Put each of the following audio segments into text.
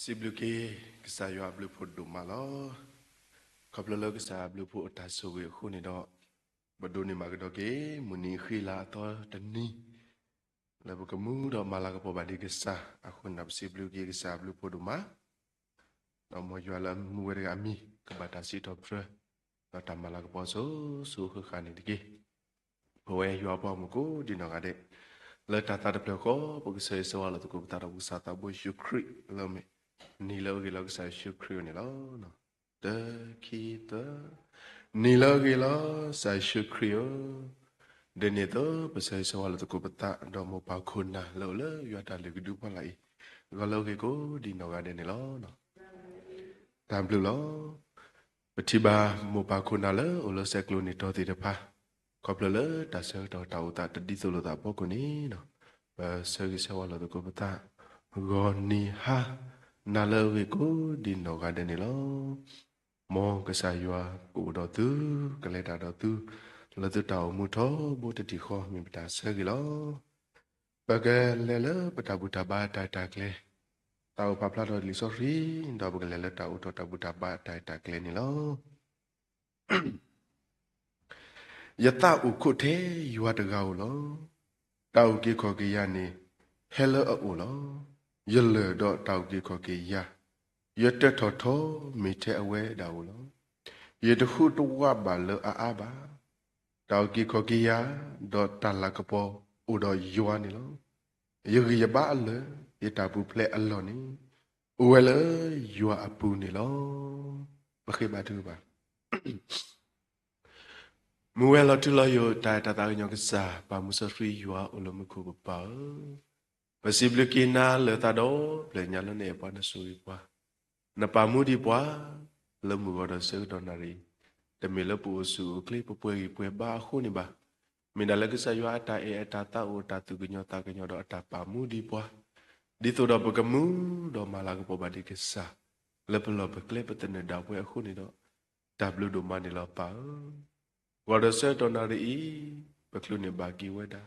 စံးဘျုးက့ၤ ကစၢ်ယွၤအဘျုးဖှိၣ်ဒိၣ်မးလီၤ. ခီဖျိလၢကစၢ်အဘျုးဖှိၣ်အတၢ်ဆိၣ်ဂ့ၤအဃိန့ၣ်ဒီး, ပဒိးန့ၢ်ဘၣ်ကဒီးက့ၤ မုၢ်နံၤဃံလၤအသီတနံၤ, လၢပကမူဒီးမၤလၤကပီၤဘၣ်ဒံးကစၢ်အဃိန့ၣ်ဒီး ပစံးဘျုးက့ၤကစၢ်အဘျုးဖှိၣ်ဒိၣ်မး ဒီးမ်ယွၤလၢအမူဝဲတဂၤအမံၤ ကဘၣ်တၢ်စံးထီၣ်ပတြၢၤ, ဒီးတၢ်မၤလၤကပီၤစိၤစိၤဃၣ်ဃၣ်န့ၣ်တက့ၢ်. ပဝဲယွၤအပှၤမုၣ်ကိးဒံးနီၢ်ဂၤဒဲး, လၢတၢ်သးတဖျၢၣ်ဃီ ပကဆၢဂ့ၤဆၢဝါလိာ်သကိးပသးဒီးပကစၢ်သးဘိယ့ၣ်ၡူးခရံာ် လၢမ့ၢ်နံၤလၢအဂ့ၤလီၤကစၢ်ယ့ၣ်ၡူးခရံာ်ဧၢန့ၣ်လီၤ. တၢ ခံ သၢ, နံၤလၢအဂ့ၤလီၤ ကစၢ်ယ့ၣ်ၡူးခရံာ်ဧၢ, ဒ်န့ၣ်အသိး ပဆၢဂ့ၤဆၢဝါလိာ်သကိးပသး ဒီးမိၢ်ပၢ်ခိၣ်နၢ်လၢအိၣ်လၢယွၤတၢ်လုၢ်ကဒုဖီလာ်အံၤ, ဂီၤလၢအဂ့ၤကိးဒံးနီၢ်ဂၤဒဲးန့ၣ်လီၤ. တၢ်ဘျုးလီၤ. ပထံၣ်ဘၣ်မိၢ်ပၢ်ခိၣ်နၢ်လၢအိၣ်လၢဆဲးကျိးနံၤတီၤသ့ၣ်တဖၣ်, ခီဖျိလၢတၢ်ဆၢကတီၢ်တၢ်အိၣ်သးတဒ်သိးလိာ်သးအဖီခိၣ်န့ၣ်, ပဆၢဂ့ၤဆၢဝါလိာ်သကိးပသး, ဂီၤနံၤဟါ နၤလၢအဂ့ၤကိးဒံးနီၢ်ဂၤဒဲးန့ၣ်လီၤ. မ်ကစၢ်ယွၤကအိၣ်ဒီးသု, ကလဲၤတၢ်ဒီးသု, လၢသုတၢ်အိၣ်မူထီဘိတထံၣ်ဃီ မ့ၢ်ပတၢ်ဆၢဂ့ၤလီၤ. ပကလဲၤလၢပတၢ်ဘူၣ်တၢ်ဘါအတၢ်အဲၣ်တၢ်ကျဲ, တၢ်အိၣ်ဖးဖျါထီၣ်လံာ်စီဆှံ, ဒီးပကလဲၤလၢတၢ်အိၣ်ထီၣ်တၢ်ဘူၣ်တၢ်ဘါအတၢ်အဲၣ်တၢ်ကျဲန့ၣ်လီၤ. ယသးအိၣ်ခိးထဲယွၤတဂၤဧိၤလီၤ. တၢ်အုၣ်က့ၤခီၣ်က့ၤယၤန့ၣ် ဟဲလၢအအိၣ်လီၤ. ယလၢၢ်ဒီးတၢ်အုၣ်က့ၤခီၣ်က့ၤယၤ, ယတၢၢ်ထီၣ်ထီမ့ၢ်ထဲအဝဲဒၣ်ဧိၤလီၤ. ယတဟူးတဝးဘၣ်လၢအအါဘၣ်. တၢ်အုၣ်က့ၤခီၣ်က့ၤယၤ, ဒီးတၢ်လၤကပီၤအိၣ်ဒီးယွၤန့ၣ်လီၤ. ယဂံၢ်ယဘါအလၢာ်, ယတၢ်ပူၤဖျဲးအလီၢ်န့ၣ်, အိၣ်ဝဲလၢယွၤအပူၤန့ၣ်လီၤ. ပဃ့ဘါထုကဖၣ်. မုၢ်ဝဲၤလီၤတုၤလီၤယိာ် တၢ်အဲၣ်တၢ်သးကညီၤကစၢ် ပၢ်မူစီဆှံယွၤအိၣ်လၢမူခိၣ်ကပၤဧၢ, ပစံးဘျုးက့ၤနၤလၢသးဒီဖျၢၣ်ညါလၢနအဲၣ်ပှၤနဆိၣ်ဂ့ၤပှၤ, နပာ်မူဒံးပှၤ လၢမုၢ်ဂီၤဒီးဆၢကတီၢ်နၣ်ရံၣ်, တမ့ၢ်လၢပအိၣ်ဆူၣ်အိၣ်ချ့ပပှဲၤဂံၢ်ပှဲၤဘါအဃိန့ၣ်ဘၣ်. မ့ၢ်ဒၣ်လၢကစၢ်ယွၤအတၢ်အဲၣ်အတၢ်သးအိၣ် တၢ်သူၣ်ကညီၤသးကညီၤဒီးအတၢ်ပာ်မူဒံးပှၤ, ဒ်သိးဒီးပကမူဒီးမၤလၤကပီၤဘၣ်ဒံးကစၢ်, လၢပလီၢ်ပကျဲပသနၢၣ်ဒၣ်ပှဲၤအဃိန့ၣ်ဒီး, တၢ်ဘျုးဒိၣ်မးန့ၣ်လီၤပၢ်ဧၢ. ဂီၤဒီးဆၢကတီၢ်နၣ်ရံၣ်အံၤ, ပချုးန့ၢ်ဘၣ်က့ၤဝဲဒၣ်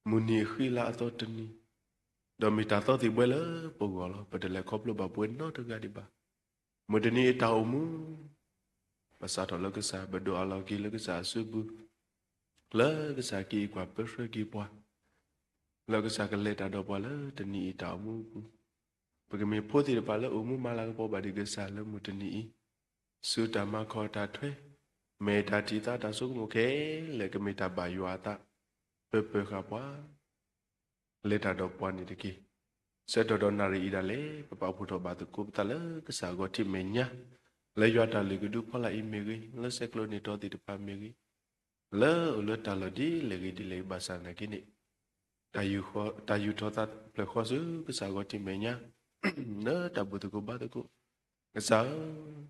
မုၢ်နံၤအဃံလၤအသီတနံၤ, ဒီးမ့ၢ်တၢ်သီသံၣ်ဘှဲလၢပဂီၢ်လီၤ. ပတလဲၤခီဖျိဘၣ်ပှဲၤနီတဂၤဒံးဘၣ်. မုၢ်တနံၤအံၤတၢ်အိၣ်မူ, ပစးထီၣ်လၢကစၢ် ပဒိးအးလီၤက့ၤလၢကစၢ်အစုပူၤ, လၢကစၢ်က့ၤကွၢ်ပၢဆှၢက့ၤပှၤ, လၢကစၢ်ကလဲၤတၢ်ဒီးပှၤလၢတနံၤအံၤတၢ်အိၣ်မူအပူၤ, ပကမ့ၢ်ဖိသ့ၣ်တဖၣ်လၢအိၣ်မူမၤလၤကပီၤဘၣ်ဒံးကစၢ်လၢမုၢ်တနံၤအံၤ, ဆူတၢ်မၤခီၣ်တၢ်ထွဲ, မ့ၢ်တၢ်တံာ်သါတၢ်ဆိကမိၣ်ခဲလၢာ်ကမ့ၢ်တၢ်ဘၣ်ယွၤအသး, ပၢပၢဃာ်ပှၤ လဲၤတၢ်ဒီးပှၤန့ၣ်တက့ၢ်. ဆၢကတီၢ်နၣ်ရံၣ်အံၤဒၣ်လဲာ် ပပာ်ဖှိၣ်ထီၣ်ဘၣ်သကိးပသးလၢကစၢ်အဂီၢ်ထံးမဲာ်ညါ, လၢယွၤတၢ်လုၢ်ကဒုဖီလာ်အံၤမ့ၢ်ဂ့ၤ, လၢဆဲးကျိးနံၤတီၤသ့ၣ်တဖၣ်မ့ၢ်ဂ့ၤ, လၢအိၣ်လၢတၢ်လီၢ်ဒ်လဲၣ်ဂ့ၤဒ်လဲၣ်ဂ့ၤဘၣ်ဆၣ်နာ်က့န့ၣ်, တၢ်ယူးထီၣ်သးဖျၢၣ်ဃီဆူကစၢ်အဂီၢ်ထံးမဲာ်ညါ, လၢတၢ်ဘူၣ်သကိးဘါသကိး, ကစၢ်ဧၢ,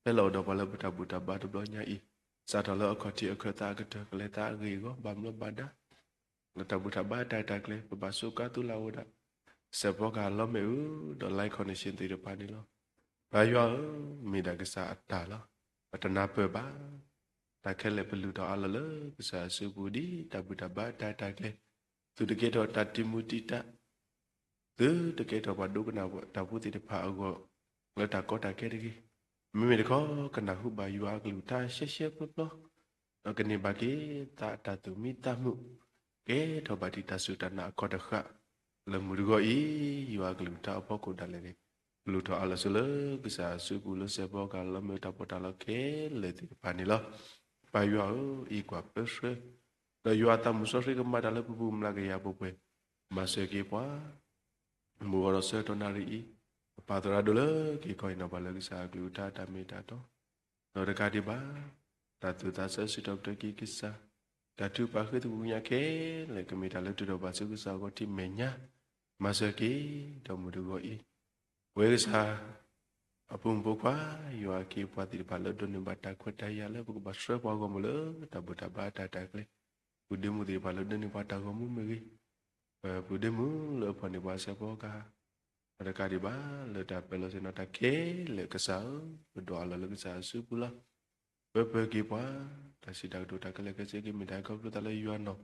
ဖဲလၢအိၣ်ဒီးပှၤလၢပတၢ်ဘူၣ်တၢ်ဘါတဘျီညါအံၤ, စးထီၣ်လၢအခီၣ်ထံးအခၢၣ်သးအကတၢၢ် ကလဲၤသးအဂ့ၢ်အဂီၢ် ဘၣ်မျီးဘၣ်ဒါ လၢတၢ်ဘူၣ်တၢ်ဘါအတၢ်အဲၣ်တၢ်ကျဲ ပဘၣ်စူးကါသူလၢ်ဝဲဒၣ် စဲးဖီကဟၣ်လီမ့ၣ်အူ ဒီး live connection သ့ၣ်တဖၣ်န့ၣ်လီၤ. ပၢ်ယွၤဧၢ, မ့ၢ်ဒၣ်ကစၢ်အတၢ်လီၤ. ပတနၢ်ပၢၢ်ဘၣ်. တၢ်ခဲလၢာ်ပလုၢ်ထီၣ်အါလီၤလၢကစၢ်အစုပူၤ ဒ်တၢ်ဘူၣ်တၢ်ဘါတၢ်အဲၣ်တၢ်ကျဲ, သုတကဲထီၣ်တၢ်တံာ်မုၢ်တံာ်တာ် သုတကဲထီၣ်ပှၤဒိကနၣ်တၢ်ဖိသ့ၣ်တဖၣ်အဂီၢ် လၢတၢ်ကီတၢ်ခဲတဂ့ၤ. မ့မ့ၢ်တခီ ကနၢ်ဟူဘၣ်ယွၤအကလုၢ်ကထါရှဲရှဲပျီပျီ, ဒီးကန့ၢ်ဘၣ်က့ၤသးအတၢ်သူၣ်မံသးမုာ်, ကဲထီၣ်ဘၣ်ဒံးတၢ်စူၢ်တၢ်နာ်အခီၣ်တဃာ်, လၢမုၢ်တဂီၤအံၤ ယွၤအကလုၢ်ကထါအဖီခိၣ်ဒၣ်လဲာ်န့ၣ် ပလုၢ်ထီၣ်အါလီၤဆူလၢကစၢ်အစုပူၤ လၢစဲးဖီကဟၣ်လီမ့ၣ်အူတၢ်ပီးတၢ်လီခဲလၢာ်သ့ၣ်တဖၣ်န့ၣ်လီၤ. ပၢ်ယွၤဧၢ, အံးကွၢ်ပၢဆှၢ ဒီးယွၤအသးမုၢ်စီဆှံကမၤတၢ်လၢပပူၤမျးကယၤပှဲၤပှဲၤ, မၤစၢၤက့ၤပှၤ မုၢ်ဂီၤဒီးဆၢကတီၢ်နၣ်ရံၣ်အံၤ, ပပၢ်သရၣ်ဒိၣ်လၢက့ၤကီၢ်အံၤနီၤ ပှၤလၢကစၢ်အကလုၢ်ကထါတၢ်မ့ၢ်တၢ်တီ, ဒီးတကးဒံးဘၣ်, တၢ်သူၣ်သးဆၢစံးထီၣ်ပတြၢၤက့ၤကစၢ်, တၢ်ထုကဖၣ်ဃ့သကွံာ်ကညးခဲလၢာ် ကမ့ၢ်တၢ်လၢထုးထီၣ်ဘၣ်ဆူကစၢ်အဂီၢ်ထံးမဲာ်ညါ, မၤစၢၤက့ၤ ဒီးမုၢ်တဂီၤအံၤ ပဝဲကစၢ် အဖိမုၣ်ဖိခွါ ယွၤအခ့အပှၤသ့ၣ်တဖၣ်လၢဒိးန့ၢ်ဘၣ်တၢ်ခွဲးတၢ်ယာ်လၢပကဘၣ်ဆှၢပှၤဂီၢ်မုၢ်လၢတၢ်ဘူၣ်တၢ်ဘါတၢ်တၢ်ကျဲ, ပုၢ်ဒ့မုၣ်သ့ၣ်တဖၣ်လၢဒိးန့ၢ်ပှၤတၢ်ဂီၤမူမ့ၢ်ဂ့ၤ, ပုၢ်ဒ့မုၣ်လၢအဖီၣ်န့ၢ်ပှၤစဲးဖီကဟၣ်, ဒီးတကးဒံးဘၣ်လၢတၢ်ပၢလီၤဆ့ၣ်နီၤတၢ်ခဲလၢာ်ကစၢ်ဧၢ, ပဒွးအလီၢ်လၢကစၢ်အစုပူၤလီၤ. ပၢပၢက့ၤပှၤ, တၢ်စံးတၢ်ကတိၤတၢ်ခဲလၢာ်ခဲဆ့က့ၤမ့ၢ်တၢ်ခီဖျိသးလၢယွၤနီၤ,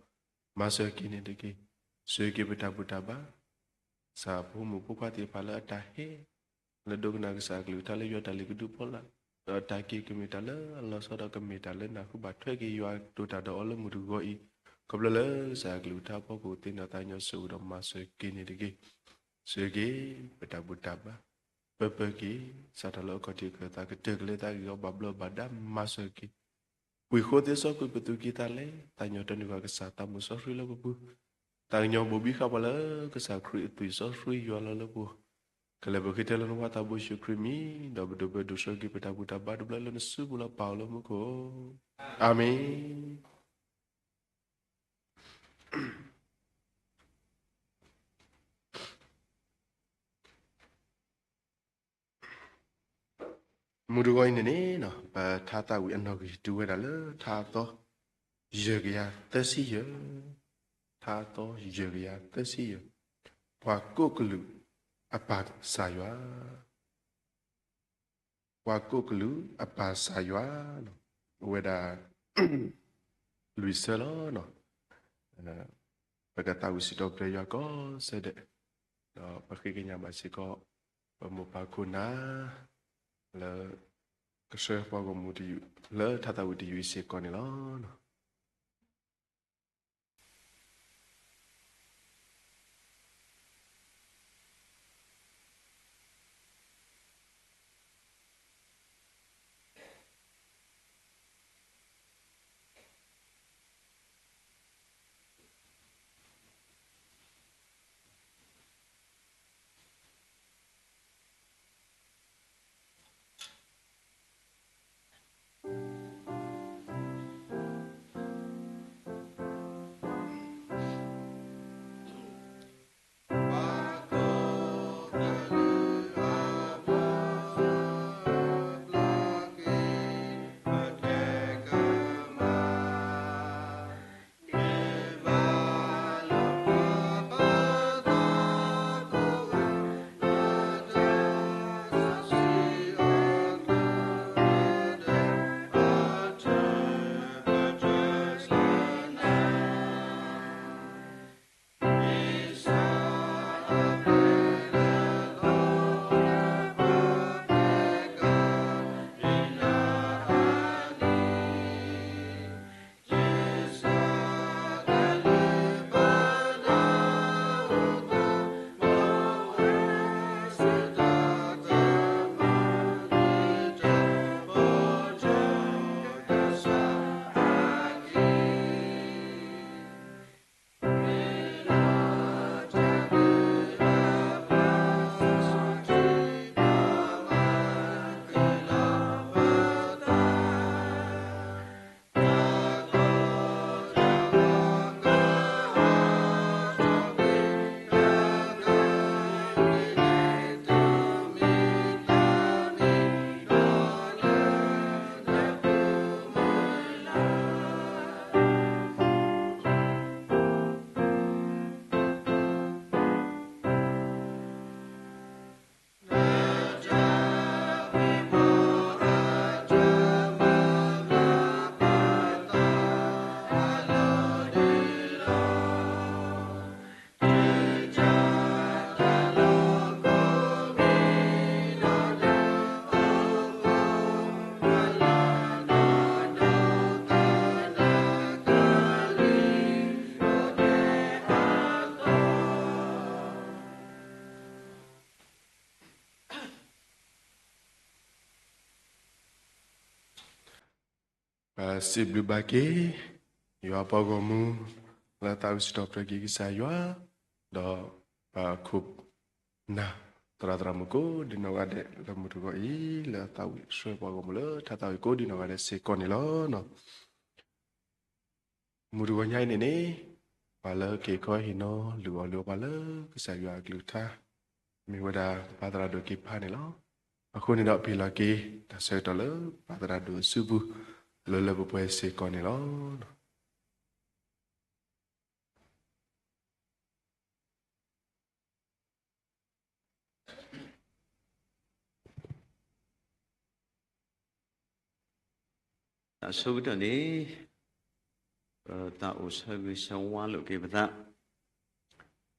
မၤစၢၤက့ၤန့ၣ်တက့ၢ်. ဆိၣ်ဂ့ၤက့ၤပတၢ်ဘူၣ်တၢ်ဘါ ကစၢ်အဖိမုၣ်ဖိခွါသ့ၣ်တဖၣ်လၢအတၢ်ဟဲ လၢဒိကနၣ်ကစၢ်အကလုၢ်ကထါလၢယွၤတၢ်လုၢ်ကဒုအဖီလာ်, ဒီးတၢ်က့ၤကမ့ၢ်တၢ်လၢအလီၤဆီဒီးကမ့ၢ်တၢ်လၢနၢ်ဟူဘၣ်ထွဲက့ၤယွၤဒိၣ်တၢ်ဒီးအီၤလၢမုၢ်တဂီၤအံၤ, ခီဖျိလၢကစၢ်အကလုၢ်ကထါအဖီခိၣ်သ့ၣ်နီၣ်သးကညီၤဆိၣ်ဂ့ၤဒီးမၤစၢၤက့ၤန့ၣ်တက့ၢ်. ဆိၣ်ဂ့ၤက့ၤ ပတၢ်ဘူၣ်တၢ်ဘါ, ပၢပၢက့ၤ စးထီၣ်လၢအခီၣ်ထံးအခၢၣ်သးကတၢၢ်ကလဲၤသးဂ့ၢ်အီၤဘၣ်ဘျီဘၣ်ဒါမၤစၢၤက့ၤ ပှ့ၤဃိသ့စီကွံာ်ပသူၣ်ကံၢ်သးလဲ, သးကညီၤတၢ်နုာ်ဃာ်ကစၢ်သးမုာ်စီဆှံလၢပပူၤ, သးကညီၤဘိၣ်ဘံဃာ်ပှၤလၢကစၢ်ခရံာ်အသွံၣ်စီဆှံယွၤလီၤလၢပဂီၢ်, ကလဲၤပဃ့ထဲလၢနဝၤသးဘိယ့ၣ်ၡူးခရံာ်မံၤ, ဒီးပဒိးဘၢဒိးဆှၢက့ၤပတၢ်ဘူၣ်တၢ်ဘါတဘျီလၢနစုပူၤလီၤပာ်အီၤလၢမူခိၣ်, အၤမ့ၣ်. မုၢ်တဂီၤအံၤန့ၣ်န့ၣ် ပထါသးဝံၣ်အနီၣ်ဂံၢ်တုၤဝဲဒၣ်လၢထါအသီ ယဲၢ်ကယၤသၢဆံယဲၢ်, ထါအသီယဲၢ်ကယၤသၢဆံယဲၢ်, ပှၤကိးကလုာ်အပၢ်ကစၢ်ယွၤ, ပှၤကိးကလုာ်အပၢ်ကစၢ်ယွၤ, အိၣ်ဝဲဒၣ် လွံၢ်ဆၢလီၤ. ပကသးဝံၣ်စံးထီၣ်ပတြၢၤယွၤကိးဆၢဒဲး, ဒီးပဃ့ကညးဘၣ်စ့ၢ်ကီး ပမိၢ်ပၢ်ခိၣ်နၢ် လၢကဆှၢပှၤဂီၢ်မုၢ်တယုၢ် လၢထါသးဝံၣ်တယုၢ်အံၤစ့ၢ်ကီးန့ၣ်လီၤ. ပစံးဘျုးဘၣ်က့ၤ ယွၤပှၤဂီၢ်မုၢ် လၢသးဝံၣ်စံးထီၣ်ပတြၢၤက့ၤကစၢ်ယွၤ, ဒီးပခိၣ်နၢ် သရၣ်သရၣ်မုၣ်ကိးဒံနီၢ်ဂၤဒဲး လၢမုၢ်တဂီၤအံၤ လၢသးဝံၣ်ဆှၢပှၤဂီၢ်မုၢ်လၢထါသးဝံၣ်ကိးဒံနီၢ်ဂၤဒဲးစ့ၢ်ကီးန့ၣ်လီၤ. မုၢ်တဂီၤညါအံၤန့ၣ်န့ၣ် ပှၤလၢက့ၤခီဟ့ၣ်နီၤလုၢ်အီၣ်လုၢ်အီပှၤလၢကစၢ်ယွၤအကလုၢ်ကထါ မ့ၢ်ဝဲဒၣ်ပၢ်သရၣ်ဒိၣ်က့ၤဖးန့ၣ်လီၤ. အဃိန့ၣ်ဒီး ပဟ့ၣ်လီၤက့ၤတၢ်ဆၢကတီၢ်လၢပၢ်သရၣ်ဒိၣ်အစုပူၤ လၢလၢပှဲၤပှဲၤစ့ၢ်ကီးန့ၣ်လီၤ. တၢ်ဆိကတၢၢ်န့ၣ် ပသးအိၣ်ဆၢဂ့ၤဆၢဝါလိာ်က့ၤပသး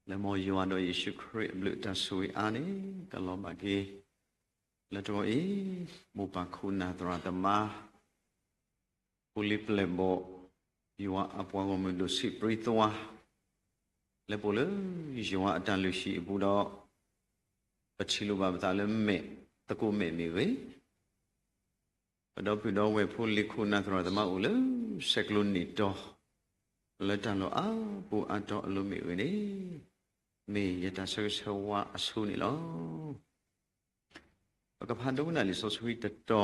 လၢမ်ယွၤဒီးယ့ၣ်ၡူးခရံာ်အဘျုးတၢ်ဆိၣ်ဂ့ၤအါန့ၣ် ကလီၤဘၣ်က့ၤ လၢတဂီၤအံၤ, မိၢ်ပၢ်ခိၣ်နၢ်သရၣ်သမါ, ဖိလံၤပျဲၢ်ဘီၣ်, ယွၤအပှၤဂီၢ်မုၢ်ဒိၣ်ဆံးပြံသွါ, လၢပအိၣ်လၢယွၤအတၢ်လုၢ်ဟံၣ်အပူၤဒီး, ပထံၣ်လိာ်ဘၣ်ပသးလၢမဲာ်သကိးမဲာ်မ့ၢ်ဂ့ၤ, ပဒီပုၢ်ဒီဝဲၢ်ဖိလံၤခိၣ်နၢ်သရၣ်သမါအိၣ်လၢဆဲးကျိးနံၣ်တီ, လၢတၢ်လီၢ်အါပူၤအါတီၤအလိၤမ့ၢ်ဂ့ၤန့ၣ်, မ့ၢ်ယတၢ်ဆၢဂ့ၤဆၢဝါအဆိန့ၣ်လီၤ. ပကဖးဒိကနၣ်လံာ်စီဆှံတတီၤ,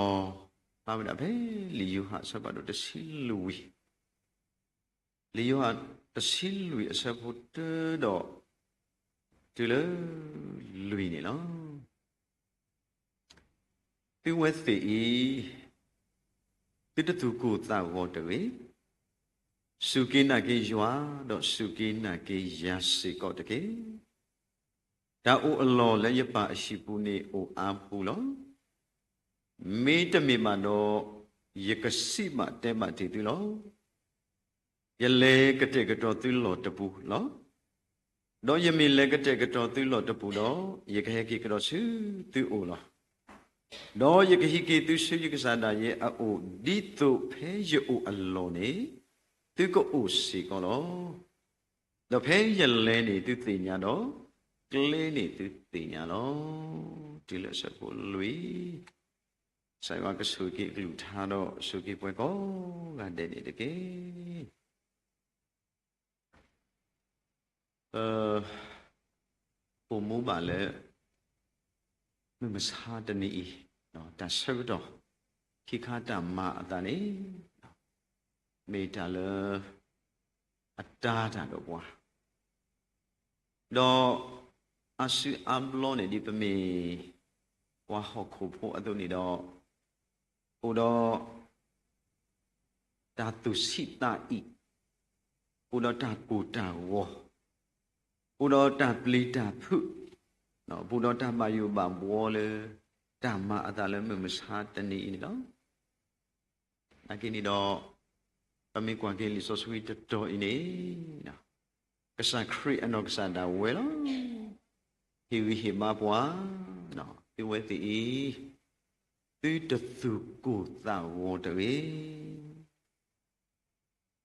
ဖးဝဲဒၣ်ဖဲလံာ်ယိၤဟၣ်အဆၢဖးဒိၣ်တဆံလွံၢ်, လံာ်ယိၤဟၣ်တဆံလွံၢ်အဆၢဖိတၢဒီးတုၤလၢလွံၢ်န့ၣ်လီၤ. သုဝဲသ့ၣ်အံၤ, သုတသူၣ်ကိၢ်သးဂီၤတဂ့ၤ. စူၢ်က့ၤနာ်က့ၤယွၤ, ဒီးစူၢ်က့ၤနာ်က့ၤယၤစ့ၢ်ကီးတက့ၢ်. တၢ်အိၣ်အလီၢ်လၢယပၢ်အဟံၣ်ပူၤန့ၣ်အိၣ်အါပူၤလီၤ. မ့တမ့ၢ်ဘၣ်ဒီး, ယကစံးဘၣ်တဲဘၣ်တ့ၢ်သုလီၤ. ယလဲၤကတဲာ်ကတီၤသုလီၢ်တပူၤလီၤ. ဒီးယမ့ၢ်လဲၤကတဲာ်ကတီၤသုလီၢ်တပူၤဒီး, ယကဟဲက့ၤကဒီးဆူသုအိၣ်လီၤ. ဒီးယကဟံးက့ၤသုဆူယကစၢ်ဒၣ်ယဲအအိၣ်, ဒ်သိးဖဲယအိၣ်အလီၢ်န့ၣ်, သုကအိၣ်စ့ၢ်ကီးလီၤ. ဒီးဖဲယလဲၤန့ၣ်သုသ့ၣ်ညါဒီး, ကျဲန့ၣ်သုသ့ၣ်ညါလီၤ. တုၤလၢအဆၢဖိလွံၢ်, ကစၢ်ယွၤကဆိၣ်ဂ့ၤက့ၤအကလုၢ်ကထါဒီးဆိၣ်ဂ့ၤက့ၤပှၤကိးဂၤဒဲးန့ၣ်တက့ၢ်. ပအိၣ်မူဘၣ်လၢ မုၢ်မဆါတနံၤအံၤ, တၢ်ဆၢကတီၢ်ခံခါတၢ်မၤအသးန့ၣ်, မ့ၢ်တၢ်လၢအတၤတၢ်ဒီးပှၤ, ဒီးအါစုအါဘျီန့ၣ် ဒ်ပမ့ၢ်ပှၤဟီၣ်ခိၣ်ဖိအသိးန့ၣ်ဒီး, အိၣ်ဒီး တၢ်သူၣ်ဆံးသးအံၣ်, အိၣ်ဒီးတၢ်ကိၢ်တၢ်ဂီၤ, အိၣ်ဒီးတၢ်ပျံၤတၢ်ဖုး, အိၣ်ဒီးတၢ်ဘၣ်ယိၣ်ဘၣ်ဘှီလၢ တၢ်မၤအသးလၢမုၢ်မဆါတနံၤအံၤန့ၣ်လီၤ. နာ်က့န့ၣ်ဒီး, ပမ့ၢ်ကွၢ်က့ၤလံာ်စီဆှံတတီၤအံၤန့ၣ်, ကစၢ်ခရံာ်အနီၢ်ကစၢ်ဒၣ်ဝဲလီၤ. ဟ့ၣ်ဂံၢ်ဟ့ၣ်ဘါပှၤ, သုဝဲသ့ၣ်အံၤ, သုတသူၣ်ကိၢ်သးဂီၤတဂ့ၤ.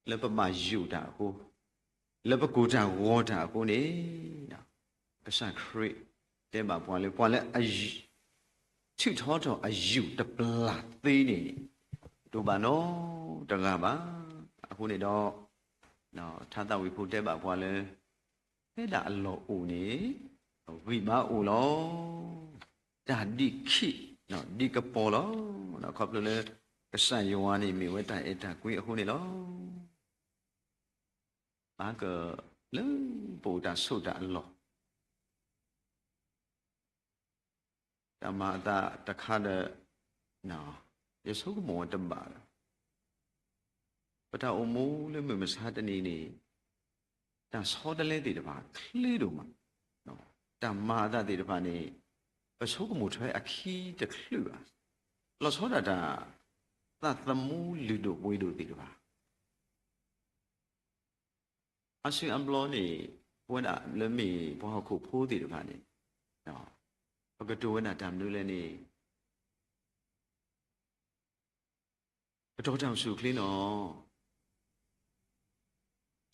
လၢပဘၣ်ယိၣ်တၢ်အဃိ, လၢပကိၢ်တၢ်ဂီၤတၢ်အဃိန့ၣ်, ကစၢ်ခရံာ်တဲဘၣ်ပှၤလၢ ပှၤလၢအ ထုးထီထီၣ်အယူၢ်တပျၢ်သ့န့ၣ်, တအိၣ်ဘၣ်နီတဂၤဘၣ်. အဃိန့ၣ်ဒီး, ထါသးဝံၣ်ဖိတဲဘၣ်ပှၤလၢ, ဖဲဒၣ်အလီၢ်အိၣ်န့ၣ်, ဂံၢ်ဘါအိၣ်လီၤ. တၢ်ဒံးခံး, ဒံးကပီၤလီၤ. ခီဖျိလၢကစၢ်ယွၤန့ၣ်မ့ၢ်ဝဲတၢ်အဲၣ်တၢ်ကွံအဃိန့ၣ်လီၤ. ဘၣ်ကလၢပအိၣ်တၢ်ဆိးတၢ်အလီၢ် တၢ်မၤအသးတခါဒီး, ယဆိကမိၣ်ဝဲတဘၣ်ဒီး, ပတၢ်အိၣ်မူလၢမုၢ်မဆါတနံၤန့ၣ်, တၢ်ဆီတလဲသ့ၣ်တဖၣ်ချ့ဒိၣ်မး, တၢ်မၤအသးသ့ၣ်တဖၣ်န့ၣ်, ပဆိကမိၣ်ထွဲအခံတချုးဘၣ်. လီၤဆီဒၣ်တၢ်, သးသမူလုၢ်ဒိၣ်ပှ့ၤဒိၣ်သ့ၣ်တဖၣ် အါစုအါဘျီန့ၣ်, ပဝဲဒၣ်လၢမ့ၢ်ပှၤဟီၣ်ခိၣ်ဖိသ့ၣ်တဖၣ်န့ၣ်, ပကတိၤဝဲဒၣ်တၢ်မနုၤလဲၣ်န့ၣ်, ကတီၤတၢ်အိၣ်ဆူၣ်အိၣ်ချ့နီၤ,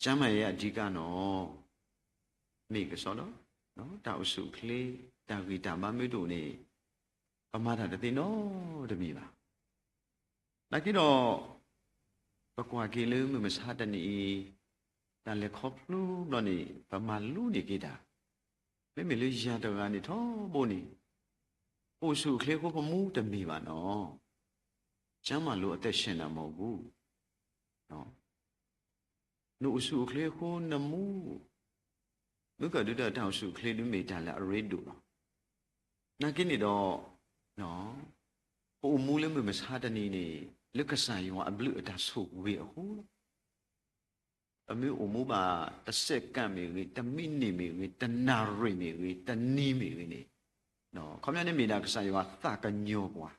ကျန်းမာရေးအဓိကနီၤ, မ့ၢ်ကစီဒီ, တၢ်အိၣ်ဆူၣ်အိၣ်ချ့, တၢ်ဂံၢ်တၢ်ဘါမ့ၢ်တအိၣ်န့ၣ်, ပမၤတၢ်တသ့နီတမံၤဘၣ်. နာ်က့ဒီး, ပကွၢ်က့ၤလၢမုၢ်မဆါတနံၤအံၤ, တၢ်လဲၤခီဖျိဘျီန့ၣ် ပမၤလိန့ၢ်က့ၤတၢ်, မ့မ့ၢ်လၢယၤတဂၤန့ၣ်ထီဘိန့ၣ်, အိၣ်ဆူၣ်အိၣ်ချ့အဃိပမူတမ့ၢ်ဘၣ်နီၤ, ကျန်းမာလို့အသက်ရှင်တာမဟုတ်ဘူး. နအိၣ်ဆူၣ်အိၣ်ချ့အဃိနမူ, မ့ၢ်ကဒုးဒီးတၢ်အိၣ်ဆူၣ်အိၣ်ချ့ဒုးမ့ၢ်တၢ်လၢအရ့ဒိၣ်လီၤ. နာ်က့န့ၣ်ဒီး, ပအိၣ်မူလၢမုၢ်မဆါတနံၤန့ၣ်, လၢကစၢ်ယွၤအဘျုးအတၢ်ဆိၣ်ဂ့ၤအဃိလီၤ. ပမ့ၢ်အိၣ်မူဘၣ်တစဲးကၣ်မ့ၢ်ဂ့ၤ, တမံးနံးမ့ၢ်ဂ့ၤ, တနၣ်ရံၣ်မ့ၢ်ဂ့ၤ, တနံၤမ့ၢ်ဂ့ၤန့ၣ်, ခီပညီန့ၣ်မ့ၢ်ဒၣ်ကစၢ်ယွၤသးကညီၤပှၤ,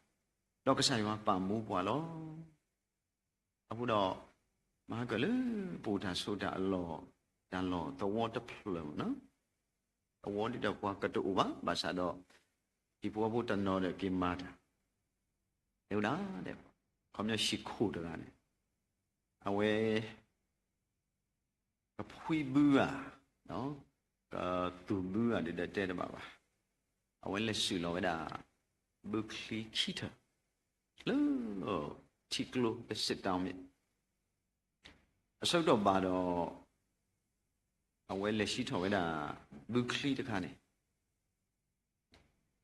ဒီးကစၢ်ယွၤပာ်မူပှၤလီၤ. အဃိဒီး, မၤကလၢပအိၣ်တၢ်ဆိးတၢ်အလီၢ်, တၢ်လီၢ်သဝီတဖျၢၣ်မ့ၢ်နီၤ, သဝီဒ်ဒီးပှၤကတအိၣ်ဘၣ်, ဘၣ်ဆၣ်ဒီး, ဟံၣ်ဖိဃီဖိတနီၤဒီးက့ၤမၤတၢ်, တဲဝဲဒၣ်, ခီပညီဟံၣ်ခိၣ်တဂၤန့ၣ်, အဝဲ ကဖှံဘုဧါ, ကသူၣ်ဘုဧါ ဒ်ဒီးတဲတဘၣ်ဘၣ်, အဝဲလဲၤစုၣ်လီၤဝဲဒၣ် ဘုချံခံထၢၣ် လၢ ထံကျိလၢစစ်တောင်းမြစ်, အဆၢကတီၢ်ဘၣ်ဒီး အဝဲလဲၤစံးထီၣ်ဝဲဒၣ် ဘုချံတခါန့ၣ်,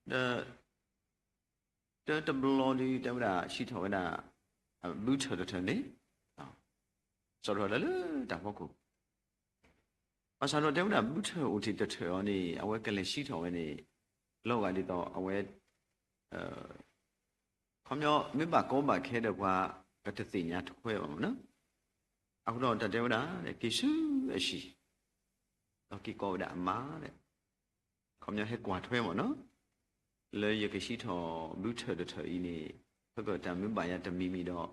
ဒီး တၢ်တဘျီဒီး တဲဝဲဒၣ် စံးထီၣ်ဝဲဒၣ် ဘုထၢၣ်တထၢၣ်န့ၣ်, စးထီၣ်လၢလၢတၢ်ဖီခိၣ်, ဘၣ်ဆၣ်ဒီးတဲဝဲဒၣ် ဘုထၢၣ်အိၣ်တ့ၢ်တထၢၣ်အီၤန့ၣ် အဝဲကလဲၤစံးထီၣ်ဝဲန့ၣ် လီၤဂာ်ဒ်သိးအဝဲ ခီပညီ မ့ၢ်ဘၣ်ကီဘၣ်ခဲဒီးပှၤကတသ့ၣ်ညါထွဲဘၣ်မ့ၢ်နီၤ, အဃိဒီးတၢ်တဲဝဲဒၣ် က့ၤဆူအဟံၣ်, ဒီးက့ၤကိးဝဲဒၣ်အမါဒီး, ခီပညီဟဲကွၢ်ထွဲမ့ၢ်နီၤ, လၢယကစံးထီၣ်ဘုထၢၣ်တထၢၣ်အံၤန့ၣ်, ဖဲကတၢ်မ့ၢ်ဘၣ်ယၤတမံၤမံၤဒီး,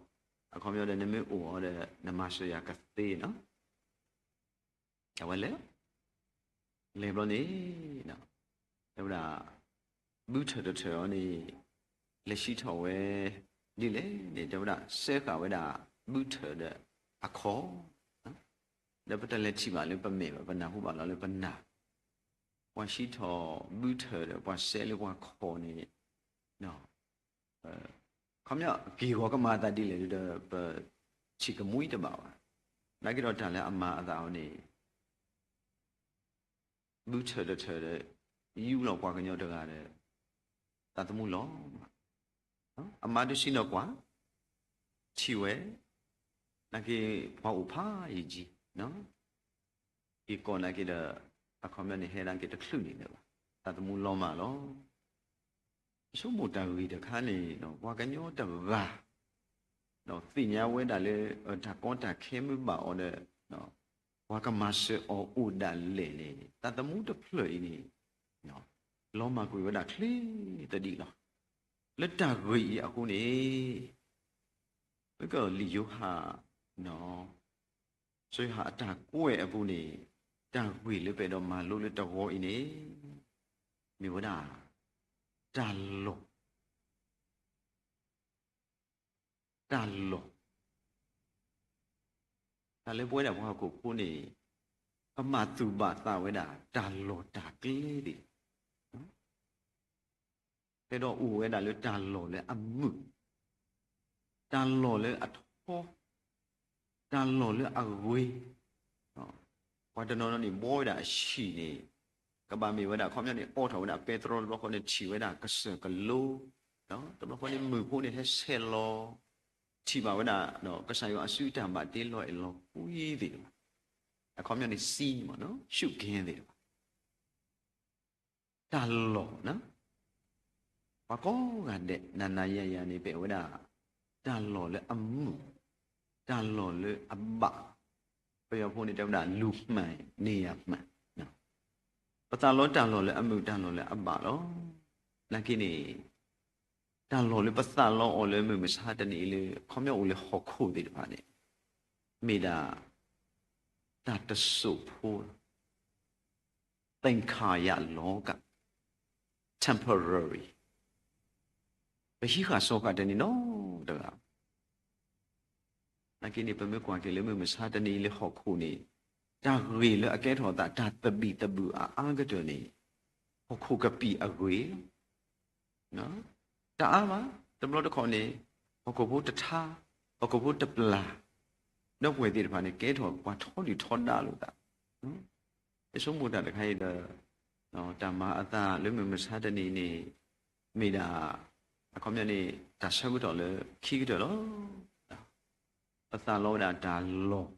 အခီပညီဒီးနမ့ၢ်အိၣ်အီၤဒီး နမၤစၢၤယၤကသ့နီၤ အဝဲလဲၤ, လဲၤဘျီန့ၣ်, တဲဝဲဒၣ် ဘုထၢၣ်တထၢၣ်အီၤန့ၣ် လဲၤစံးထီၣ်ဝဲ ဒ်လဲၣ်န့ၣ် တဲဝဲဒၣ် စဲဃာ်ဝဲဒၣ် ဘုထၢၣ်ဒီးအခီၣ်, ဒီးပတလဲၤထံၣ်ဘၣ်လၢပမဲာ်ဘၣ် ပနၢ်ဟူဘၣ်လီၤလၢပနၢ်, ပှၤစံးထီၣ်ဘုထၢၣ်ဒီးပှၤစဲလၢပှၤခီၣ်န့ၣ် ခီပညီ က့ၢ်ဂီၤကမၤအသးဒ်လဲၣ်ဒီး ပထံၣ်ကမှံတဘၣ်ဘၣ်, နာ်က့ဒီးတၢ်လၢအမၤအသးအီၤန့ၣ် ဘုထၢၣ်တထၢၣ်ဒီး ယူၢ်လီၤပှၤကညီတဂၤဒီး သးသမူလီၤမၢ်, အမါဒုးစံၣ်ညီၣ်ကွၢ်, ထံၣ်ဝဲ, နာ်က့ ပှၤအိၣ်ဖးယံာ်ကံ, ယကိးနာ်က့ဒီး အခီပညီန့ၣ် ဟဲနာ်က့တချုးန့ၣ်လၢၤဘၣ်, သးသမူလီၤမၢ်လီၤ. ဆိကမိၣ်တၢ်ဂ့ၢ်တခါန့ၣ် ပှၤကညီတဂၤ သ့ၣ်ညါဝဲဒၣ်လၢ တၢ်ကီတၢ်ခဲမ့ၢ်ဘၣ်အီၤဒီး ပှၤကမၤစၢၤအီၤအိၣ်ဒၣ်လဲာ်န့ၣ် သးသမူတဖျၢၣ်အံၤန့ၣ် လီၤမၢ်ကွံာ်ဝဲဒၣ်ချ့သဒံးလီၤ. လၢတၢ်ဂ့ၢ်အံၤအဃိန့ၣ် ပကလံာ်ယိၤဟၣ် စီၤယိၤဟၣ်အတၢ်ကွဲးအပူၤန့ၣ် တၢ်ဂ့ၢ်လၢပအဲၣ်ဒိးမၤလိလၢတဂီၤအံၤန့ၣ် မ့ၢ်ဝဲဒၣ် တၢ်လီၢ်, တၢ်လီၢ်, တၢ်လၢပဝဲဒၣ်ပှၤဟီၣ်ခိၣ်ဖိန့ၣ် ကမၤသူၣ်ဘၣ်သးဝဲဒၣ် တၢ်လီၢ်တၢ်ကျဲသ့ၣ် ဖဲဒီးအိၣ်ဝဲဒၣ်လၢတၢ်လီၢ်လၢအမုာ်, တၢ်လီၢ်လၢအထီ, တၢ်လီၢ်လၢအဂ့ၤ, ပှၤတနီၤနီၤန့ၣ် ဘှီဝဲဒၣ်အဆံၣ်န့ၣ် ကဘၣ်မ့ၢ်ဝဲဒၣ် ခီပညီန့ၣ် အိးထီၣ်ဝဲဒၣ်ပဲတြီတဘျီဃီန့ၣ် ထံၣ်ဝဲဒၣ်ကစၢၢ်ကလိ, တဘျီဃီန့ၣ် မုၢ်ဖိန့ၣ်ဟဲဆဲးလီၤ, ထံၣ်ဘၣ်ဝဲဒၣ် ကစၢ်ယွၤအစုအတၢ်ဘၣ်တ့လီၤအဲၣ်လီၤကွံသ့ၣ်တဖၣ်, အခီပညီန့ၣ် စံမ့ၢ်နီၤ ရှုခင်းသ့ၣ်တဖၣ် တၢ်လီၢ်, ပှၤကိးဂၤဒဲး နၤနၤယၤယၤန့ၣ် ပအဲၣ်ဝဲဒၣ် တၢ်လီၢ်လၢအမုာ်, တၢ်လီၢ်လၢအဘၣ်, ပယီၤဖိန့ၣ်တဲဝဲဒၣ် လူမှန်နေရာမှန်, ပသးလီတၢ်လီၢ်လၢအမုာ် တၢ်လီၢ်လၢအဘၣ်လီၤ. နာ်က့န့ၣ် တၢ်လီၢ်လၢပသးလီအီၤလၢမုၢ်မဆါတနံၤအံၤလၢ ခီပညီအိၣ်လၢဟီၣ်ခိၣ်သ့ၣ်တဖၣ်န့ၣ် မ့ၢ်ဒၣ် တၢ်တစိၢ်ဖိ သင်္ခါရလောက, temporary, ပဟံးဃာ်စီၤဃာ်တန့ၢ်နီတဂၤ နာ်က့န့ၣ် ပမ့ၢ်ကွၢ်က့ၤလၢမုၢ်မဆါတနံၤအံၤလၢဟီၣ်ခိၣ်န့ၣ် တၢ်ဂ့ၢ်လၢအကဲထီၣ်အသး တၢ်သဘံၣ်သဘုၣ်အအါကတၢၢ်န့ၣ် ဟီၣ်ခိၣ်ကပံာ်အဂ့ၢ် တအါဘၣ်, တဘျီတခီၣ်န့ၣ် ဟီၣ်ခိၣ်ဖိတထါ, ဟီၣ်ခိၣ်ဖိတပျၢ်, ဒီပုၢ်ဝဲၢ်သ့ၣ်တဖၣ်န့ၣ် ကဲထီၣ်ပှၤထီဒုၣ်ထီဒါလိာ်သး, ယဆိကမိၣ်တၢ်တခါအံၤဒီး တၢ်မၤအသးလၢမုၢ်မဆါတနံၤန့ၣ် မ့ၢ်ဒၣ် အခီပညီန့ၣ် တၢ်ဆၢကတီၢ်လၢခံကတၢၢ်လီၤ. ပသးလီဝဲဒၣ်တၢ်လီၢ်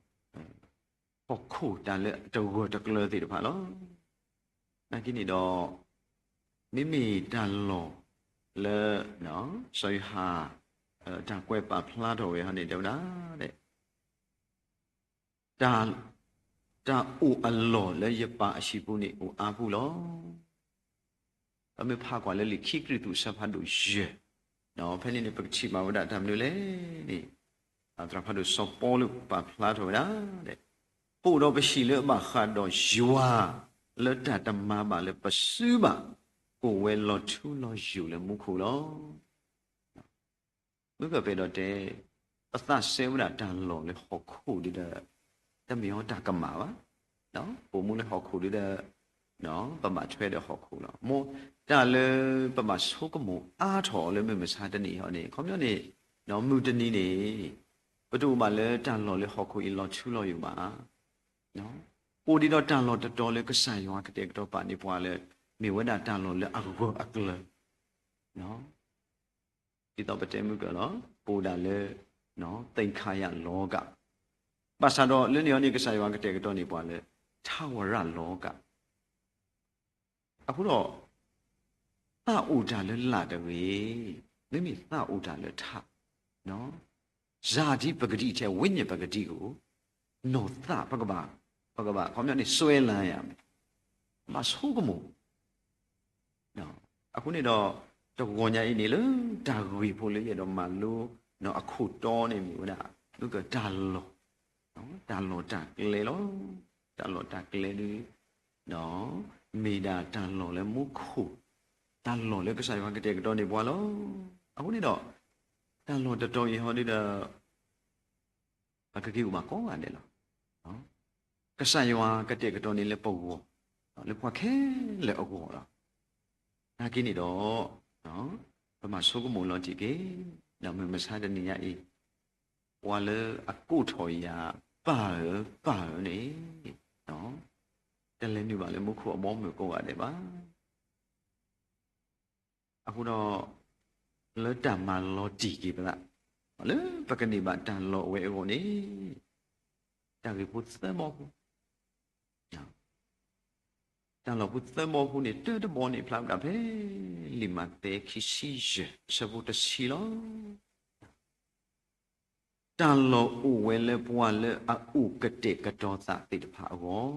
ဟီၣ်ခိၣ်တၢ်လၢတဂၢၢ်တကျၢၤသ့ၣ်တဖၣ်လီၤ. နာ်က့န့ၣ်ဒီး မ့မ့ၢ်တၢ်လီၢ်လၢ စီၤယိၤဟၣ် တၢ်ကွဲးပာ်ဖျါထီၣ်ဝဲဟီန့ၣ် တဲဝဲဒၣ် တၢ် တၢ်အိၣ်အလီၢ်လၢယပၢ်အဟံၣ်ပူၤန့ၣ် အိၣ်အါပူၤလီၤ. ပမ့ၢ်ဖးကွၢ်လၢလံာ်ခံကရံၣ်သူး အဆၢဖးဒိၣ်ယဲၢ်, ဖဲန့ၣ်န့ၣ် ပကထံၣ်ဘၣ်ဝဲဒၣ်တၢ်မနုၤလဲၣ်န့ၣ် သရၣ်ဖးဒိၣ်စီၤပီလူးပာ်ဖျါထီၣ်ဝဲဒၣ် ပအိၣ်ဒီးပဟံၣ်လၢအဘၣ်ဃးဒီးယွၤ လၢတၢ်တမၤဘၣ်လၢပစုဘၣ် အိၣ်ဝဲလီၤထူလီၤယိာ်လၢမူခိၣ်လီၤ. မုၢ်ကပၤဒီးတဲ, ပသးစဲဝဲဒၣ်တၢ်လီၢ်လၢဟီၣ်ခိၣ်ဒ်ဒီး တမ့ၢ်အီၤတၢ်ကမၣ်ဘၣ်. ပအိၣ်မူလၢဟီၣ်ခိၣ်ဒ်ဒီး ပဘၣ်ထွဲဒီးဟီၣ်ခိၣ်လီၤ. မ်တၢ်လၢပဘၣ်ဆိကမိၣ်အါထီၣ်အီၤလၢမုၢ်မဆါတနံၤအံၤန့ၣ် ခီပညီန့ၣ် မုၢ်တနံၤန့ၣ် ပတအိၣ်ဘၣ်လၢတၢ်လီၢ်လၢဟီၣ်ခိၣ်အံၤလီၤထူလီၤယိာ်ဘၣ်. အိၣ်ဒံးဒီးတၢ်လီၢ်တတီၤလၢကစၢ်ယွၤကတဲာ်ကတီၤပာ်န့ၢ်ပှၤလၢ မ့ၢ်ဝဲဒၣ်တၢ်လီၢ်လၢအဂၢၢ်အကျၢၤ ဒ်သိးပတဲမုၢ်ကလီၤ ပအိၣ်ဒၣ်လၢ သင်္ခါရလောက, ဘၣ်ဆၣ်ဒီးလၢန့ၣ်အီၤန့ၣ် ကစၢ်ယွၤကတဲာ်ကတီၤန့ၢ်ပှၤလၢ ထၢဝရလောက, အဃိဒီး သးအိၣ်တၢ်လၢလာ်တဂ့ၤ, မ့မ့ၢ်သးအိၣ်တၢ်လၢထး, ဇာတိပကတိထဲ ဝိညာဉ်ပကတိကို နီၢ်သး ပကဘၣ် ပကဘၣ် ခီပညီန့ၣ် စွဲလန်းရမယ်, ဘၣ်ဆိကမိၣ် အဃိန့ၣ်ဒီး တဂီၤညါအံၤန့ၣ်လၢ တၢ်ဂ့ၢ်ဖိလၢယအဲၣ်ဒိးမၤလိ အခိၣ်တီန့ၣ်မ့ၢ်ဝဲဒၣ် မုၢ်ကတၢ်လီၢ်, တၢ်လီၢ်တၢ်ကျဲလီၤ. တၢ်လီၢ်တၢ်ကျဲဒ် မ့ၢ်ဒၣ်တၢ်လီၢ်လၢမူခိၣ်, တၢ်လီၢ်လၢကစၢ်ယွၤကတဲာ်ကတီၤန့ၢ်ပှၤလီၤ. အဃိန့ၣ်ဒီး တၢ်လီၢ်တတီၤအံၤဟီဒ်ဒီး ပကက့ၤအိၣ်ဘၣ်ကိးဂၤဒဲးလီၤ. ကစၢ်ယွၤကတဲာ်ကတီၤန့ၢ်လၢပဂီၢ်, လၢပှၤခဲလၢာ်အဂီၢ်လီၤ. နာ်က့န့ၣ်ဒီး ပမၤဆိကမိၣ်လီၤတံၢ်က့ၤ, ဒီးမုၢ်မဆါတနံၤညါအံၤ ပှၤလၢအကိးထီၣ်ယၤ ပၢ်ဧၢ ပၢ်ဧၢန့ၣ် တလဲၤနုာ်ဘၣ်လၢမူခိၣ်အဘီအမုၢ်ကိးဂၤဒဲးဘၣ်. အဃိဒီး လၢတၢ်မၤလီၤတံၢ်က့ၤပသး လၢပကန့ၢ်ဘၣ်တၢ်လီၢ်ဝဲအဂီၢ်န့ၣ် တၢ်ဂ့ၢ်ဖိသၢဘီဖိ, တၢ်လီၢ်ဖိသၢဘီဖိန့ၣ် တၢတဘီန့ၣ် ဖျါဝဲဒၣ်ဖဲ လံာ်မးသဲ ခံဆံယဲၢ် အဆၢဖိတဆံလီၤ. တၢ်လီၢ်အိၣ်ဝဲလၢပှၤလၢအအိၣ်ကတဲာ်ကတီၤသးသ့ၣ်တဖၣ်အဂီၢ်,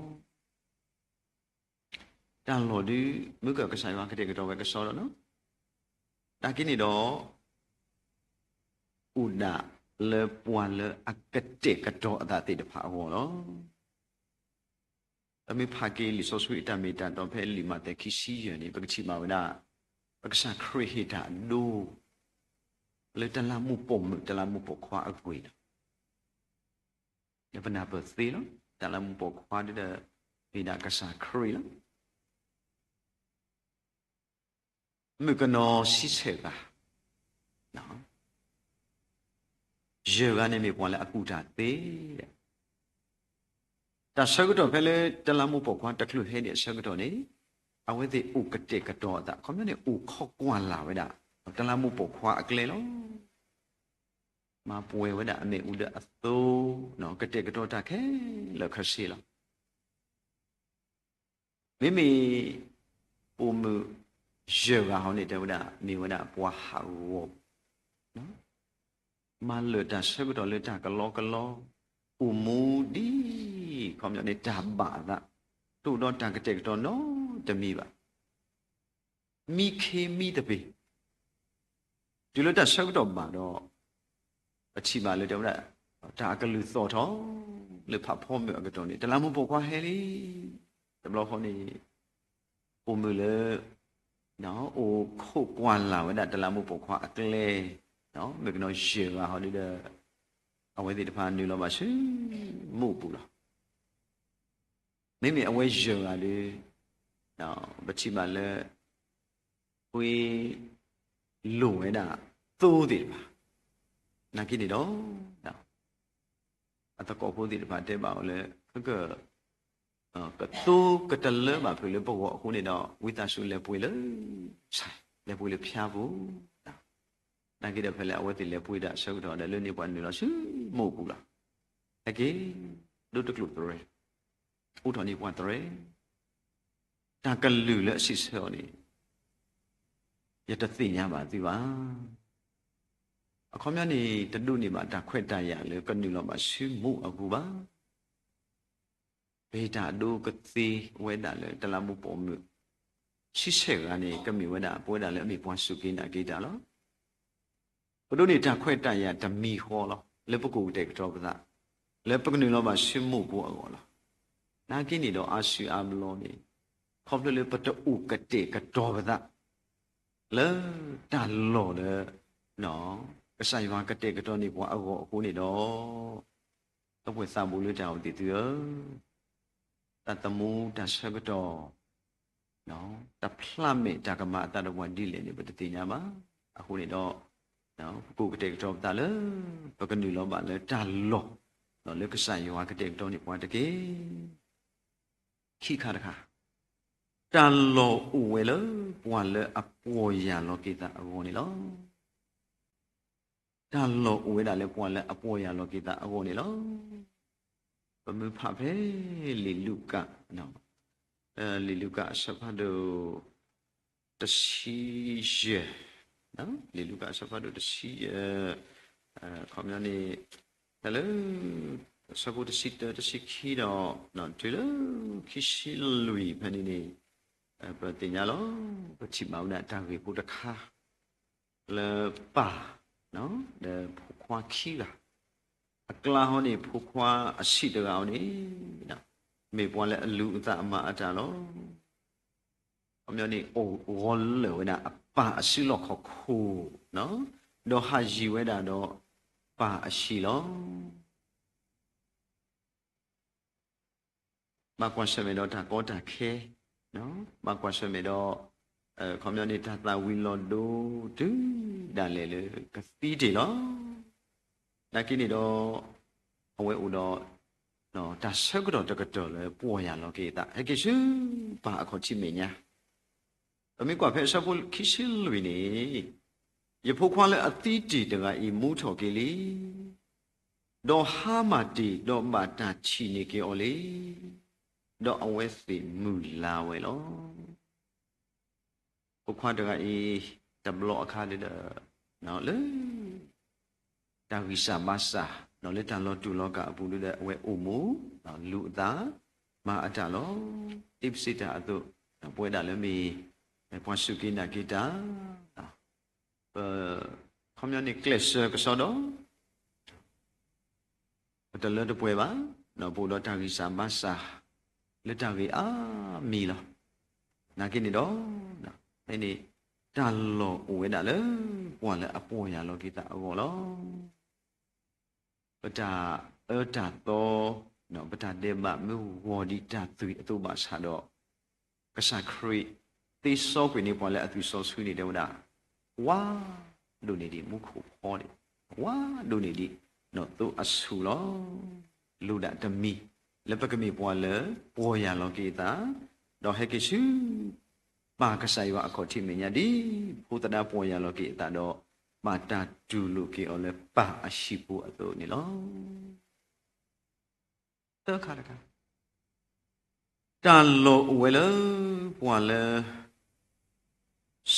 တၢ်လီၢ်ဒုး မုၢ်ကကစၢ်ယွၤကတဲာ်ကတီၤဝဲကစီဒီလီၤ. နာ်က့န့ၣ်ဒီး အိၣ်ဒၣ်လၢပှၤလၢအကတဲာ်ကတီၤအသးသ့ၣ်တဖၣ်အဂီၢ်လီၤ. ပမ့ၢ်ဖးက့ၤလံာ်စီဆှံအတၢ်မ့ၢ်တၢ်တီဖဲလံာ်မးသဲ ခံဆံယဲၢ်န့ၣ် ပကထံၣ်ဘၣ်ဝဲဒၣ် ပကစၢ်ခရံာ်ဟ့ၣ်တၢ်အဒိ လၢတလးမူးပိာ်မုၣ် တလးမူးပိာ်ခွါအဂ့ၢ်လီၤ. ပနၢ်ပၢၢ်သ့လီၤ. တလးမူးပိာ်ခွါဒ်ဒီး မ့ၢ်ဒၣ်ကစၢ်ခရံာ်လီၤ. မုၣ်ကနီၤဆံဆဲၣ်ဂၤ, ယဲၢ်ဂၤန့ၣ်မ့ၢ်ပှၤလၢအကူၣ်တၢ်သ့, တၢ်ဆၢကတီၢ်ဖဲလၢတလးမူးပိာ်ခွါတချုးဟဲဒံးအဆၢကတီၢ်န့ၣ် အဝဲသ့ၣ်အိၣ်ကတဲာ်ကတီၤအသး ခီပညီန့ၣ် အိၣ်ခိးကွၢ်လၢ်ဝဲဒၣ် တလးမူးပိာ်ခွါအကျဲလီၤ. မၤပှဲၤဝဲဒၣ်အမ့ၣ်အူဒၢအသိ, ကတဲာ်ကတီၤတၢ်ခဲလၢာ်ခဲဆ့လီၤ. မ့မ့ၢ် ပိာ်မုၣ်ယဲၢ်ဂၤဟီန့ၣ် တဲဝဲဒၣ် မ့ၢ်ဝဲဒၣ်ပှၤဟးဂီၤ, မၤလၢာ်တၢ်ဆၢကတီၢ်လၢတၢ်ကလီကလီ, အိၣ်မူဒ် ခီပညီန့ၣ် တၢ်ဘၣ်အသး, တအိၣ်ဒီးတၢ်ကတဲာ်ကတီၤနီတမံၤဘၣ်. မံခ့မံသပ့ၤ, တုၤလၢတၢ်ဆၢကတီၢ်ဘၣ်ဒီး ပထံၣ်ဘၣ်လၢတဲဝဲဒၣ် တၢ်အကလုၢ်သီၣ်ထီၣ် လၢဖးဖီမုၢ်အကတီၢ်န့ၣ် တလးမူးပိာ်ခွါဟဲလံ. တဘျီဃီန့ၣ် ပိာ်မုၣ်လၢ အိၣ်ခိးကွၢ်လၢ်ဝဲဒၣ်တလးမူးပိာ်ခွါအကျဲ, မုၣ်ကနီၤယဲၢ်ဂၤဟီဒ်ဒီး အဝဲသ့ၣ်တဖၣ်နုာ်လီၤဘၣ်ဆူမူးအပူၤလီၤ. မ့မ့ၢ်အဝဲယဲၢ်ဂၤဒီး ပထံၣ်ဘၣ်လၢ ဝဲ လိၣ်ဝဲဒၣ်သိသ့ၣ်တဖၣ်, နာ်က့န့ၣ်ဒီး အသကိးဖိသ့ၣ်တဖၣ်တဲဘၣ်အီၤလၢ က ကသိကတလၢဘၣ်ဖုးလၢပဂီၢ်အဃိန့ၣ်ဒီး ဝံသးစူၤလဲၤပှ့ၤလၢ လဲၤပှ့ၤလၢဖၠါပူၤ, နာ်က့ဒီးဖဲလၢအဝဲသ့ၣ်လဲၤပှ့ၤတၢ်အဆၢကတီၢ်ဒီး လၢန့ၣ်ပှၤနုာ်လီၤဆူမူးအပူၤလီၤ. ဟဲက့ၤ ဒိတကျိာ်သရဲ အိးထီၣ်န့ၢ်ပှၤသရဲ, တၢ်ကလုၢ်လၢအစံးဆၢအီၤန့ၣ် ယတသ့ၣ်ညါဘၣ်သုဘၣ်. အခီပညီန့ၣ် တဒိးန့ၢ်ဘၣ်တၢ်ခွဲးတၢ်ယာ်လၢကနုာ်လီၤဘၣ်ဆူမူးအပူၤဘၣ်. ပဟ့ၣ်တၢ်အဒိကသ့ဝဲဒၣ်လၢတလးမူးပိာ်မုၣ် ဆံဆဲၣ်ဂၤန့ၣ် ကမ့ၢ်ဝဲဒၣ် ပဝဲဒၣ်လၢအမ့ၢ်ပှၤစူၢ်က့ၤနာ်က့ၤတၢ်လီၤ. ပဒိးန့ၢ်တၢ်ခွဲးတၢ်ယာ်တမံၤဃီလီၤ. လၢပကအိၣ်ကတဲာ်ကတီၤပသး, လၢပကနုာ်လီၤဘၣ်ဆူမူးဖိအဂီၢ်လီၤ. နာ်က့န့ၣ်ဒီးအါစုအါဘျီန့ၣ် ခီဖျိလၢပတအိၣ်ကတဲာ်ကတီၤပသး လၢတၢ်လီၢ်လၢ ကစၢ်ယွၤကတဲာ်ကတီၤန့ၢ်ပှၤအဂီၢ်အဃိန့ၣ်ဒီး, ဒီပုၢ်ဝဲၢ်သးဘိလၢတၢ်အိၣ်သ့ၣ်သုဧၢ, တၢ်သမူတၢ်ဆၢကတီၢ် တဖျးမဲာ်တၢ်ကမၤအသးဒီးပှၤဒ်လဲၣ်န့ၣ် ပတသ့ၣ်ညါဘၣ်. အဃိန့ၣ်ဒီး ပကအိၣ်ကတဲာ်ကတီၤပသးလၢ ပကနုာ်လီၤဘၣ်လၢတၢ်လီၢ် လၢကစၢ်ယွၤကတဲာ်ကတီၤန့ၢ်ပှၤတက့ၢ်. ခံခါတခါ, တၢ်လီၢ်အိၣ်ဝဲလၢပှၤလၢအပီၢ်ယၢ်လီၤက့ၤသးအဂီၢ်န့ၣ်လီၤ. တၢ်လီၢ်အိၣ်ဝဲဒၣ်လၢပှၤလၢအပီၢ်ယၢ်လီၤက့ၤသးအဂီၢ်န့ၣ်လီၤ. ပမ့ၢ်ဖးဖဲလံာ်လူၤကၣ်, လံာ်လူၤကၣ်အဆၢဖးဒိၣ် တဆံယဲၢ်, လံာ်လူၤကၣ်အဆၢဖးဒိၣ်တဆံယဲၢ်, ခီပညီန့ၣ် တၢ်လၢ အဆၢဖိတဆံတၢ တဆံခံဒီး တုၤလၢခံဆံလွံၢ်ဖဲန့ၣ်န့ၣ်, ပသ့ၣ်ညါလီၤ. ပထံၣ်ဘၣ်ဝဲဒၣ်တၢ်ဂ့ၢ်ဖိတခါ လၢပၢ် ဒီးဖိခွါခံဂၤ, အကျါဟီန့ၣ် ဖိခွါအဆံးတဂၤအီၤန့ၣ် မ့ၢ်ပှၤလၢအလူၤအသးအမၤအတၢ်လီၤ. ခီပညီန့ၣ် အိၣ်ဂီၤလၢာ်ဝဲဒၣ်အပၢ်အစုလီၢ်ခီၣ်ခိၣ်, ဒီးဟးယံၤဝဲဒၣ်ဒီးပၢ်အဟံၣ်လီၤ. ဘၣ်ကွၢ်ဆၢၣ်မဲာ်ဒီးတၢ်ကီတၢ်ခဲ, ဘၣ်ကွၢ်ဆၢၣ်မဲာ်ဒီး ခီပညီန့ၣ် တၢ်သၣ်ဝံၤလီၤဒိ တုၤဒၣ်လဲာ်လၢကသံတ့ၢ်လီၤ. နာ်က့န့ၣ်ဒီး အဝဲအိၣ်ဒီး တၢ်ဆၢကတီၢ်တကတီၢ်လၢပီၢ်ယၢ်လီၤက့ၤအသး ဟဲက့ၤဆူပၢ်အခီၣ်ထံးမဲာ်ညါ. ပမ့ၢ်ကွၢ်ဖဲအဆၢဖိခံဆံလွံၢ်န့ၣ်, ယဖိခွါလၢအသံတ့ၢ်တဂၤအံၤ မူထီၣ်က့ၤလံ, ဒီးဟါမၢ်တ့ၢ် ဒီးဘၣ်တၢ်ထံၣ်န့ၢ်က့ၤအီၤလံ, ဒီးအဝဲသ့ၣ်မုၢ်လါဝဲလီၤ. ဖိခွါတဂၤအံၤ တဘျီအခါဒီး လၢ တၢ်ဂံၢ်စၢ်ဘါစၢ် လၢတၢ်လီၤတူာ်လီၤကာ်အပူၤဒီး အဝဲအိၣ်မူ လူၤအသး မၤအတၢ်လီၤ. ဒ်ပစံးတၢ်အသိး ပဝဲဒၣ်လၢမ့ၢ် ပှၤစူၢ်က့ၤနာ်က့ၤတၢ် ပ ခီပညီန့ၣ် ကျဲးစၢးကစီဒီ ပတလၢတပှဲၤဘၣ်, ပအိၣ်ဒီးတၢ်ဂံၢ်စၢ်ဘါစၢ် လၢတၢ်ဂ့ၢ်အါမံၤလီၤ. နာ်က့န့ၣ်ဒီး ဖဲန့ၣ် တၢ်လီၢ်အိၣ်ဝဲဒၣ်လၢ ပှၤလၢအပီၢ်ယၢ်လီၤက့ၤသးအဂီၢ်လီၤ. ပတၢ်အၢတၢ်သီ ပတၢ်ဒဲးဘးမ့ၢ်ဂီၤဒံးတၢ်သွံၣ်အသိးဘၣ်ဆၣ်ဒီး ကစၢ်ခရံာ်သ့စီကွံာ်န့ၢ်ပှၤလၢအသွံၣ်စီဆှံန့ၣ် တဲဝဲဒၣ် ဝါဒိၣ်န့ၢ်ဒံးမူခိၣ်ဖီန့ၣ်, ဝါဒိၣ်န့ၢ်ဒံး သိအဆူၣ်လီၤ. လိၣ်ဒၣ်တမံၤ လၢပကမ့ၢ်ပှၤလၢပီၢ်ယၢ်လီၤက့ၤအသး, ဒီးဟဲက့ၤဆူ ပၢ်ကစၢ်ယွၤအခီၣ်ထံးမဲာ်ညါဒ် ဖိသဒါပီၢ်ယၢ်လီၤက့ၤအသးဒီး ဘၣ်တၢ်တူၢ်လိာ်က့ၤအီၤလၢပၢ်အဟံၣ်ပူၤအသိးန့ၣ်လီၤ. သၢခါတခါ, တၢ်လီၢ်အိၣ်ဝဲလၢ ပှၤလၢ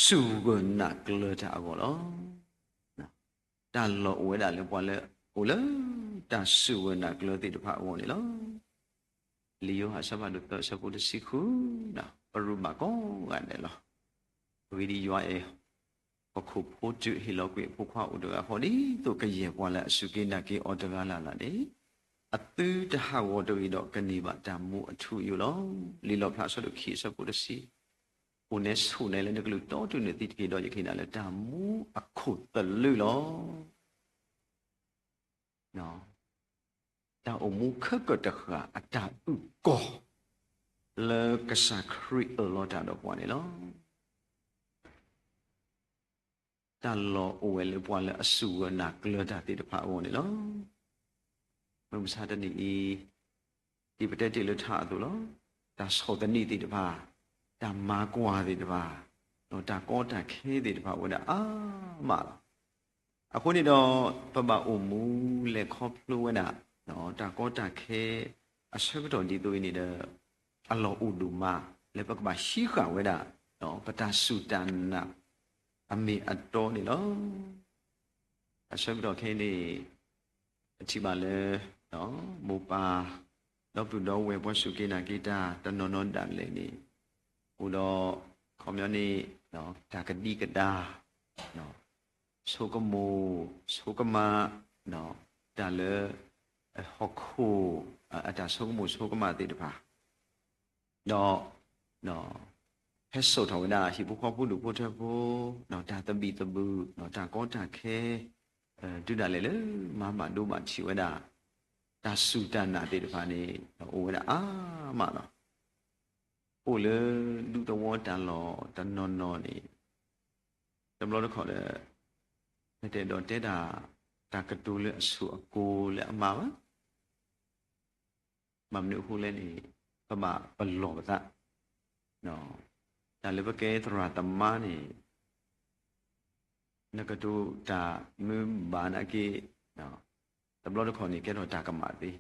စူၢ်ဂၢၢ်နာ်ကျၢၤတၢ်အဂီၢ်လီၤ. တၢ်လီၢ်အိၣ်ဝဲဒၣ်လၢပှၤလၢအိၣ်လၢ တၢ်စူၢ်ဂၢၢ်နာ်ကျၢၤသ့ၣ်တဖၣ်အဂီၢ်န့ၣ်လီၤ. လံာ်ယိၤဟၣ်အဆၢဖးဒိၣ်သၢအဆၢဖိတဆံဃု, ပရူးဘၣ်ကိးဂၤဒဲးလီၤ. အဂ့ၢ်ဒ်အံၤ, ယွၤအဲၣ် ဟီၣ်ခိၣ်ဖိတုၤဟ့ၣ်လီၤကွံာ်အဖိခွါအိၣ်တဂၤဃီ ဒ်သိးကယဲၢ်ပှၤလၢအစူၢ်က့ၤနာ်က့ၤအီၤတဂၤလၢ်လၢ်န့ၣ်, အသုတဟးဂီၤတဂ့ၤဒီး ကန့ၢ်ဘၣ်တၢ်မူအထူအယိာ်လီၤ. လံာ်လီၣ်ဖျါအဆၢဒိၣ်ခံအဆၢဖိတဆံ, အိၣ်နဲဆိးနဲလၢနကလုၢ်တီတုၤနသံတက့ၢ်, ဒီးယကဟ့ၣ်နၤလၢတၢ်မူအခိၣ်သလုးလီၤ. တၢ်အိၣ်မူခဲကၢၣ်တဃၣ်အတၢ်အုၣ်ကီၤ လၢကစၢ်ခရံာ်အၢၣ်လီၤတၢ်ဒီးပှၤန့ၣ်လီၤ. တၢ်လီၢ်အိၣ်ဝဲလၢပှၤလၢအစူၢ်ဂၢၢ်နာ်ကျၢၤတၢ်သ့ၣ်တဖၣ်အဂီၢ်န့ၣ်လီၤ. မုၢ်မဆါတနံၤအံၤ ဒ်ပတဲတ့ၢ်လၢထါအသိးလီၤ. တၢ်ဆီၣ်သနံးသ့ၣ်တဖၣ်, တၢ်မၤကွၢ်သ့ၣ်တဖၣ်, ဒီးတၢ်ကီတၢ်ခဲသ့ၣ်တဖၣ်အိၣ်ဝဲဒၣ်အါမးလီၤ. အဃိန့ၣ်ဒီး ပဘၣ်အိၣ်မူလဲၤခီဖျိဝဲဒၣ် တၢ်ကီတၢ်ခဲအဆၢကတီၢ်ဒ်သိးအံၤန့ၣ်ဒီး အလီၢ်အိၣ်ဒိၣ်မး လၢပကဘၣ်ဟံးဃာ်ဝဲဒၣ် ပတၢ်စူၢ်တၢ်နာ် အမ့ၢ်အတီန့ၣ်လီၤ. အဆၢကတီၢ်ခဲအံၤန့ၣ် ပထံၣ်ဘၣ်လၢ မိၢ်ပၢ် ဒီပုၢ်ဒီဝဲၢ်ပှၤစူၢ်က့ၤနာ်က့ၤတၢ်တနီၤနီၤဒၣ်လဲာ်န့ၣ် အိၣ်ဒီး ခီပညီန့ၣ် တၢ်ကဒံကဒါ ဆိကမိၣ် ဆိကမး တၢ်လၢ ဟီၣ်ခိၣ် အတၢ်ဆိကမိၣ်ဆိကမးသ့ၣ်တဖၣ် ဒီး ဟဲစိာ်ထီၣ်ဝဲဒၣ်ဟံၣ်ဖိဃီဖိဒူၣ်ဖိထၢဖိ, ဒီးတၢ်သဘံၣ်သဘုၣ်, ဒီးတၢ်ကီတၢ်ခဲ, တုၤဒၣ်လဲာ်လၢမၤဘၣ်ဒိဘၣ်ထံးဝဲဒၣ် တၢ်စူၢ်တၢ်နာ်သ့ၣ်တဖၣ်န့ၣ် အိၣ်ဝဲဒၣ်အါမးလီၤ. အိၣ်လၢဒူသဝီတၢ်လီၢ်တနီၤနီၤန့ၣ် တဘျီတခီၣ်ဒီး ပတအဲၣ်ဒိးတဲဒၣ် တၢ်ကတိၤလၢအဆိၣ်အကိၤလၢအမၤဘၣ်. ဘၣ်မနုၤအဃိလဲၣ်န့ၣ် ပဘၣ်ပလီၢ်ပသး, တၢ်လၢပကဲသရၣ်သမါန့ၣ် နကတိၤတၢ်မ့ၢ်ဘၣ်နာ်က့, တဘျီတခီၣ်န့ၣ် ကဲထီၣ်တၢ်ကမၣ်သ့,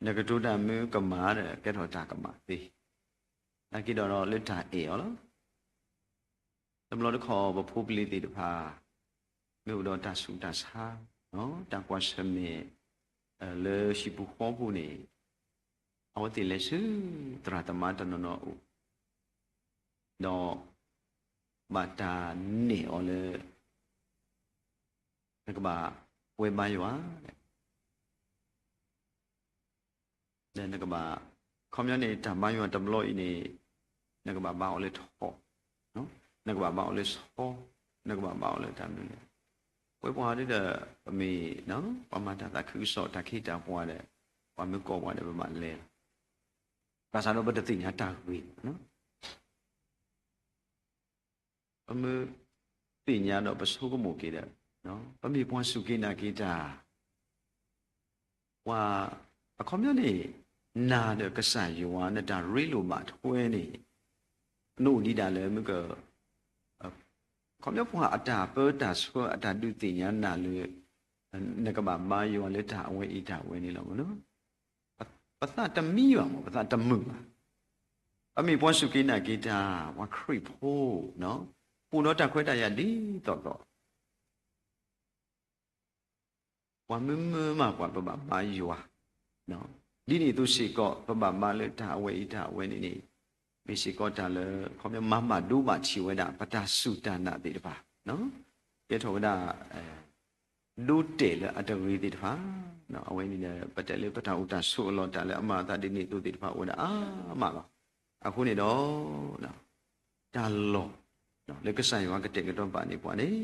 နကတိၤတၢ်မ့ၢ်ကမၣ်ဒီး ကဲထီၣ်တၢ်ကမၣ်သ့, နာ်က့ဒီးလၢတၢ်အဲၣ်အီၤလီၤ. တဘျီတခီၣ်ပဖိပလံၤသ့ၣ်တဖၣ် မ့ၢ်အိၣ်ဒီးတၢ်ဆူးတၢ်ဆါ, တၢ်ကွၢ်ဆၢၣ်မဲာ် လၢဟံၣ်ပူၤဃီပူၤန့ၣ် အဝဲသ့ၣ်လဲၤဆူသရၣ်သမါတနီၤနီၤအအိၣ်, ဒီးဘၣ်တၢ်နဲၣ်အီၤလၢ နကဘၣ်ပှဲၤဘါယွၤ ဒီးနကဘၣ်, ခီပညီန့ၣ် တၢ်ဘါယွၤတဘျီအံၤန့ၣ် နကဘၣ်ဘါအီၤလၢထီ, နကဘၣ်ဘါအီၤလၢဆီ, နကဘၣ်ဘါအီၤလၢတၢ်မနုၤလဲၣ်. ပဝဲပှၤဒ်ဒီး ပမ့ၢ် ပှၤမၤတၢ်သးခုကစီၣ် တၢ်ခ့တၢ်ပှၤဒီး ပှၤမ့ၢ်ကိးပှၤဒီး ပဘၣ်လဲၤလီၤ. ဘၣ်ဆၣ်ဒီးပတသ့ၣ်ညါတၢ်ဂ့ၢ် ပမ့ၢ်သ့ၣ်ညါဒီးပဆိကမိၣ်က့ၤဒီး ပမ့ၢ်ပှၤစူၢ်က့ၤနာ်က့ၤတၢ်, ပှၤ အခီပညီန့ၣ် နၤဒီးကစၢ်ယွၤ နတၢ်ရ့လိာ်ဘၣ်ထွဲန့ၣ် နအိၣ်ဒံးဒၣ်လၢမ့ၢ်က အခီပညီပှၤအတၢ်ပၢတၢ်ဆှၢအတၢ်ဒုးသ့ၣ်ညါနၤလၢ နကဘၣ်ဘါယွၤလၢတၢ်အဝဲအံၤတၢ်အဝဲန့ၣ်လီၤ. ပသးတမံဘၣ်မး ပသးတမုာ်ဘၣ်. ပမ့ၢ်ပှၤစူၢ်က့ၤနာ်က့ၤတၢ် ပှၤခရံာ်ဖိ ပအိၣ်ဒီးတၢ်ခွဲးတၢ်ယာ်ဒ်သိးသိး ပှၤမုၢ်မုၢ်မးပှၤပဘၣ်ဘါယွၤ, ဒ်န့ၣ်အသိးစ့ၢ်ကီး ပဘၣ်ဘါလၢတၢ်အဝဲအံၤတၢ်အဝဲန့ၣ်န့ၣ် မ့ၢ်စ့ၢ်ကီးတၢ်လၢ ခီပညီမၤဘၣ်ဒိဘၣ်ထံးဝဲဒၣ် ပတၢ်စူၢ်တၢ်နာ်သ့ၣ်တဖၣ်, ကဲထီၣ်ဝဲဒၣ် ဒိတဲာ်လၢအတဂ့ၤသ့ၣ်တဖၣ်, အဝဲန့ၣ်ဒီး ပတဲလၢပတၢ်အိၣ်တၢ်ဆိးအလီၢ် တၢ်လၢအမၤအသးဒ်န့ၣ်အသိးသ့ၣ်တဖၣ်အိၣ်ဝဲဒၣ်အါမးလီၤ. အဃိန့ၣ်ဒီး တၢ်လီၢ် လၢကစၢ်ယွၤကတဲာ်ကတီၤပာ်န့ၢ်ပှၤန့ၣ်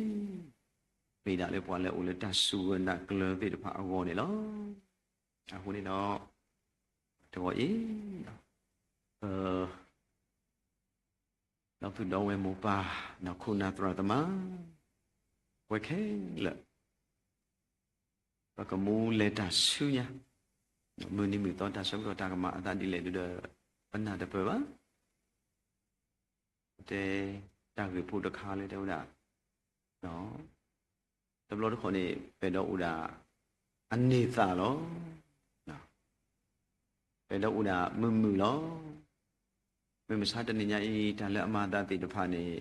မ့ၢ်ဒၣ်လၢပှၤလၢအအိၣ်လၢတၢ်စူၢ်က့ၤနာ်က့ၤသ့ၣ်တဖၣ်အဂီၢ်န့ၣ်လီၤ. အဃိန့ၣ်ဒီး တဂီၤအံၤ ဒီပုၢ်ဒီဝဲၢ်မိၢ်ပၢ် ခိၣ်နၢ်သရၣ်သမါ ပဝဲခဲလၢာ် ပကမူလဲၤတၢ်ဆူညါ, မုၢ်နံၤမုၢ်သီတၢ်ဆၢကတီၢ်တၢ်ကမၤအသးဒ်လဲၣ်ဒ်ဒီး ပနၢ်တပၢၢ်ဘၣ်. တဲတၢ်ဂ့ၢ်ဖိတခါလၢတဲဝဲဒၣ် တဘျီတခီၣ်န့ၣ် ပအဲၣ်ဒိးအိၣ်ဒၣ်အန့ၢ်သးလီၤ. ပအဲၣ်ဒိးအိၣ်ဒၣ်မုာ်မုာ်လီၤ. မုၢ်မဆါတနံၤညါအံၤ တၢ်လၢအမၤအသးသ့ၣ်တဖၣ်န့ၣ်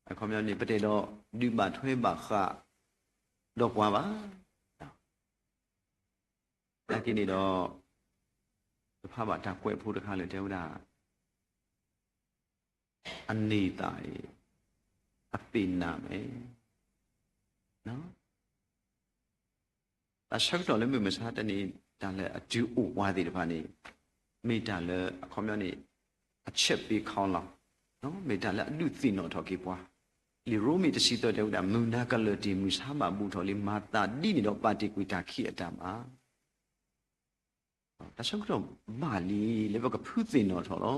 အခီပညီန့ၣ် ပတအဲၣ်ဒိးဒုးဘၣ်ထွဲဘၣ်ဃးဒီးပှၤဘၣ်. နာ်က့န့ၣ်ဒီး တဖၣ်ဘၣ်တၢ်ကွဲးဖိတခါလၢတဲဝဲဒၣ် အန့ၢ်သးအံၤ အသ့ၣ်နၢ်မဲာ် တၢ်ဆၢကတီၢ်လၢမုၢ်မဆါတနံၤ တၢ်လၢအတုၤအိၣ်ပှၤသ့ၣ်တဖၣ်န့ၣ် မ့ၢ်တၢ်လၢအခီပညီန့ၣ် အချက်ပေးခေါင်းလောင်း မ့ၢ်တၢ်လၢအဒုးသ့ၣ်နီၣ်ထီၣ်က့ၤပှၤ, လံာ်ရိမ့ၤတဆံသၢတဲဝဲဒၣ် မုၢ်နၤကလၢာ်တ့ၢ် မုၢ်ဆါဘၣ်ဘူးထီၣ်လံ မၤသးဒ်န့ၣ်ဒီး ပာ်တ့ၢ်ကွံာ်တၢ်ခံးအတၢ်မၤ တၢ်ဆၢကတီၢ်ဘၣ်လံလၢပကဖုသ့ၣ်နီၣ်ထီၣ်လီ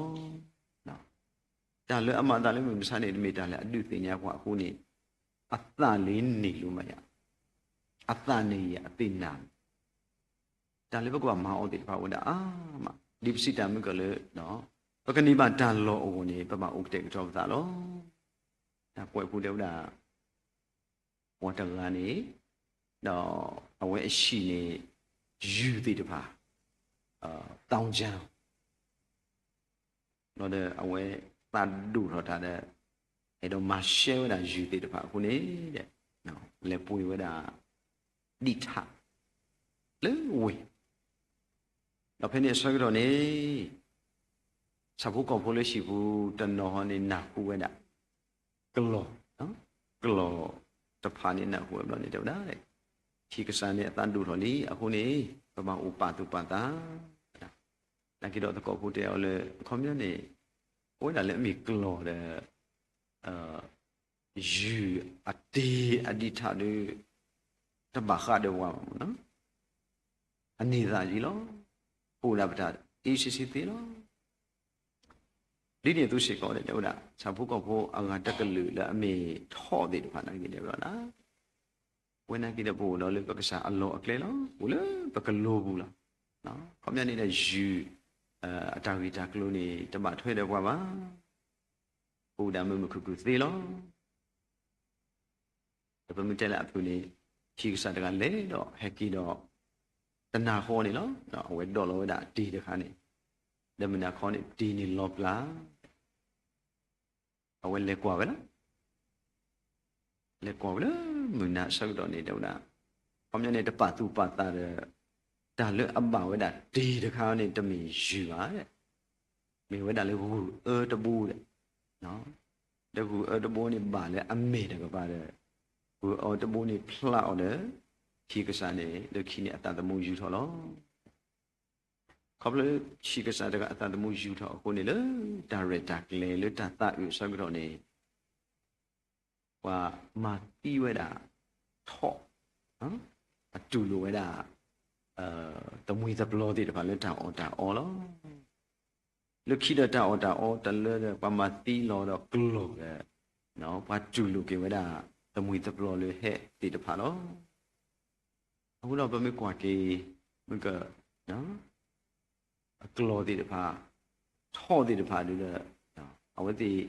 ၤ. တၢ်လၢအမၤအသးလၢမုၢ်မဆါန့ၣ် တမ့ၢ်တၢ်လၢအဒုးသ့ၣ်ညါပှၤအဃိန့ၣ် အသးလၢန့ၣ်လိၤမးယၤ, အသးန့ၣ်ယၤအသ့ၣ်နၢ်, တၢ်လၢပကဘၣ်မၤအီၤသ့ၣ်တဖၣ်အိၣ်ဝဲဒၣ်အါမး, ဒ်ပစံးတၢ်မုၢ်ကလၢ ပကန့ၢ်ဘၣ်တၢ်လီၢ်အဂီၢ်န့ၣ် ပဘၣ်အိၣ်ကတဲာ်ကတီၤပသးလီၤ. တၢ်ကွဲးဖိတဲဝဲဒၣ် ပှၤတဂၤန့ၣ် ဒီးအဝဲအဟံၣ်န့ၣ် ယုၢ်သ့ၣ်တဖၣ် သောင်းကျန်း လီၤဒီးအဝဲသးဒိၣ်ထီၣ်တၢ်ဒီး အဲၣ်ဒိးမၤရှဲဝဲဒၣ်ယုၢ်သ့ၣ်တဖၣ်အဃိန့ၣ် လဲၤပှ့ၤဝဲဒၣ် ဒံးထး လၢဝ့ၢ် ဒီးဖဲန့ၣ်အဆၢကတီၢ်န့ၣ် ဆၣ်ဖိကီၢ်ဖိလၢဟံၣ်ပူၤတနီၤဟီန့ၣ်နၢ်ဟူဝဲဒၣ် ကလီၢ်, ကလီၢ်တဖၣ်န့ၣ်နၢ်ဟူဝဲဘျီန့ၣ် တဲဝဲဒၣ် ဟံၣ်ကစၢ်န့ၣ်အသးဒိၣ်ထီၣ်လံ အဃိန့ၣ် ပဘၣ်အိၣ်ပာ်သူၣ်ပာ်သး နာ်က့ဒီးသကိးဖိတဲအီၤလၢ အခီပညီန့ၣ် အိၣ်ဝဲဒၣ်လၢအမ့ၢ်ကျီၢ်ဒီး ယုၢ်အတ့အဒံးထးဒီး တဘၣ်ဃးဒီးပှၤဘၣ်မ့ၢ်နီၤ, အန့ၢ်သးယံၤလီၤ. ပအိၣ်ဒၣ်ပတၢ်အ့ဆံးဆံးသ့လီၤ. ဒ်န့ၣ်အသိးစ့ၢ်ကီး တဲဝဲဒၣ် ဆၣ်ဖိကီၢ်ဖိအဂၤတကလုာ်လၢအမ့ၢ်ထီၣ်သ့ၣ်တဖၣ် နာ်က့န့ၣ်ဝဲဒၣ် ဝဲနာ်က့ဒီး ပအိၣ်ဒီးလၢပကစၢ်အလီၢ်အကျဲလီၤ. အိၣ်လၢပကလိၤပူၤလီၤ. ခီပညီန့ၣ်ဒီး ယုၢ်အတၢ်ဂ့ၢ်တၢ်ကျိၤန့ၣ် တဘၣ်ထွဲဒီးပှၤဘၣ်. ပအိၣ်ဒၣ်မုာ်မုာ်ခုၣ်ခုၣ်သ့လီၤ. ဒီးပမ့ၢ်တဲလၢအဖုၣ်န့ၣ် ဟံၣ်ကစၢ်တဂၤလဲၤဒီးဟဲက့ၤဒီး တနၤဃီန့ၣ်လီၤ. အဝဲဒိးလီၤဝဲဒၣ်တ့ၢ်တခါန့ၣ်, ဒီးမုၢ်နၤခီန့ၣ် တ့ၢ်န့ၣ်လီၤပျၢ် အဝဲလဲၤကွၢ်ဝဲလီၤ. လဲၤကွၢ်ဝဲလၢမုၢ်နၤအဆၢကတီၢ်န့ၣ် တဲဝဲဒၣ် ခီပညီန့ၣ် တပာ်သူၣ်ပာ်သးဒီး တၢ်လၢအဘၣ်ဝဲဒၣ်တ့ၢ်တခါန့ၣ် တမ့ၢ်ယုၢ်ဘၣ်. မ့ၢ်ဝဲဒၣ်လၢဂုၢ်အၢတဘိဒီး ဒီးဂုၢ်အၢတဘိန့ၣ်ဘၣ်လၢအမဲာ်တကပၤဒီး ဂုၢ်အၢတဘိန့ၣ်ဖျါအီၤဒီး ဟံၣ်ကစၢ်န့ၣ် လၢခံန့ၣ်အသးသမူယူၤထီၣ်လီၤ. ခီဖျိလၢဟံၣ်ကစၢ်တဂၤအသးသမူယူၤထီၣ်အဃိန့ၣ် လၢတၢ်ရဲၣ်တၢ်ကျဲၤလၢတၢ်သးအုးအဆၢကတီၢ်န့ၣ် ပှၤမၤသံဝဲဒၣ်ထီၣ် အတူၢ်လိာ်ဝဲဒၣ် သမံသပျီသ့ၣ်တဖၣ်လၢတၢ်အီၣ်တၢ်အီလီၤ. လၢခံဒီးတၢ်အီၣ်တၢ်အီတလၢဒီး ပှၤမၤသံလီၤဒီးကျီၢ်ဒီး ပှၤတူၢ်လိာ်က့ၤဝဲဒၣ် သမံသပျီလၢဟဲသ့ၣ်တဖၣ်လီၤ. အဃိဒီးပမ့ၢ်ကွၢ်က့ၤ မ့ၢ်က အကျီၢ်သ့ၣ်တဖၣ် ထီၣ်သ့ၣ်တဖၣ်ဒီး အဝဲသ့ၣ်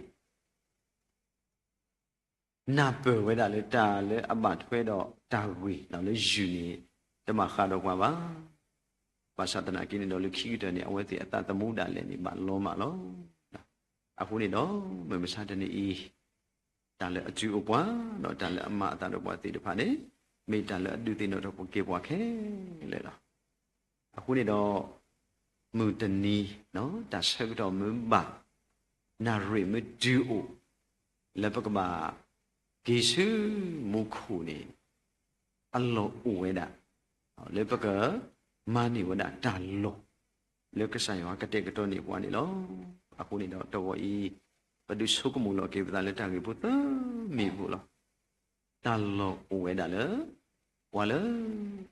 နၢ်ပၢၢ်ဝဲဒၣ်လၢတၢ်လၢအဘၣ်ထွဲဒီးတၢ်ဂ့ၢ်လၢယုၢ်န့ၣ် တဘၣ်ဃးဒီးပှၤဘၣ်. ဘၣ်ဆၣ်သနာ်က့န့ၣ်ဒီး လၢခံကတၢၢ်န့ၣ် အဝဲသ့ၣ်အသးသမူဒၣ်လဲာ်န့ၣ် ဘၣ်လီၤမၢ်လီၤ. အဃိန့ၣ်ဒီး မုၢ်မဆါတနံၤအံၤ တၢ်လၢအစုအိၣ်ပှၤ ဒီးတၢ်လၢအမၤအသးဒီးပှၤသ့ၣ်တဖၣ်န့ၣ် မ့ၢ်တၢ်လၢအဒုးသ့ၣ်နီၣ်ထီၣ်က့ၤပှၤခဲလၢာ်လီၤ. အဃိန့ၣ်ဒီး မုၢ်တနံၤ တၢ်ဆၢကတီၢ်မ့ၢ်ဘၣ် နၣ်ရံၣ်မ့ၢ်တုၤအိၣ် လၢပကဘၣ်က့ၤဆူမူခိၣ်န့ၣ် အလီၢ်အိၣ်ဝဲဒၣ် လၢပကမၤန့ၢ်ဝဲဒၣ်တၢ်လီၢ် လၢကစၢ်ယွၤကတဲာ်ကတီၤန့ၢ်ပှၤန့ၣ်လီၤ. အဃိန့ၣ်ဒီးတဝီအံၤ ပဒုးဆိကမိၣ်လီၤက့ၤပသးလၢတၢ်ဂ့ၢ်ဖိသၢမံၤဖိလီၤ. တၢ်လီၢ်အိၣ်ဝဲဒၣ်လၢ ပှၤလၢ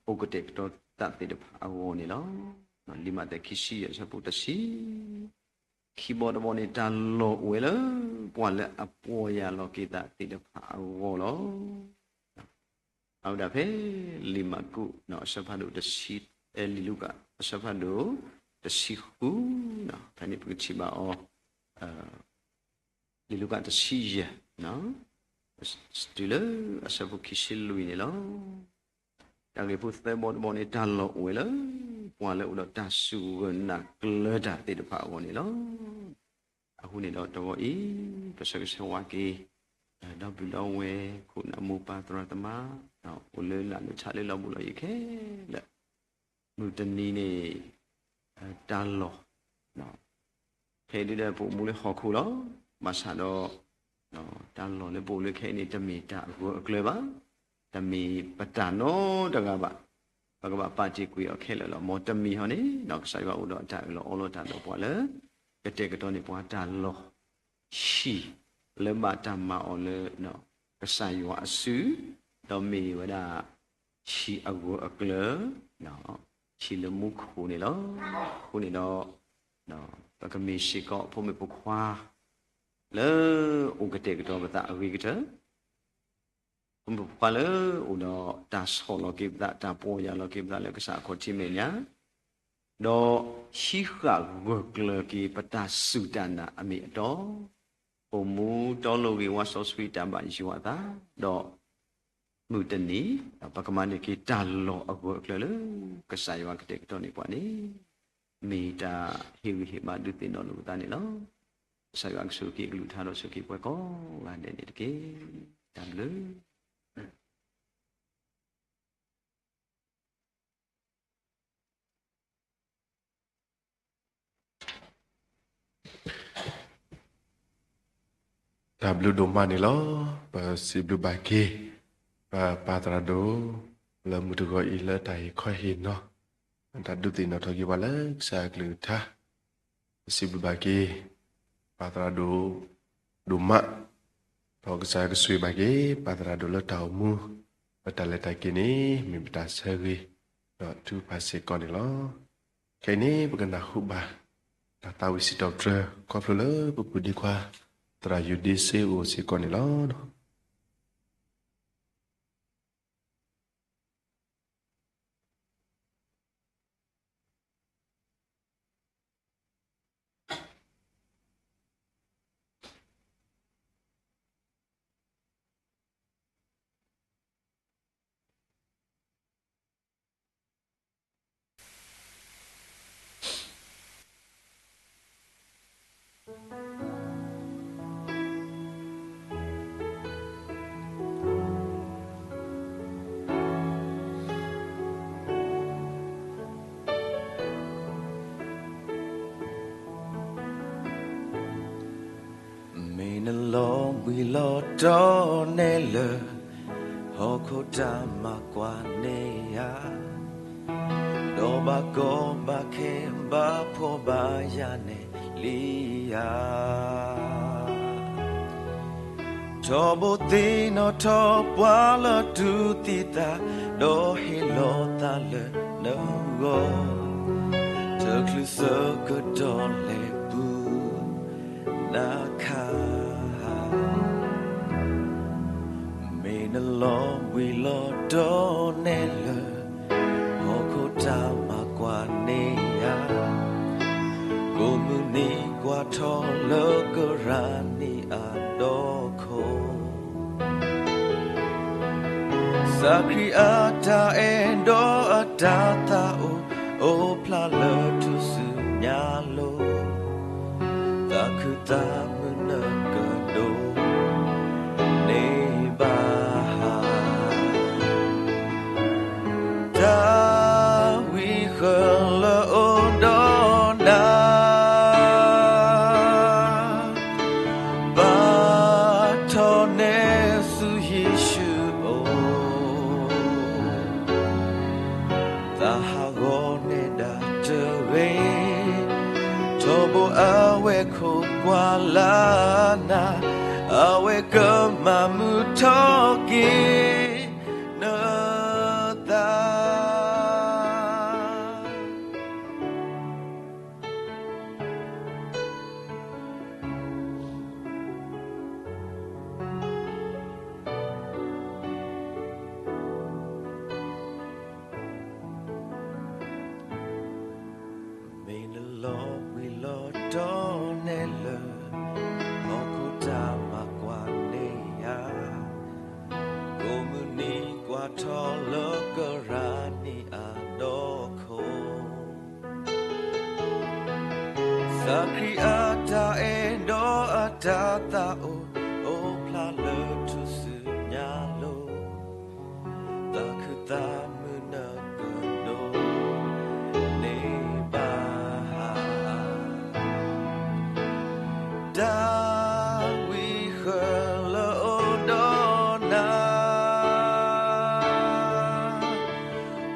အိၣ်ကတဲာ်ကတီၤသးသ့ၣ်တဖၣ်အဂီၢ်န့ၣ်လီၤ. လံာ်မးသဲခံဆံယဲၢ်အဆၢဖိတဆံ ခံဘီတဘီန့ၣ် တၢ်လီၢ်အိၣ်ဝဲလၢ ပှၤလၢအပီၢ်ယၢ်လီၤက့ၤသးသ့ၣ်တဖၣ်အဂီၢ်လီၤ. အဝဲဒၣ်ဖဲ လံာ်မၢ်ကူး အဆၢဖးဒိၣ်တဆံ လံာ်လူၤကၣ် အဆၢဖးဒိၣ်တဆံဃု ဖဲန့ၣ်ပကထံၣ်ဘၣ်အီၤ လံာ်လူၤကၣ်တဆံယဲၢ် တုၤလၢအဆၢဖိခံဆံလွံၢ်န့ၣ်လီၤ. တၢ်ဂ့ၢ်ဖိသၢဘီတဘီန့ၣ် တၢ်လီၢ်အိၣ်ဝဲလၢ ပှၤလၢအိၣ်ဒီးတၢ်စူၢ်ဂၢၢ်နာ်ကျၢၤတၢ်သ့ၣ်တဖၣ်အဂီၢ်န့ၣ်လီၤ. အဃိန့ၣ်ဒီးတဝီအံၤ ပဆၢဂ့ၤဆၢဝါက့ၤ ဒီပုၢ်ဒီဝဲၢ် ခိၣ်နၢ်မိၢ်ပၢ်သရၣ်သမါ အိၣ်လၢလၢ်လၢထးလၢလီၤဘူးလီၤယံၤခဲလၢာ် မုၢ်တနံၤန့ၣ် တၢ်လီၢ် ဖဲဒၣ်ပအိၣ်မူလၢဟီၣ်ခိၣ်လီၤ. ဘၣ်ဆၣ်ဒီး တၢ်လီၢ်လၢပအိၣ်လၢခဲအံၤန့ၣ် တမ့ၢ်တၢ်အဂၢၢ်အကျၢၤဘၣ်, တမ့ၢ်ပတၢ်နီတဂၤဘၣ်. ပကဘၣ်ပာ်တ့ၢ်ကွံာ်အီၤခဲလၢာ်လီၤ. မ်တမံၤဟီန့ၣ် ကစၢ်ယွၤအိၣ်ဒီးအတၢ်အၢၣ်လီၤအီလီၤတၢ်ဒီးပှၤလၢ ကတဲာ်ကတီၤန့ၢ်ပှၤတၢ်လီၢ် ဟံၣ်လၢဘၣ်တၢ်မၤအီၤလၢ ကစၢ်ယွၤအစု, ဒီးမ့ၢ်ဝဲဒၣ် ဟံၣ်အဂၢၢ်အကျၢၤ, ဟံၣ်လၢမူခိၣ်န့ၣ်လီၤ. အဃိန့ၣ်ဒီး ပကမ့ၢ်စ့ၢ်ကီးဖိမုၣ်ဖိခွါ လၢအိၣ်ကတဲာ်ကတီၤပသးအဂ့ၤကတၢၢ်, ဖိမုၣ်ဖိခွါလၢအိၣ်ဒီးတၢ်ဆီၣ်လီၤက့ၤပသး တၢ်ပီၢ်ယၢ်လီၤက့ၤပသးလၢကစၢ်အခီၣ်ထံးမဲာ်ညါ, ဒီးဟံးဃာ်ဂၢၢ်ကျၢၤက့ၤပတၢ်စူၢ်တၢ်နာ်အမ့ၢ်အတီ, အိၣ်မူတီလိၤဂ့ၤဝါစီဆှံတၢ်ဘၣ်ယွၤအသး, ဒီးမုၢ်တနံၤ ပကမၤန့ၢ်က့ၤတၢ်လီၢ်အဂၢၢ်အကျၢၤလၢ ကစၢ်ယွၤကတဲာ်ကတီၤန့ၢ်ပှၤန့ၣ် မ့ၢ်တၢ်ဟ့ၣ်ဂံၢ်ဟ့ၣ်ဘါဒုးသ့ၣ်နီၣ်လိာ်ပသးန့ၣ်လီၤ. ကစၢ်ယွၤကဆိၣ်ဂ့ၤက့ၤအကလုၢ်ကထါဒီးဆိၣ်ဂ့ၤပှၤကိးဂၤဒဲးန့ၣ်တက့ၢ်. တၢ်ဘျုး တၢ်ဘျုးဒိၣ်မးန့ၣ်လီၤ. ပစံးဘျုးဘၣ်က့ၤ ပပၢ်သရၣ်ဒိၣ် လၢမုၢ်တဂီၤအံၤလၢတၢ်ဟ့ၣ်ခီဟ့ၣ်နီၤ တၢ်ဒုးသ့ၣ်နီၣ်ထီၣ်က့ၤပှၤလၢကစၢ်အကလုၢ်ကထါ, ပစံးဘျုးဘၣ်က့ၤ ပၢ်သရၣ်ဒိၣ်ဒိၣ်မး, ဒီးကစၢ်ယွၤကဆိၣ်ဂ့ၤဘၣ်က့ၤ ပၢ်သရၣ်ဒိၣ်လၢတၢ်အိၣ်မူ, လၢတၢ်လဲၤတၢ်က့ၤန့ၣ် မ့ၢ်ပတၢ်ဆၢဂ့ၤ ဒီးထုကဖၣ်စ့ၢ်ကီးန့ၣ်လီၤ. ခဲအံၤန့ၣ် ပကနၢ်ဟူဘၣ် တၢ်သးဝံၣ်စံးထီၣ်ပတြၢၤ ခီဖျိလၢပပုၢ်ဒ့ခွါ သရၣ်ယူၤဒ့စ့အိၣ်စ့ၢ်ကီးန့ၣ်လီၤ. မ့ၢ်နလီၤဘှံးလီၤတီၤနဲၣ်လၢ ဟီၣ်ခိၣ်တၢ်မၤကွၢ်န့ၢ်ယၤ, ဒီးဘၣ်ကီဘၣ်ခဲဘၣ်ဖှီၣ်ဘၣ်ယာ်န့ၣ်လံဧါ. ထီဘိသ့ၣ်နီၣ်ထီၣ်ပှၤလၢတူၢ်သံသး, ဒီးဟ့ၣ်လီၤသးလၢနဂီၢ်, တချုးဆၢကတီၢ်လဲၤပူၤ နၤခါ, မ့ၢ်နလီၤဘှံးလီၤတီၤနဲၣ်လၢ ဟီၣ်ခိၣ်တၢ်မၤကွၢ်န့ၢ်ယၤ, ကိးမုၢ်နံၤကွၢ်ထီၣ်လၢကရၢနံၣ်အဒီခိၣ်, သးခရံာ်အတၢ်အဲၣ်ဒီးအတၢ်သးအိၣ် အိၣ်ဖျါလၢထူၣ်စုညါလိၤ, သးခုသးမုာ်နကဒိးန့ၢ်ဘၣ်ဧါ. တၢ်ဝံဃၢၤလၢအိၣ်ဒီးနၤ, ဘၣ်ထီၣ်နဲၣ်ဆူယ့ၣ်ၡူးအအိၣ်, သးဟးဂီၤနဲဒၣ်တဂ့ၤ, ထီဘိအဝဲခိးကွၢ်လၢနၤ, အဝဲကမၤမုာ်ထီၣ်က့ၤနသး. မ့ၢ်နလီၤဘှံးလီၤတီၤနဲၣ်လၢ ဟီၣ်ခိၣ်တၢ်မၤကွၢ်န့ၢ်ယၤ, ကိးမုၢ်နံၤကွၢ်ထီၣ်လၢကရၢနံၣ်အဒီခိၣ်, သးခရံာ်အတၢ်အဲၣ်ဒီးအတၢ်သးအိၣ်, အိၣ်ဖျါလၢထူၣ်စုညါလိၤ, သးခုသးမုာ်နကဒိးန့ၢ်ဘၣ်ဧါ. တၢ်ဝံဃၢၤလၢအိၣ်ဒီးနၤ,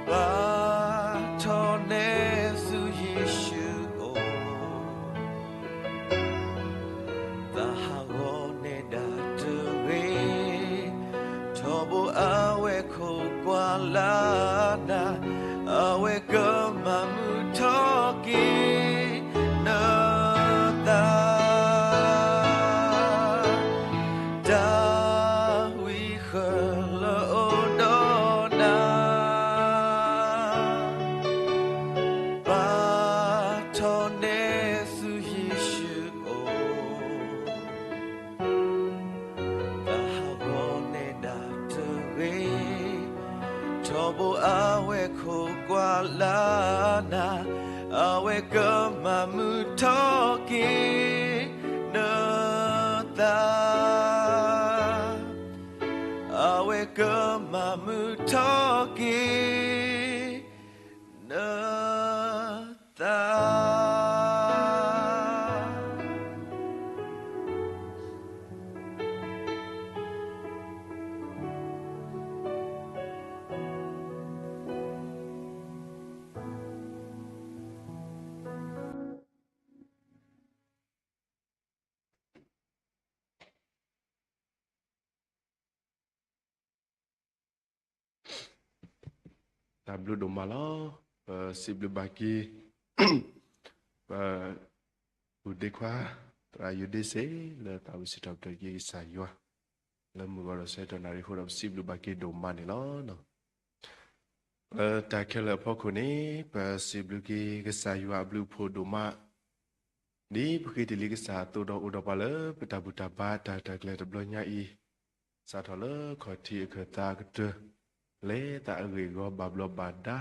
ဘၣ်ထီၣ်နဲၣ်ဆူယ့ၣ်ၡူးအအိၣ်, သးဟးဂီၤနဲဒၣ်တဂ့ၤ, ထီဘိအဝဲခိးကွၢ်လၢနၤ, အဝဲကမၤမုာ်ထီၣ်က့ၤနသး. တၢ်ဝံဃၢၤလၢအိၣ်ဒီးနၤ, ဘၣ်ထီၣ်နဲၣ်ဆူယ့ၣ်ၡူးအအိၣ်, သးဟးဂီၤနဲဒၣ်တဂ့ၤ, ထီဘိအဝဲခိးကွၢ်လၢနၤ, အဝဲကမၤမုာ်ထီၣ်က့ၤနသး, အဝဲကမၤမုာ်ထီၣ်က့ၤနသး. တၢ်ဘျုးဒိၣ်မးလီၤ. ပစံးဘျုးဘၣ်က့ၤ ပ ပုၢ်ဒ့ခွါ သရၣ်ယိၤဒ့စ့ၣ် လၢတၢ်ဝံစံးထီၣ်ပတြၢၤက့ၤကစၢ်ယွၤ လၢမုၢ်ဂီၤဒီးဆၢကတီၢ်နၣ်ရံၣ်အဃိဒီး ပစံးဘျုးဘၣ်က့ၤဒိၣ်မးန့ၣ်လီၤ. လၢတၢ်ခဲလၢာ်အဖီခိၣ်န့ၣ် ပစံးဘျုးက့ၤကစၢ်ယွၤအဘျုးအဖှိၣ်ဒိၣ်မး ဒ်ပဃ့တ့ၢ်လံကစၢ်အသိးဒီး အိၣ်ဒီးပှၤလၢပတၢ်ဘူၣ်တၢ်ဘါတၢ်ရဲၣ်တၢ်ကျဲၤတဘျီညါအံၤ စးထီၣ်လၢခီၣ်ထံးအခၢၣ်သးကတၢၢ် လၢသးအဂ့ၢ်အဂီၤဘၣ်ဘျီးဘၣ်ဒါ,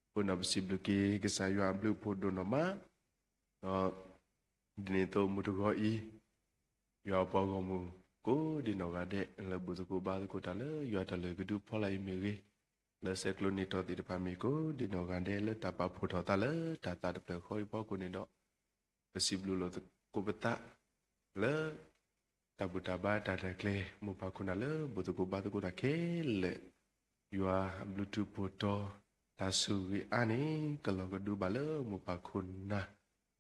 အဃိန့ၣ်ပစံးဘျုးက့ၤကစၢ်ယွၤအဘျုးအဖှိၣ်ဒိၣ်နီၢ်မး, ဒီးဒ်န့ၣ်အသိးမုၢ်တဂီၤအံၤ ယွၤအပှၤဂီၢ်မုၢ်ကိးဒံနီၢ်ဂၤဒဲး လၢဘူၣ်သကိးဘါသကိးတၢ်လၢယွၤတၢ်လုၢ်ကဒုဖီလာ်အံၤမ့ၢ်ဂ့ၤ, လၢဆဲးကျိးနံၣ်ထီၣ်သ့ၣ်တဖၣ်မ့ၢ်ဂ့ၤ ကိးဒံနီၢ်ဂၤဒဲး လၢတၢ်ပာ်ဖှိၣ်ထီၣ်သးလၢတၢ်သးတဖျၢၣ်ဃီအံၤအဖီခိၣ်န့ၣ်ဒီး ပစံးဘျုးလိာ်သကိးပသး လၢတၢ်ဘူၣ်တၢ်ဘါတၢ်ရဲၣ်တၢ်ကျဲၤ မိၢ်ပၢ်ခိၣ်နၢ်လၢဘူၣ်သကိးဘါသကိးတၢ်ခဲလၢာ်, ယွၤအဘျုးထူဖိတီ တၢ်ဆိၣ်ဂ့ၤအါန့ၣ် ကလီၤကဒုဘၣ်လၢမိၢ်ပၢ်ခိၣ်နၢ်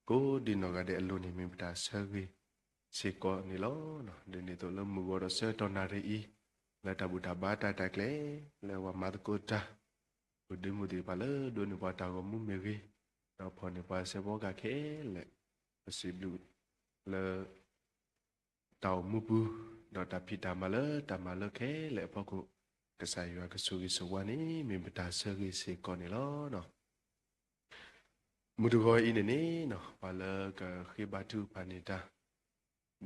ကိးဒံနီၢ်ဂၤဒဲးအလိၤန့ၣ် မ့ၢ်ပတၢ်ဆၢဂ့ၤစ့ၢ်ကီးန့ၣ်လီၤ. ဒ်န့ၣ်အသိးလၢမုၢ်ဂီၤဒီးဆၢကတီၢ်နၣ်ရံၣ်အံၤ လၢတၢ်ဘူၣ်တၢ်ဘါတၢ်ရဲၣ်တၢ်ကျဲၤ လၢပှၤမၤသကိးတၢ် ပဒုးမုၢ်သ့ၣ်တဖၣ်လၢဒိးန့ၢ်ပှၤတၢ်ဂီၤမူမ့ၢ်ဂ့ၤ, ဒီးဖီၣ်န့ၢ်ပှၤစဲးဖီကဟၣ်ခဲလၢာ်, ပစံးဘျုးလၢ တၢ်အိၣ်မူပူၤ, ဒီးတၢ်ဖံးတၢ်မၤလၢတၢ်မၤလၢခဲလၢာ်အဖီခိၣ်, ကစၢ်ယွၤကဆိၣ်ဂ့ၤဆိၣ်ဝါန့ၣ် မ့ၢ်ပတၢ်ဆၢဂ့ၤစ့ၢ်ကီးန့ၣ်လီၤ. မုၢ်တဂီၤအံၤန့ၣ်န့ၣ် ပှၤလၢကဃ့ဘါထုကဖၣ်န့ၢ်တၢ်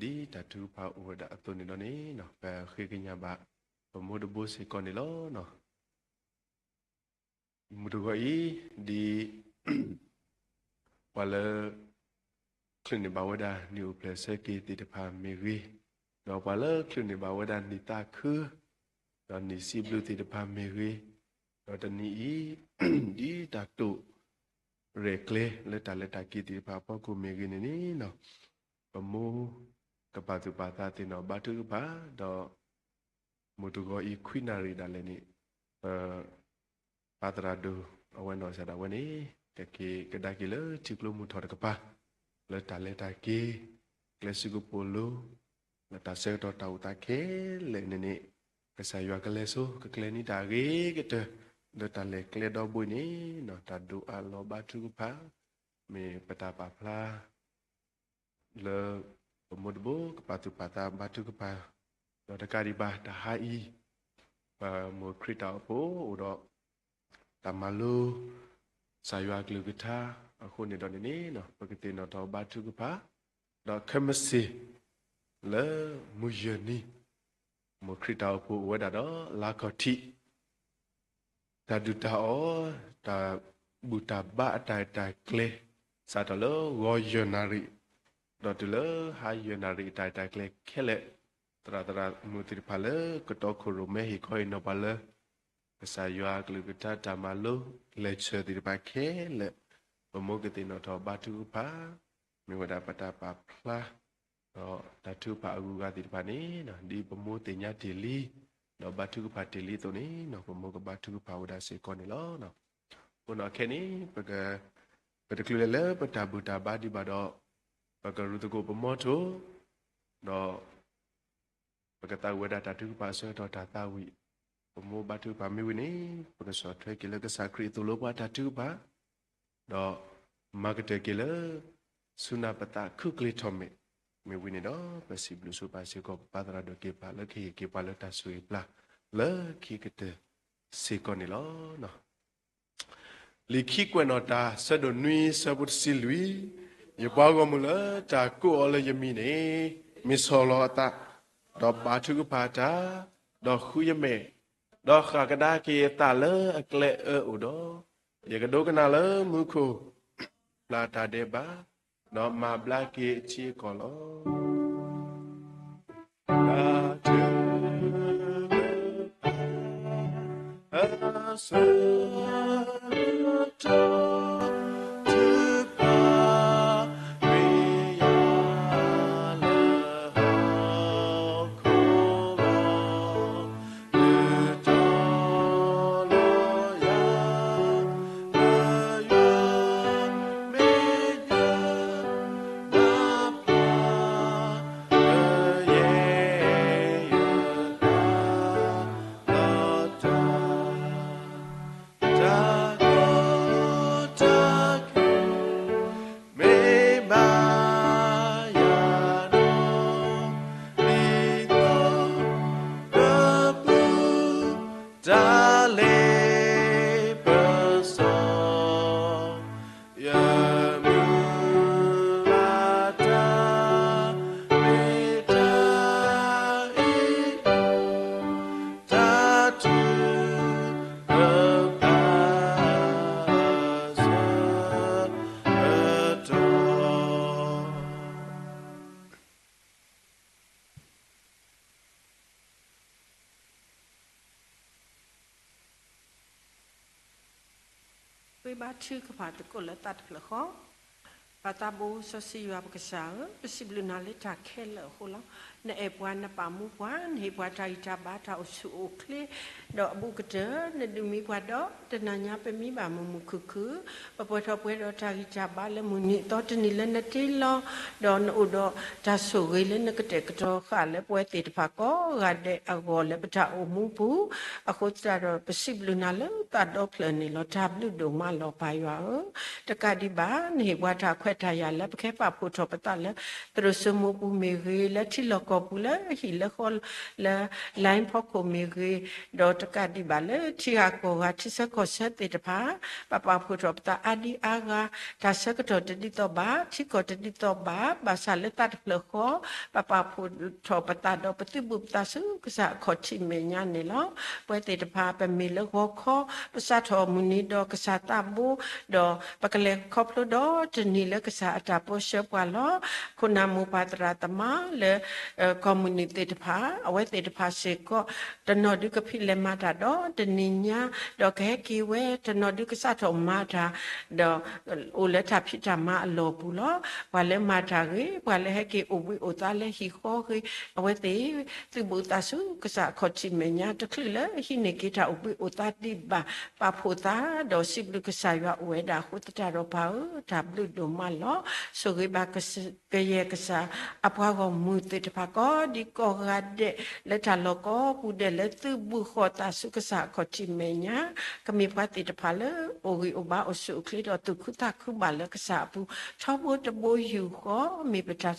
ဒ်တၢ်ထုကဖၣ်အိၣ်ဝဲဒၣ်အသိးန့ၣ်ဒီးန့ၣ် ပဃ့ကညးဘၣ် ပမိၢ်တဘိစ့ၢ်ကီးန့ၣ်လီၤ. မုၢ်တဂီၤအံၤ ဒ် ပှၤလၢ ချုးန့ၢ်ဘၣ်ဝဲဒၣ်နံၣ်အိၣ်ဖျဲၣ်ဆၢက့ၤသ့ၣ်တဖၣ်မ့ၢ်ဂ့ၤ, ဒီးပှၤလၢချုးန့ၢ်ဘၣ်ဝဲဒၣ်နံၣ်သးခု ဒီးနံၣ်စံးဘျုးသ့ၣ်တဖၣ်မ့ၢ်ဂ့ၤ, ဒီးတနံၤအံၤ ဒ်တၢ်တိာ်ရဲၣ်ကျဲၤလၢတၢ်လဲၤတၢ်က့ၤသ့ၣ်တဖၣ်အဖီခိၣ်မ့ၢ်ဂ့ၤန့ၣ်န့ၣ် ပမိၢ်ကပာ်သူၣ်ပာ်သးသ့ၣ်နီၣ်ဘါထုကဖၣ် ဒီး မုၢ်တဂီၤအံၤခွံနၣ်ရံၣ်ဒၣ်လဲာ်န့ၣ် ပ ပၢ်သရၣ်ဒိၣ် အဝဲနီၢ်စၢ်ဒၣ်ဝဲန့ၣ် ကက့ၤကဒါက့ၤလၢထံကျိမုၢ်ထီၣ်တကပၤ လၢတၢ်လဲၤတၢ်က့ၤ ကျဲစူးကပိာ်လိၤ လၢတၢ်ဆၢကတီၢ်တၢ်အိၣ်သးခဲလၢာ်န့ၣ်န့ၣ် ကစၢ်ယွၤကလဲၤဆိ ကကျဲၤန့ၢ်တၢ်အဂ့ၤကတၢၢ် လၢတၢ်လဲၤကျဲဒီဘိအံၤန့ၣ် တၢ်ဒိးအးလီၤဘါထုကဖၣ် မ့ၢ်ပတၢ်ပာ်ဖျါ လၢပမိၢ်တဘိကပာ်သူၣ်ပာ်သးဘါထုကဖၣ် ဒီးတကးဒံးဘၣ်တဟါအံၤ ပမိၢ်ခရံာ်တၢ်အိၣ်ဖှိၣ်အိၣ်ဒီး တၢ်မၤလိ ကစၢ်ယွၤအကလုၢ်ကထါအဃိန့ၣ်ဒီးန့ၣ်န့ၣ် ပကသ့ၣ်နီၣ်ထီၣ်ဘါထုကဖၣ် ဒီးခဲမုၢ်ဆ့ၣ် လၢမုၢ်ယဲၢ်နံၤ မိၢ်ခရံာ်တၢ်အိၣ်ဖှိၣ်အိၣ်ဝဲဒၣ်ဒီးလါခီၣ်ထံး တၢ်ဒုၣ်တၢ်အီၣ် တၢ်ဘူၣ်တၢ်ဘါအတၢ်ရဲၣ်တၢ်ကျဲၤ စးထီၣ်လၢဂီၤယဲၢ်နၣ်ရံၣ် ဒီးတုၤလၢဟါယဲၢ်နၣ်ရံၣ်အတၢ်ရဲၣ်တၢ်ကျဲၤခဲလၢာ် သရၣ်သရၣ်မုၣ်သ့ၣ်တဖၣ်လၢကတီၢ်ခိၣ်ရိၣ်မဲဟ့ၣ်ခီအံၤနီၢ်ပှၤလၢ ကစၢ်ယွၤအကလုၢ်ကထါတၢ်မၤလိ လဲၤဆၢသ့ၣ်တဖၣ်ခဲလၢာ် ပမိၢ်ကသ့ၣ်နီၣ်ထီၣ်ဘါထုကဖၣ် မ့ၢ်ဝဲဒၣ်ပတၢ်ပာ်ဖျါ ဒီးတၢ်ထုကဖၣ်အဂုၤအဂၤသ့ၣ်တဖၣ်န့ၣ် ဒ်ပမိၢ်သ့ၣ်ညါတ့ၢ်လံ ဒီးဘါထုကဖၣ်တ့ၢ်လံအသိးန့ၣ် ပမိၢ်ကဘါထုကဖၣ်ဝဲဒၣ်စ့ၢ်ကီးန့ၣ်လီၤ. အဃိန့ၣ်ခဲအံၤန့ၣ် ပတချုးလဲၤလၢပတၢ်ဘူၣ်တၢ်ဘါဒံးဘၣ်ဒီး ပကရူးသကိးပမီထိၣ် ဒီး ပကသးဝံၣ်ဝဲဒၣ်တၢ်ထုကဖၣ်အဆၢကတီၢ်တၢ်သးဝံၣ်, ပမိၢ်ဘါထုကဖၣ်မ့ၢ်ဝံၤန့ၣ် ပကဆီၣ်ထွဲက့ၤလၢကစၢ်ခရံာ်အသိးလၢပှၤတၢ်ထုကဖၣ်, ဒီးမၤကတၢၢ်က့ၤလၢ ဆူနၢ်ပသးခုကျ့ထီၣ်မဲာ်, မ့ၢ်ဝံၤန့ၣ်ဒီး ပစံးဘျုးဆိပာ်စ့ၢ်ကီးပပၢ်သရၣ်ဒိၣ်က့ၤပာ်လၢကဟ့ၣ်က့ၤပှၤလၢတၢ်ဆိၣ်ဂ့ၤပျၢ် လၢခံကတၢၢ်စ့ၢ်ကီးန့ၣ်လီၤ. လံာ်ခံကွဲးနီၣ်တၢ် ဆၢဒိၣ်နွံ ဆၢဖိတဆံလွံၢ်, ယပှၤဂီၢ်မုၢ်လၢတၢ်ကိးအီၤလၢယမံၤန့ၣ် မ့ၢ်ဆီၣ်လီၤအသး, ဒီးဘါထုကဖၣ်တၢ်, ဒီးဃုယမဲာ်, ဒီးဃၣ်ကဒါက့ၤအသးလၢအကျဲအၢအိၣ်ဒီး, ယကဒိကနၣ်လၢမူခိၣ် ပျၢ်တၢ်ဒဲးဘး, ဒီးမၤဘျါက့ၤအထံအကီၢ်လီၤ. တၢ်ထုကဖၣ် အဆၢကတီၢ် ထုကဖၣ် မ့ၢ်ယၤလၢဟီၣ်ခိၣ်လီၤ. တၢ် တၢ်လ့ပစီ ယမုၢ်လၢ်တၢ် မ့ၢ်တၢ်အံၤ တၢ်ထုကဖၣ် ဆၢကတီၢ် ဃ့ဘါထုကဖၣ်သကိးလၢသးတဖျၢၣ်ဃီ. ပၢ်သးဘိစီဆှံယွၤပကစၢ်ဧၢ, ပစံးဘျုးနၤလၢတၢ်ခဲလၢာ်အဃိလီၤ. နအဲၣ်ပှၤနပာ်မူပှၤ, နဟ့ၣ်ပှၤတၢ်ဂံၢ်တၢ်ဘါတၢ်အိၣ်ဆူၣ်အိၣ်ချ့, ဒီးအဘူးကတၢၢ် နဒုးမံပှၤဒီး တနၤညါပမံဘၣ်မုာ်မုာ်ခုၣ်ခုၣ်, ပပှဲၤထီၣ်ပှဲၤဒီးတၢ်ဂံၢ်တၢ်ဘါလၢမုၢ်နံၤအသီတနံၤလၢနတ့လီၤ, ဒီးနအိၣ်ဒီးတၢ်ဆိၣ်ဂ့ၤလၢနကတဲာ်ကတီၤဃာ်လၢပဝဲသ့ၣ်တဖၣ်ကိးဂၤဒဲးအဂီၢ်လၢပတၢ်အိၣ်မူပူၤ, အဃိသတးဒီးပစံးဘျုးနၤလၢသးဒီဖျၢၣ်န့ၣ်လီၤ. တၢ်ဘျုးဒိၣ်မးလီၤပၢ်ယွၤဧၢ, တကးဒံးဘၣ် နဟ့ၣ်ပှၤတၢ်ခွဲးတၢ်ယာ်လၢပကဟဲပာ်ဖှိၣ်ထီၣ်ပသးလၢ သရိာ်စိမိးပူၤမ့ၢ်ဂ့ၤ, လၢထံလီၢ်ကီၢ်ပူၤလၢဟံၣ်လၢဃီလၢ line ဖီခိၣ်မ့ၢ်ဂ့ၤ, ဒီးတကးဒံးဘၣ်လၢထံဂၤကီၢ်ဂၤထံဆၢကီၢ်ဆၢသ့ၣ်တဖၣ်, ပပာ်ဖှိၣ်ထီၣ်ပသးအါဒံအါဂၤ, တၢ်ဆၢကတီၢ်တဒ်သိးဘၣ်, ထံကီၢ်တဒ်သိးဘၣ်, ဘၣ်ဆၣ်လၢသးတဖျၢၣ်ဃီ, ပပာ်ဖှိၣ်ထီၣ်ပသးဒီးပသုးဘူးပသးဆူကစၢ်အခီၣ်ထံးမဲာ်ညါန့ၣ်လီၤ. ပဝဲသ့ၣ်တဖၣ် ပမ့ၢ်လၢဂီၤခီ, ပစးထီၣ်မုၢ်နံၤဒီးကစၢ်သးဘိ, ဒီးပကလဲၤခီဖျိဒီးတနံၤလၢကစၢ်အတၢ်ပၢဆှၢပှၤလီၤ. ခိၣ်နၢ်မိၢ်ပၢ်သရၣ်သမါလၢ ကီၢ်မုၢ်နံၤသ့ၣ်တဖၣ်, အဝဲသ့ၣ်တဖၣ်စ့ၢ်ကီး တနီၤဒုးကဖံးလဲၤမၤတၢ်ဒီးတနံၤညါ, ဒီးကဟဲက့ၤဝဲ, တနီၤဒုးကစးထီၣ်မၤတၢ်, ဒီးအိၣ်လၢတၢ်ဖံးတၢ်မၤအလီၢ်ပူၤလီၤ. ပှၤလၢမၤတၢ်ဂ့ၤ, ပှၤလၢဟဲက့ၤအိၣ်ဘှံးအိၣ်သါလၢဟံၣ်ဃီဂ့ၤ, အဝဲသ့ၣ် သုးဘူးသးဆူကစၢ်အခီၣ်ထံးမဲာ်ညါ, တချုးလၢဟံးန့ၢ်က့ၤတၢ်အိၣ်ဘှံးအိၣ်သါဒံးဘၣ်, ပာ်ဖှိၣ်သးဒီးစံးဘျုးကစၢ်ယွၤအိၣ်ဝဲဒၣ်အဃိသတးဒီးပၢ်ဧၢ, တၢ်ဘျုးဒိၣ်မးလီၤ. ဆိၣ်ဂ့ၤဘၣ်ကစၢ် ကယဲၢ်ကစၢ်အပှၤဂီၢ်မုၢ်သ့ၣ်တဖၣ်ကိးဒံကိးဂၤဒဲး လၢတၢ်လီၢ်ကိးပူၤဒဲးလၢသုးဘူးဃီၤသးဆူကစၢ်အခီၣ်ထံးမဲာ်ညါ, ကမ့ၢ်ပှၤသ့ၣ်တဖၣ်လၢအိၣ်ဂံၢ်အိၣ်ဘါအိၣ်ဆူၣ်အိၣ်ချ့ဒီးသူၣ်ခုသးခုဘၣ်လၢကစၢ်အပူၤ, ထီဘိတဘိယူၢ်ဃီ မ့ၢ်ပတၢ်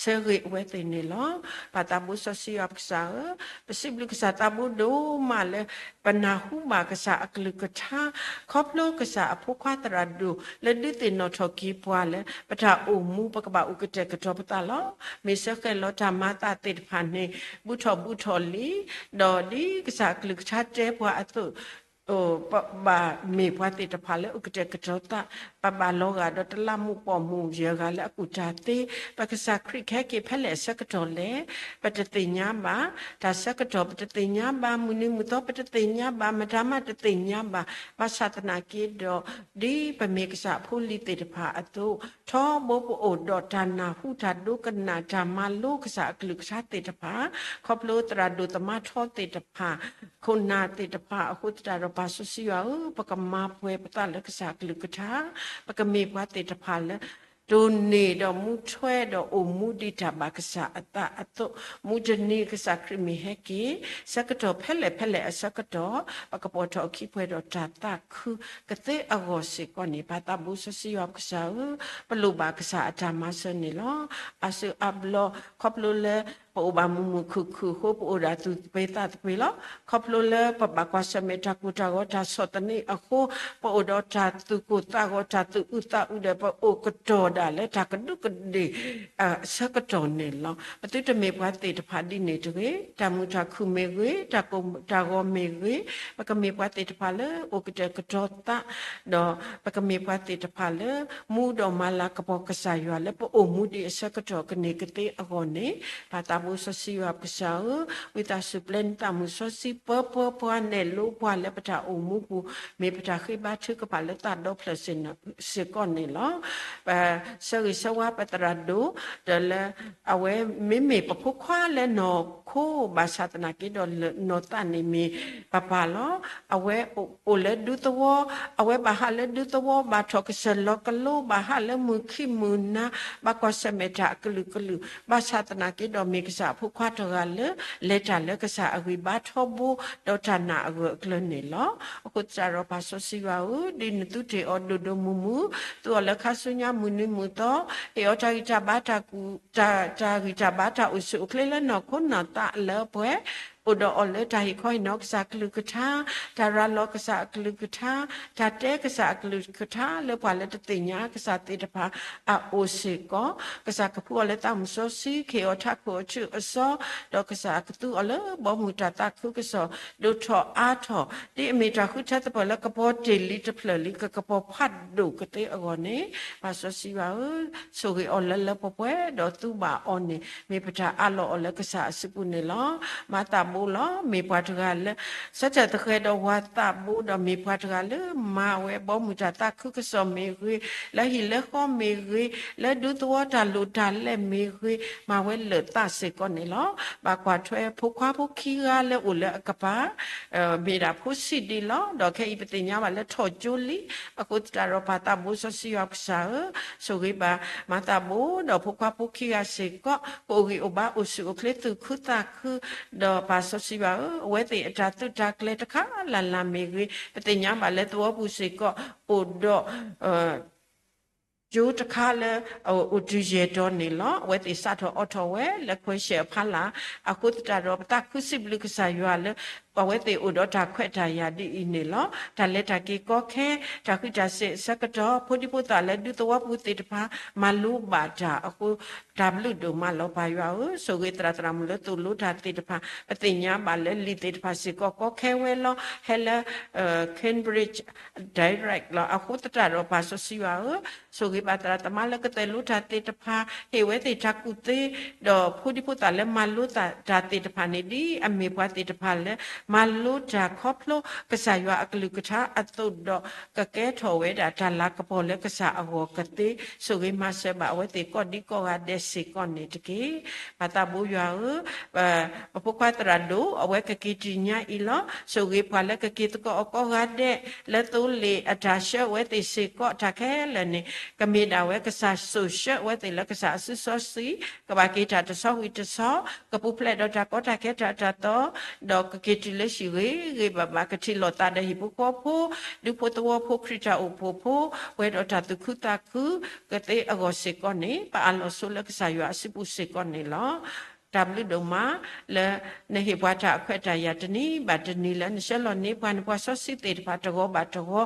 ဆၢဂ့ၤအဝဲသ့ၣ်န့ၣ်လီၤ. ပၢ်သးဘိစီဆှံယွၤပကစၢ်ဧၢ, ပစံးဘျုးကစၢ်သးဘိဒိၣ်မးလၢ ပနၢ်ဟူဘၣ်ကစၢ်အကလုၢ်ကထါ, ခီဖျိကစၢ်အဖိခွါသရၣ်ဒိၣ် လၢဒုးသ့ၣ်နီၣ်ထီၣ်က့ၤပှၤလၢ ပတၢ်အိၣ်မူပကဘၣ်အိၣ်ကတဲာ်ကတီၤပသးလီၤ. မ့ၢ်ဆၢဃဲၤလီၤတၢ်မၤသးသ့ၣ်တဖၣ်န့ၣ် ဘူးထီၣ်ဘူးထီၣ်လံ, ဒီးဒ်ကစၢ်အကလုၢ်ကထါတဲပှၤအသိး ပဘၣ်မ့ၢ်ပှၤသ့ၣ်တဖၣ်လၢအိၣ်ကတဲာ်ကတီၤသး, ပဘၣ်လီၤဂာ်ဒီးတလးမူးပိာ်မူးယဲၢ်ဂၤလၢအကူၣ်တၢ်သ့, ပကစၢ်ခရံာ်ကဟဲက့ၤဖဲလဲၣ်အဆၢကတီၢ်လဲၣ်, ပတသ့ၣ်ညါဘၣ်, တၢ်ဆၢကတီၢ်ပတသ့ၣ်ညါဘၣ်, မုၢ်နံၤမုၢ်သီပတသ့ၣ်ညါဘၣ်, မတၤမးတသ့ၣ်ညါဘၣ်, ဘၣ်ဆၣ်သနာ်က့ဒီး ဒ်ပမ့ၢ်ကစၢ်အဖိလံၤသ့ၣ်တဖၣ်အသိး, ထီဘိပအိၣ်ဒီးတၢ်နၢ်ဟူတၢ်ဒိကနၣ် တၢ်မၤလိကစၢ်အကလုၢ်ကထါသ့ၣ်တဖၣ်, ခီဖျိသရၣ်ဒိၣ်သမါထီသ့ၣ်တဖၣ်, ခိၣ်နၢ်သ့ၣ်တဖၣ်အဃိသတးဒီး ပၢ်စီဆှံယွၤဧၢ, ပကမၤပှဲၤပသးလၢကစၢ်အကလုၢ်ကထါ, ပကမ့ၢ်ပှၤသ့ၣ်တဖၣ်လၢ တိၢ်န့ၢ်ဒီးမူထွဲဒီးအိၣ်မူဒံးတၢ်ဘၣ်ကစၢ်အသးအသိး, မုၢ်တနံၤကစၢ်ခရံာ်မ့ၢ်ဟဲက့ၤ, ဆၢကတီၢ်ဖဲလဲၣ်ဖဲလဲၣ်အဆၢကတီၢ်, ပကပိာ်ထီၣ်အခံပှဲၤဒီးတၢ်သးခုကသ့အဂီၢ်စ့ၢ်ကီးန့ၣ်, ပၢ်သးဘိစီဆှံယွၤပကစၢ်ဧၢ, ပလိၣ်ဘၣ်ကစၢ်အတၢ်မၤစၢၤန့ၣ်လီၤ. အါစုအါဘျီ ခီဖျိလၢ ပအိၣ်ဘၣ်မုာ်မုာ်ခုၣ်ခုၣ်အဃိ ပအိၣ်ဒီးသူၣ်သပ့ၤသးသပ့ၤလီၤ. ခီဖျိလၢပဘၣ်ကွၢ်ဆၢၣ်မဲာ်တၢ်ကိၢ်တၢ်ဂီၤတၢ်ဆီၣ်သနံးအဃိ ပအိၣ်ဒီးတၢ်သူၣ်ကိၢ်သးဂီၤ တၢ်သူၣ်အုးသးအုးဒီး ပအိၣ်ကတီၢ်ဒၣ်လၢတၢ်ကဒူးကဒ့ၣ် အဆၢကတီၢ်န့ၣ်လီၤ. ပသုတမ့ၢ်ပှၤသ့ၣ်တဖၣ်ဒ်န့ၣ်တဂ့ၤ, တၢ်မုာ်တၢ်ခုၣ်မ့ၢ်ဂ့ၤ, တၢ်ကိၢ်တၢ်ဂီၤမ့ၢ်ဂ့ၤ, ပကမ့ၢ်ပှၤသ့ၣ်တဖၣ်လၢအိၣ်ကတဲာ်ကတီၤသး ဒီးပကမ့ၢ်ပှၤသ့ၣ်တဖၣ်လၢ မူဒီးမၤလၤကပီၤကစၢ်ယွၤလၢပအိၣ်မူဒံးအဆၢကတီၢ်ကန့ၢ်ကသ့အဂီၢ်န့ၣ်, ပၢ်သးဘိစီဆှံယွၤပကစၢ်ဧၢ, ဝံသးစူၤပျဲနသးမုၢ်စီဆှံပၢပၢပှၤနဲၣ်လိပှၤလၢပတၢ်အိၣ်မူပူၤ, မ့ၢ်ပတၢ်ဃ့ဘါထုကဖၣ်လၢသးဒီဖျၢၣ်စ့ၢ်ကီးန့ၣ်လီၤ. ပဆၢဂ့ၤဆၢဝါပသရၣ်ဒိၣ် ဒီးလၢ အဝဲမ့မ့ၢ်ပဖိခွါလၢနီၢ်ခိ ဘၣ်ဆၣ်သနာ်က့ဒီးနီၢ်သးန့ၣ်မ့ၢ်ပပၢ်လီၤ. အဝဲအိၣ်လၢဒူသဝီ, အဝဲဘၣ်ဟးလၢဒူသဝီ, ဘၣ်ထီၣ်ကစၢၢ်လီၤကလိ, ဘၣ်ဟးလၢမုၢ်ခံမုၢ်နၤ, ဘၣ်ကွၢ်ဆၢၣ်မဲာ်တၢ်အကလုာ်ကလုာ်, ဘၣ်ဆၣ်သနာ်က့ဒီးမ့ၢ်ကစၢ်အဖိခွါတဂၤလၢ လဲၤတၢ်လၢကစၢ်အဂံၢ်ဘါထီဘိ ဒီးတၢ်နာ်အဂၢၢ်အကျၢၤန့ၣ်လီၤ. အဃိသတးဒီးပၢ်စီဆှံယွၤဧၢ, ဒ်နသုတ့ၢ်အီၤဒိၣ်ဒိၣ်မုၢ်မုၢ်, သူအီၤလၢခါဆူညါမုၢ်နံၤမုၢ်သီ, ဟ့ၣ်အီၤတၢ်ဂံၢ်တၢ်ဘါတၢ်ကူၣ်, တၢ်, တၢ်ဂံၢ်တၢ်ဘါတၢ်အိၣ်ဆူၣ်အိၣ်ချ့လၢနီၢ်ခိနီၢ်သးလၢပှဲၤ အိၣ်ဒီးအီၤလၢတၢ်ဟ့ၣ်ခီဟ့ၣ်နီၤကစၢ်အကလုၢ်ကထါ, တၢ်ရၤလီၤကစၢ်အကလုၢ်ကထါ, တၢ်တဲကစၢ်အကလုၢ်ကထါ လၢပှၤလၢတသ့ၣ်ညါကစၢ်သ့ၣ်တဖၣ်အအိၣ်စ့ၢ်ကီး, ကစၢ်ကဖှူအီၤလၢသးမုၢ်စီဆှံ, ခ့ၣ်အီၤထးခိၣ်အထူၣ်အစီ, ဒီးကစၢ်ကသူအီၤလၢဘီမုၢ်တၢ်သးခုကစီၣ် ဒိၣ်ထီၣ်အါထီၣ်, ဒ်အမ့ၢ်တၢ်ဃုထၢသပၢၤလၢကပီၤတ့ၢ်လံတဖျၢၣ်လံ ကကပီၤဖးဒိၣ်ကသ့အဂီၢ်န့ၣ်, ပၢ်စီဆှံယွၤဧၢ, ဆိၣ်ဂ့ၤအီၤလၢလၢပှဲၤပှဲၤ ဒီးသူဘၣ်အီၤန့ၣ် မ့ၢ်ပတၢ်အးလီၤအီၤလၢကစၢ်အစုပူၤန့ၣ်လီၤ. မၤသးဘိလီၤ, မ့ၢ်ပှၤတဂၤလၢ ဆၢထၢၣ်သဃဲၤဒီးဝၤသးဘိ ဒီးမ့ၢ်ပှၤတဂၤလၢမၤဝဲဘီမုၢ်တၢ်သးခုကစီၣ်မ့ၢ်ဂ့ၤ, လၢဟံၣ်လၢဃီမ့ၢ်ဂ့ၤ, လၢဒူသဝီတၢ်လိၣ်တၢ်လဲၢ်မ့ၢ်ဂ့ၤ, မၤဝဲလၢာ်သးစ့ၢ်ကီးန့ၣ်လီၤ. ဘၣ်ကွၢ်ထွဲဖိခွါဖိခံဂၤလၢအိၣ်လၢအကပၤ မ့ၢ်ဒၣ်ဖိဆံးဒံးလီၤ. ဒီးခဲအံၤပသ့ၣ်ညါဘၣ်လၢထီၣ်ကၠိလံ, အဃိသတးဒီးပၢ်သးဘိစီဆှံယွၤကစၢ်ဧၢ, ဆိၣ်ဂ့ၤဘၣ်မၤသးဘိ ဒီးဖိခွါဖိခံဂၤစ့ၢ်ကီး ကအိၣ်ဂံၢ်အိၣ်ဘါအိၣ်ဆူၣ်အိၣ်ချ့သူၣ်ခုသးခု, ဒီးပၢ်စီဆှံယွၤဧၢ, အဝဲသ့ၣ်အတၢ်သုးတၢ်ကျဲၤတခါလၢ်လၢ်မ့ၢ်ဂ့ၤ, ပသ့ၣ်ညါဘၣ်လၢသဝီပူၤစ့ၢ်ကီး အိၣ်ဒီး ကၠိတခါလၢ အိၣ်တုၤယဲၢ်တီၤန့ၣ်လီၤ. အဝဲသ့ၣ်စးထီၣ်အီထီၣ်ဝဲလၢခွဲးရှဲၣ်အဖီလာ်, အဃိသတးဒီး ပသးခုစံးဘျုးကစၢ်ယွၤလၢ အဝဲသ့ၣ်အိၣ်ဒီးတၢ်ခွဲးတၢ်ယာ်ဒ်အံၤန့ၣ်လီၤ. တၢ်လဲၤတၢ်က့ၤကီခဲ, တၢ်ဃံးတၢ်စ့းအဆၢကတီၢ် ဖိဒံဖိသၣ်လၢဒူသဝီပူၤသ့ၣ်တဖၣ် မၤလိဘၣ်တၢ်အဃိ တၢ်ဘျုးဒိၣ်မးလီၤပၢ်ယွၤဧၢ, ဆိၣ်ဂ့ၤသရၣ်သရၣ်မုၣ်လၢသိၣ်လိတၢ်သ့ၣ်တဖၣ်, ပသ့ၣ်ညါဘၣ်လၢလံာ်သ့ၣ်တဖၣ်စ့ၢ်ကီးကီခဲဝဲလီၤ, ဟဲလၢ Cambridge Direct လီၤ. အဃိသတးဒီးပၢ်စီဆှံယွၤဧၢ, ဆိၣ်ဂ့ၤဘၣ်သရၣ်သမါလၢကသိၣ်လိတၢ်သ့ၣ်တဖၣ်, ဟ့ၣ်ဝဲသ့ၣ်တၢ်ကူၣ်သ့, ဒီးဖိဒံဖိသၣ်လၢမၤလိတၢ်သ့ၣ်တဖၣ်န့ၣ် ဒ်အမ့ၢ်ပှၤသ့ၣ်တဖၣ်လၢ မၤလိတၢ်ခီဖျိကစၢ်ယွၤအကလုၢ်ကထါအသိးဒီး ကကဲထီၣ်ဝဲဒၣ်တၢ်လၤကပီၤလၢကစၢ်အဂီၢ်ကသ့, ဆိၣ်ဂ့ၤမၤစၢၤဘၣ်အဝဲသ့ၣ်ကိးဒံကိးဂၤဒဲးစ့ၢ်ကီးန့ၣ်တက့ၢ်. ပၢ်သးဘိယွၤဧၢ, ပဖိခွါသရၣ်ဒိၣ် အဝဲကက့ၤတနံၤညါအံၤလီၤ. ဆိၣ်ဂ့ၤပှၤလၢကက့ၤသကိးအီၤကိးဂၤဒဲး လၢသိလ့ၣ်အတၢ်ဆှၢအဝဲသ့ၣ်စ့ၢ်ကီးတၢ်ခဲလၢာ်န့ၣ်, ကမ့ၢ်ဒၣ်ဝဲကစၢ်စိာ်ဆှၢအဝဲသ့ၣ်လၢကစၢ်အစုစီဆှံ, ကဘၣ်က့ၤတၢ်တဆီဝံၤတဆီ, ကပူၤဖျဲးဒီးတၢ်ကီတၢ်ခဲတၢ်တၢ်သီ, ဒီးကက့ၤတုၤလၢဟံၣ်ဂ့ၤဂ့ၤဘၣ်ဘၣ်, ကထံၣ်လိာ်သးဒီးဟံၣ်ဖိဃီဖိ, ဒူဖိသဝီဖိ ခရံာ်တၢ်အိၣ်ဖှိၣ်ဖိ, ပှဲၤဒီးတၢ်သူၣ်ခုသးခုကသ့အဂီၢ်စ့ၢ်ကီးန့ၣ်, ပအၢၣ်လီၤဆိလၢကစၢ်ယွၤအစုပူၤစ့ၢ်ကီးန့ၣ်လီၤ. တၢ်ဘျုးဒိၣ်မး လၢနဟ့ၣ်ပှၤတၢ်အခွဲးတၢ်ယာ်တနံၤဘၣ်တနံၤ လၢနဆှၢလီၤန့ၢ်ပှၤ နပှၤစီဆှံသ့ၣ်တဖၣ်တဂီၤဘၣ်တဂီၤ,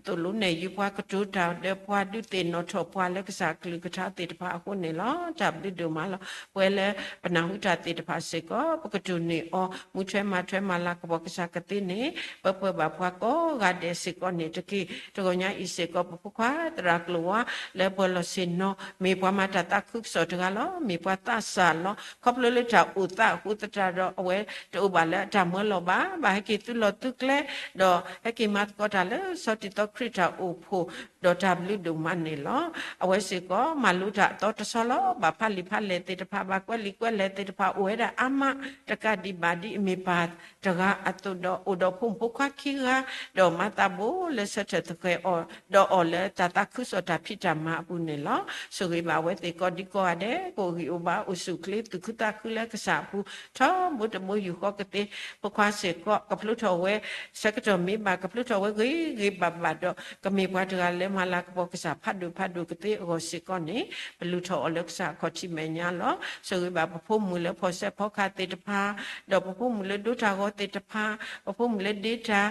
သိၣ်လိနဲၣ်ယုာ်ပှၤကတိၤတၢ်ဒီးပှၤဒုးသ့ၣ်နီၣ်ထီၣ်ပှၤလၢကစၢ်အကလုၢ်ကထါသ့ၣ်တဖၣ်အဃိန့ၣ်လီၤ. တၢ်ဘျုးဒိၣ်မးလီၤ. ပဝဲလၢပနၢ်ဟူတၢ်သ့ၣ်တဖၣ်စ့ၢ်ကီး ပကတိၢ်န့ၢ်အီၤ မူထွဲမၤထွဲမၤလၤကပီၤကစၢ်ကသ့န့ၣ်, ပၢပှဲၤဘၣ်ပှၤကိးဂၤဒဲးစ့ၢ်ကီးန့ၣ်တက့ၢ်. တဂီၤညါအံၤစ့ၢ်ကီး ပဖိခွါသရၣ်ကျိၤဝါ လၢပှၤလီၢ်ဆ့ၣ်နီၤ မ့ၢ်ပှၤမၤတၢ်သးခုကစီၣ်တဂၤလီၤ. မ့ၢ်ပှၤသးစၢ်လီၤ. ခီဖျိလၢတၢ်အိၣ်သးအဃိသတးဒီး အဝဲတအိၣ်ဘၣ်လၢအတၢ်မၢလီၤဘၣ်, ဘၣ်ဟဲက့ၤသုးလီၢ်သုးကျဲ, ဒီးဟဲက့ၤမၤသကိးတၢ်လၢစီၤတံၤသီခရံာ်တၢ်အိၣ်ဖှိၣ်, ဒီးတၢ်ဘျုးဒိၣ်မးန့ၣ်လီၤ. အဝဲစ့ၢ်ကီးမၤလိတၢ်အသီတဆီလီၤ. ဘၣ်ဖးလံာ်ဖးလဲၢ်သ့ၣ်တဖၣ်, ဘၣ်ကွဲးလံာ်ကွဲးလဲၢ်သ့ၣ်တဖၣ် အိၣ်ဝဲဒၣ်အါမး, တကးဒံးဘၣ်ဒ်အမ့ၢ်ပၢ်တဂၤအသိးဒီး အိၣ်ဒီးဖိမုၣ်ဖိခွါခံဂၤ, ဒီးမၤသးဘိလၢဆၢထၢၣ်သဃဲၤအီၤ, ဒီးအီၤလၢတၢ်သးခုကစီၣ်တၢ်ဖံးတၢ်မၤအပူၤန့ၣ်လီၤ. ဆိၣ်ဂ့ၤဘၣ်အဝဲသ့ၣ်ကိးဒံကိးဂၤဒဲး, ကအိၣ်ဂံၢ်အိၣ်ဘါအိၣ်ဆူၣ်အိၣ်ချ့သူၣ်ခုသးခုလၢကစၢ်အပူၤ, ထီဘိတဘိယူၢ်ဃီကသ့, ဖိခွါစ့ၢ်ကီး ကဖျိထီၣ်ဝဲ ဆၢကတီၢ်မ့ၢ်ဘၣ် ကဖျိထီၣ်ဝဲဂ့ၤဂ့ၤဘၣ်ဘၣ်ဒီး ကမ့ၢ်ပှၤတဂၤလၢမၤလၤကပီၤကစၢ်ဖးဒိၣ်ဖးဒိၣ်ကသ့အဂီၢ်စ့ၢ်ကီးန့ၣ်, ပလုၢ်ထီၣ်အီၤလၢကစၢ်အခီၣ်ထံးမဲာ်ညါလီၤ. ဆိၣ်ဂ့ၤဘၣ်ပဖိမုၣ်လၢဖီၣ်စဲးဖီကဟၣ်သ့ၣ်တဖၣ်, ဒီးပဖိမုၣ်လၢဒိတၢ်ဂီၤသ့ၣ်တဖၣ်, ပဖိမုၣ်လၢဒ့တၢ်,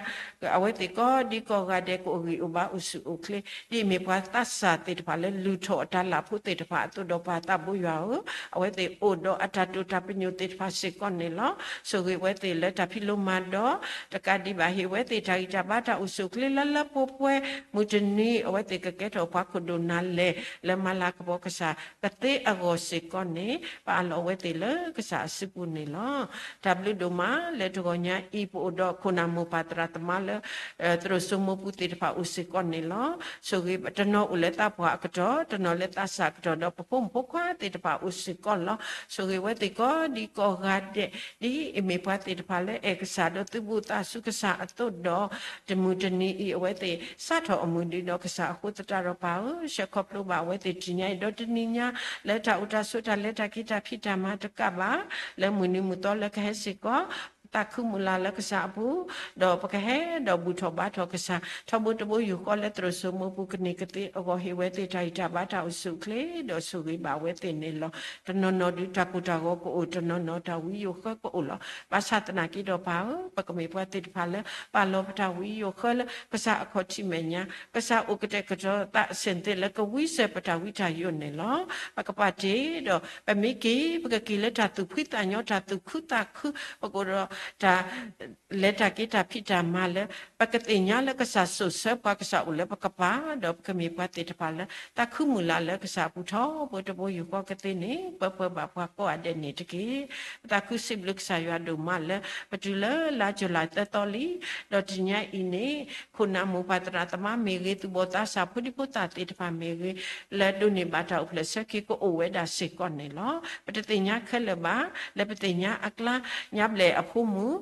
အဝဲသ့ၣ်ကိးဒံကိးဂၤဒဲး ကအိၣ်ဂံၢ်အိၣ်ဘါအိၣ်ဆူၣ်အိၣ်ချ့, ဒ်အမ့ၢ်ပှၤသးစၢ်သ့ၣ်တဖၣ်လၢလုၢ်ထီၣ်အတၢ်လၢ်ဖိသ့ၣ်တဖၣ်အသိးဒီး ပၢ်သးဘိယွၤဧၢ, အဝဲသ့ၣ်အိၣ်ဒီးအတၢ်တိာ်တၢ်ပညိၣ်သ့ၣ်တဖၣ်စ့ၢ်ကီးန့ၣ်လီၤ. ဆိၣ်ဂ့ၤဝဲသ့ၣ်လၢတၢ်ဖံးလိမၤဒိး, တကးဒံးဘၣ်ဟ့ၣ်ဝဲသ့ၣ်တၢ်ဂံၢ်တၢ်ဘါတၢ်အိၣ်ဆူၣ်အိၣ်ချ့လၢလၢပှဲၤပှဲၤ, မုၢ်တနံၤ အဝဲသ့ၣ်ကကဲထီၣ်ပှၤခိၣ်ဒိၣ်နၤလဲၢ် လၢမၤလၤကပီၤကစၢ်ကသ့အဂီၢ်စ့ၢ်ကီးန့ၣ်, ပအၢၣ်လီၤအဝဲသ့ၣ်လၢကစၢ်အစုပူၤန့ၣ်လီၤ. တၢ်ဘျုးဒိၣ်မးလၢတဂီၤညါအံၤ ပအိၣ်ဒီးခိၣ်နၢ်မိၢ်ပၢ်သရၣ်သမါလၢ သရိာ်စိမိၢ်ပူၤသ့ၣ်တဖၣ်အိၣ်စ့ၢ်ကီးန့ၣ်လီၤ. ဆိၣ်ဂ့ၤတနီၤအိၣ်လၢသးပှၢ်အကတီၢ်, တနီၤလၢသးစၢ်အကတီၢ်, ဒီးပဖိမုၣ်ဖိခွါသ့ၣ်တဖၣ်အိၣ်စ့ၢ်ကီးလီၤ. ဆိၣ်ဂ့ၤဝဲသ့ၣ်ကိးဒံကိးဂၤဒဲး, ဒ်အမ့ၢ်ပှၤသ့ၣ်တဖၣ်လၢအဲၣ်ကစၢ်ဒီးသုးဘူးသးဆူကစၢ်အသိးဒီး, တမုၢ်တနံၤအံၤ အဝဲသ့ၣ်စးထီၣ်အမုၢ်ဒံးဒီးကစၢ်အဃိသတးဒီး ပၢ်ဧၢ, ဆှၢခီဖျိဘၣ်အဝဲသ့ၣ်တနံၤညါအံၤဒီးတနံၤညါ, လၢတၢ်အိၣ်တၢ်ဆိးတၢ်လဲၤတၢ်က့ၤတၢ်ဖံးတၢ်မၤတကးဘၣ်, လၢမုၢ်နံၤမုၢ်သီလၢကဟဲစ့ၢ်ကီး သးခုမုၢ်လၢ်လၢကစၢ်အပူၤ, ဒီးပကဟဲဒီးဘူၣ်ထီၣ်ဘါထီၣ်ကစၢ် ထီဘိတဘိယူၢ်ဃီလၢသရိာ်စိမိၢ်ပူၤ ကန့ၢ်ကသ့အဂီၢ် ဟ့ၣ်ဝဲသ့ၣ်တၢ်ဂံၢ်တၢ်ဘါတၢ်အိၣ်ဆူၣ်အိၣ်ချ့ ဒီးဆိၣ်ဂ့ၤဘၣ်ဝဲသ့ၣ်န့ၣ်လီၤ. တနီၤနီၤဒုးတၢ်ကိၢ်တၢ်ဂီၤကအိၣ်, တနီၤနီၤတၢ်ဝံယိာ်ဃၢကအိၣ်လီၤ. ဘၣ်ဆၣ်သနာ်က့ဒီးပၢ်ဧၢ, ပကမ့ၢ်ပှၤသ့ၣ်တဖၣ်လၢ ပာ်လီၤပတၢ်ဝံယိာ်ဃၢလၢ ကစၢ်အခီၣ်ထံးမဲာ်ညါ, ကစၢ်အိၣ်ကတဲာ်ကတီၤသးအဆၢၣ်သ့ၣ်လၢကဝံစၢၤပတၢ်ဝံတၢ်ယိာ်န့ၣ်လီၤ. ပကပာ်တ့ၢ်ဒီး ပမ့ၢ်က့ၤ ပကက့ၤလၢတၢ်သူၣ်ဖှံသးညီ တၢ်သူၣ်ခုသးခု, ပကအိၣ်ဒီးတၢ် လဲၤတၢ်က့ၤတၢ်ဖံးတၢ်မၤလၢ ပကသ့ၣ်ညါလၢကစၢ်စိာ်ဆှၢပှၤ ကစၢ်အိၣ်လၢပကပၤ, ဒီးပကမ့ၢ်ပှၤသ့ၣ်တဖၣ်လၢ သးခုမုၢ်လၢ်လၢကစၢ်အပူၤ ထီဘိတဘိယူၢ်ဃီကသ့န့ၣ် ပၢပှဲၤဘၣ်ပှၤကိးဂၤဒဲးန့ၣ်တက့ၢ်. ပသးခုစံးဘျုးကစၢ်ယွၤဒိၣ်မးလၢ ပတုၤလၢလါယူၤလံသၢသီလံ, ဒီးတနံၤညါအံၤန့ၣ် ခိၣ်နၢ်မိၢ်ပၢ်သရၣ်သမါမ့ၢ်ဂ့ၤ, သူၣ်ဘီၣ်သးစၢ်ဖိဒံဖိသၣ်သ့ၣ်တဖၣ်မ့ၢ်ဂ့ၤ, လၢဒိးန့ၢ်ဘၣ်တၢ်အိၣ်ဖျဲၣ်ဆၢက့ၤကအိၣ်ဝဲဒၣ်စ့ၢ်ကီးန့ၣ်လီၤ. ပတသ့ၣ်ညါခဲလၢာ်ဘၣ်, လၢပသ့ၣ်ညါအကျါ ညါဘျဲၣ်အဖိမုၣ်,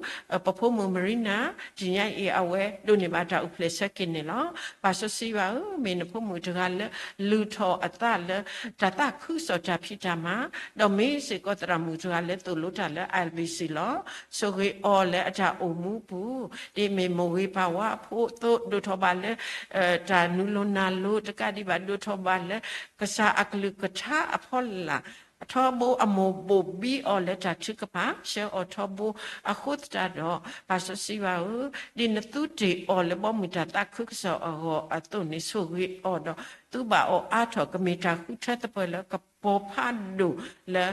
ပဖိမုၣ်မရံနၤ, တနံၤညါအံၤအဝဲဒိးန့ၢ်ဘၣ်တၢ်အိၣ်ဖျဲၣ်ဆၢက့ၤန့ၣ်လီၤ. ပၢ်စီဆှံယွၤဧၢ, မ့ၢ်နဖိမုၣ်တဂၤလၢ လုၢ်ထီၣ်အသးလၢ တၢ်သးခုကစီၣ်တၢ်ဖံးတၢ်မၤ, ဒီးမ့ၢ်စ့ၢ်ကီးသရၣ်မုၣ်တဂၤလၢသိၣ်လိတၢ်လၢ I B C လီၤ. ဆိၣ်ဂ့ၤအီၤလၢအတၢ်အိၣ်မူပူၤ, ဒ်မ့ၢ်မိၢ်ဂ့ၤပၢ်ဝါအဖိအသိး ဒိၣ်ထီၣ်ဘၣ်လၢ တၢ်နူၤလိၤနၤလိၤတကးဒံးဘၣ် ဒိၣ်ထီၣ်ဘၣ်လၢ ကစၢ်အကလုၢ်ကထါအဖီလာ်, ထီဘိအမိၢ်ဘိၣ်ဘံအီၤလၢတၢ်ထုကဖၣ် ဆှၢအီၤထီဘိအဃိသတးဒီး ပၢ်စီဆှံယွၤဧၢ, ဒ်နသူတ့ၢ်အီၤလၢဘီမုၢ်တၢ်သးခုကစီၣ်အဂီၢ်အသိးန့ၣ် ဆိၣ်ဂ့ၤအီၤဒီး သူဘၣ်အီၤအါထီၣ် ကမ့ၢ်တၢ်ဃုထၢသပှၢ်လၢကပီၤဖးဒိၣ်လၢ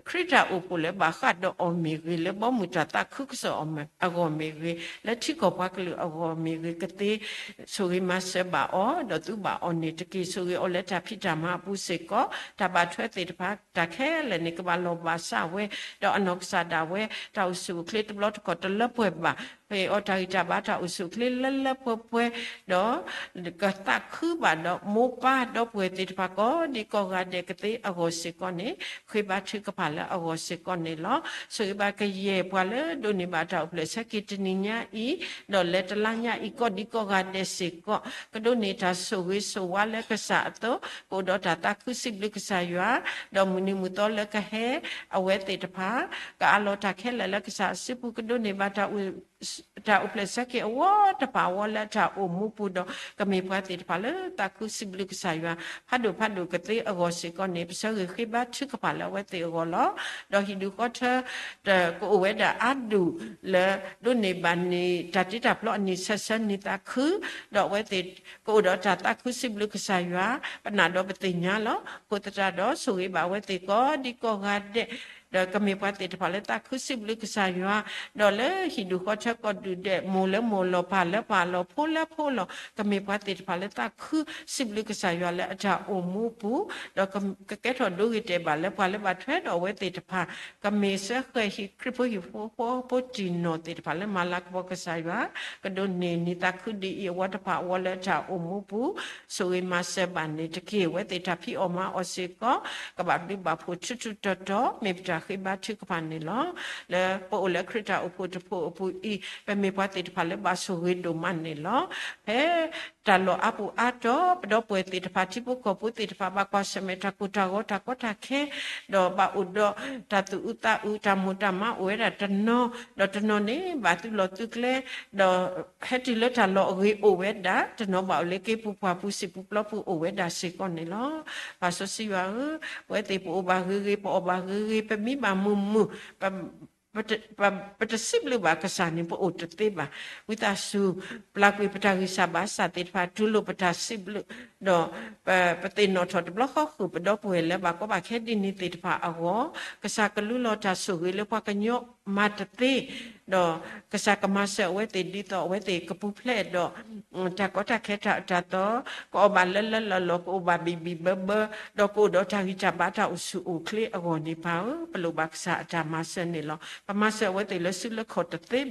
ခရံာ်တၢ်အိၣ်ဖှိၣ်လၢဘၣ်ဃးဒီးအီၤမ့ၢ်ဂ့ၤ, လၢဘီမုၢ်တၢ်သးခုကစီၣ်အဂီၢ်မ့ၢ်ဂ့ၤ, လၢထံကီၢ်ပှၤကလုာ်အဂီၢ်မ့ၢ်ဂ့ၤ, ကသ့ဆိၣ်ဂ့ၤမၤစၢၤဘၣ်အီၤ, ဒီးသူဘၣ်အီၤန့ၣ်တက့ၢ်. ဆိၣ်ဂ့ၤအီၤလၢတၢ်ဖံးတၢ်မၤအပူၤစ့ၢ်ကီး, တၢ်ဘၣ်ထွဲသ့ၣ်တဖၣ် တၢ်ခဲလၢာ်န့ၣ် ကဘၣ်လီၢ်ဘၣ်စးဝဲ, ဒီးအနီၢ်ကစၢ်ဒၣ်ဝဲ တၢ်အိၣ်ဆူၣ်အိၣ်ချ့တဘျီတခီၣ်တလၢပှဲၤဘၣ်, ပအီၤတၢ်ဂံၢ်တၢ်ဘါတၢ်အိၣ်ဆူၣ်အိၣ်ချ့လၢလၢပှဲၤပှဲၤ, ဒီး ကသးခုဘၣ်ဒီးမိၢ်ပၢ်ဒီပုၢ်ဝဲၢ်သ့ၣ်တဖၣ် ကိးဒံကိးဂၤဒဲးကသ့အဂီၢ်စ့ၢ်ကီးန့ၣ် ဃ့ဘါထုကဖၣ်လၢအဂီၢ်စ့ၢ်ကီးန့ၣ်လီၤ. ဆိၣ်ဂ့ၤဘၣ်ကယဲၢ်ပှၤလၢဒိးန့ၢ်ဘၣ်တၢ်အိၣ်ဖျဲၣ်ဆၢက့ၤတနံၤညါအံၤ, ဒီးလၢတလါညါအံၤ ကိးဒံကိးဂၤဒဲးစ့ၢ်ကီး ကဒိးန့ၢ်တၢ်ဆိၣ်ဂ့ၤဆိၣ်ဝါလၢကစၢ်အသိး, ကအိၣ်ဒီးတၢ်သးခုစံးဘျုးကစၢ်ယွၤ, ဒီးမုၢ်နံၤမုၢ်သီလၢကဟဲ အဝဲသ့ၣ်တဖၣ် ကအးလီၤတၢ်ခဲလၢာ်လၢကစၢ်အစုပူၤ ကဒိးန့ၢ်ဘၣ်တၢ် တၢ်အိၣ်ဖျဲၣ်ဆၢက့ၤအဝီတဖၣ်အဝီလၢအတၢ်အိၣ်မူပူၤဒီး ကမ့ၢ်ပှၤသ့ၣ်တဖၣ်လၢသးခုစံးဘျုးကစၢ်ယွၤ ဖးဒိၣ်ဖးဒိၣ်ကသ့အဂီၢ်စ့ၢ်ကီးန့ၣ် ပဆၢဂ့ၤဃ့ဘါထုကဖၣ်လၢအဝဲသ့ၣ်အဂီၢ်လီၤ. ဒီးဟံၣ်ဒူၣ်ဃီထၢ ကအိၣ်ဝဲဒၣ်အါဒူၣ်လၢ ဒိးန့ၢ်ဘၣ်န့ၣ် တၢ်တ့တၢ်ဖျီအနံၣ်ဆၢဆၢန့ၣ်သးခု, ဒီးအဝဲသ့ၣ်ကအိၣ်ဒီးတၢ်သးခုစံးဘျုးကစၢ်ယွၤ ပနာ်ဒီးပသ့ၣ်ညါလီၤ. အဃိသတးဒီး ဆိၣ်ဂ့ၤဘၣ်အဝဲသ့ၣ်ကိးဒံကိးဂၤဒဲး ဒီးကမ့ၢ်ပှၤသ့ၣ်တဖၣ်လၢသးခုစံးဘျုးကစၢ်ယွၤ, ဒီးလၢဟံၣ်ဒူၣ်ဃီထၢကိးဒူၣ်ဒဲး မိၢ်လၢမိၢ်လီၤ ပၢ်လၢပၢ်လီၤ ဖိလၢဖိလီၤ ကမ့ၢ်ပှၤသ့ၣ်တဖၣ်လၢသးခုစံးဘျုးကစၢ်ယွၤလၢအတၢ်အိၣ်မူပူၤ, ဒီးကကဲထီၣ်ဒိဂ့ၤတဲာ်ဘၣ်လၢပှၤလၢဘၣ်ထွဲဒီးအဝဲသ့ၣ်တဖၣ်, ကမ့ၢ်စၢဃဲၤဟံၣ်ခရံာ်ဖိဟံၣ်ဖိဃီဖိတံၢ်နီၢ်သ့ၣ်တဖၣ်လၢမၤလၤကပီၤကစၢ်ယွၤ, ကဒိးန့ၢ်န့ၢ်သးခုဒ်အံၤအဝီတဖၣ်အဝီလၢအတၢ်အိၣ်မူပူၤ, ဆိၣ်ဂ့ၤမၤစၢၤဘၣ်န့ၣ်တက့ၢ်. အဝဲသ့ၣ်တၢ်ဖံးအီၣ်မၤအီၣ်စ့ၢ်ကီး ကဘၣ်ဘျုးဘၣ်ဖှိၣ်ထူထူတီတီ မ့ၢ်ပတၢ်ဃ့ဘါထုကဖၣ်န့ၣ်လီၤ. လၢပအိၣ်လၢခရံာ်တၢ်အိၣ်ဖှိၣ်တဖှိၣ်အပူၤအံၤ ပမ့ၢ်ပှၤသ့ၣ်တဖၣ်လၢဘၣ်ဆိၣ်ဂ့ၤဒိၣ်မးန့ၣ်လီၤ. ဖဲတၢ်လီၢ်အါပူၤအါတီၤ ပဒီပုၢ်ဝဲၢ်သ့ၣ်တဖၣ် ထံဖိကီၢ်ဖိသ့ၣ်တဖၣ် ဘၣ်ကွၢ်ဆၢၣ်မဲာ်တၢ်ကိၢ်တၢ်ဂီၤတၢ်ကီတၢ်ခဲ ဒီးဘၣ်အိၣ်ဒီးတၢ်သူၣ်အုးသးအုး တၢ်မိၢ်တၢ်မါအိၣ်ဝဲဒၣ်တနီၤ, ဒီးတနီၤန့ၣ် ဘၣ်သုးလီၢ်သုးကျဲ, ဒီးဟဲတုၤလၢတၢ်လီၢ်အဂ့ၤအိၣ်ဝဲဒၣ်, တနီၤဘၣ်အိၣ်လၢက့ပူၤပှၢ်ပူၤ စံာ်ပူၤပျီပူၤအိၣ်ဝဲဒၣ်စ့ၢ်ကီးန့ၣ်လီၤ. ပၢ်စီဆှံယွၤဧၢ, ပဝဲသ့ၣ်ပအိၣ်ဘၣ်ဂ့ၤဂ့ၤ ပအီၣ်ဘၣ်ဂ့ၤဂ့ၤ ပမံဘၣ်မုာ်မုာ်, ပ ပတ ပတစံးဘျုးဘၣ်ကစၢ်န့ၣ် ပအိၣ်တသ့ဘၣ်. ဝံသးစူၤ ပျၢ်ကွံာ်ပတၢ်ဂံၢ်စၢ်ဘါစၢ်သ့ၣ်တဖၣ် တူၢ်လိာ်ပတၢ်စံးဘျုး, ဒီးပ ပသ့ၣ်နီၣ်ထီၣ်တဘျီဃီဃုာ်ပဒီပုၢ်ဝဲၢ်လၢဘၣ်ကီဘၣ်ခဲဒ်န့ၣ်သ့ၣ်တဖၣ်အဂီၢ်, ကစၢ်ကလူလီၤတၢ်ဆိၣ်ဂ့ၤလၢပှၤကညီမၤတသ့, ဒီးကစၢ်ကမၤစၢၤအဝဲသ့ၣ်ဒ်သိးအဝဲသ့ၣ်ကပူၤဖျဲးဒီး တၢ်ကီတၢ်ခဲတၢ်အၢတၢ်သီ, ကအီၣ်ဘၣ်လၢလၢလီၢ်လီၢ် ကအိၣ်ဘၣ်ဘံၣ်ဘံၣ်ဘၢဘၢ, ဒီးကအိၣ်ဒီးတၢ်ဂံၢ်တၢ်ဘါတၢ်အိၣ်ဆူၣ်အိၣ်ချ့အဂီၢ်န့ၣ် ပၢ်ဧၢ, ပလိၣ်ဘၣ်ကစၢ်အတၢ်မၤစၢၤန့ၣ်လီၤ. ပမၤစၢၤအဝဲသ့ၣ်လၢစုလၢခီၣ်တသ့ဘၣ်,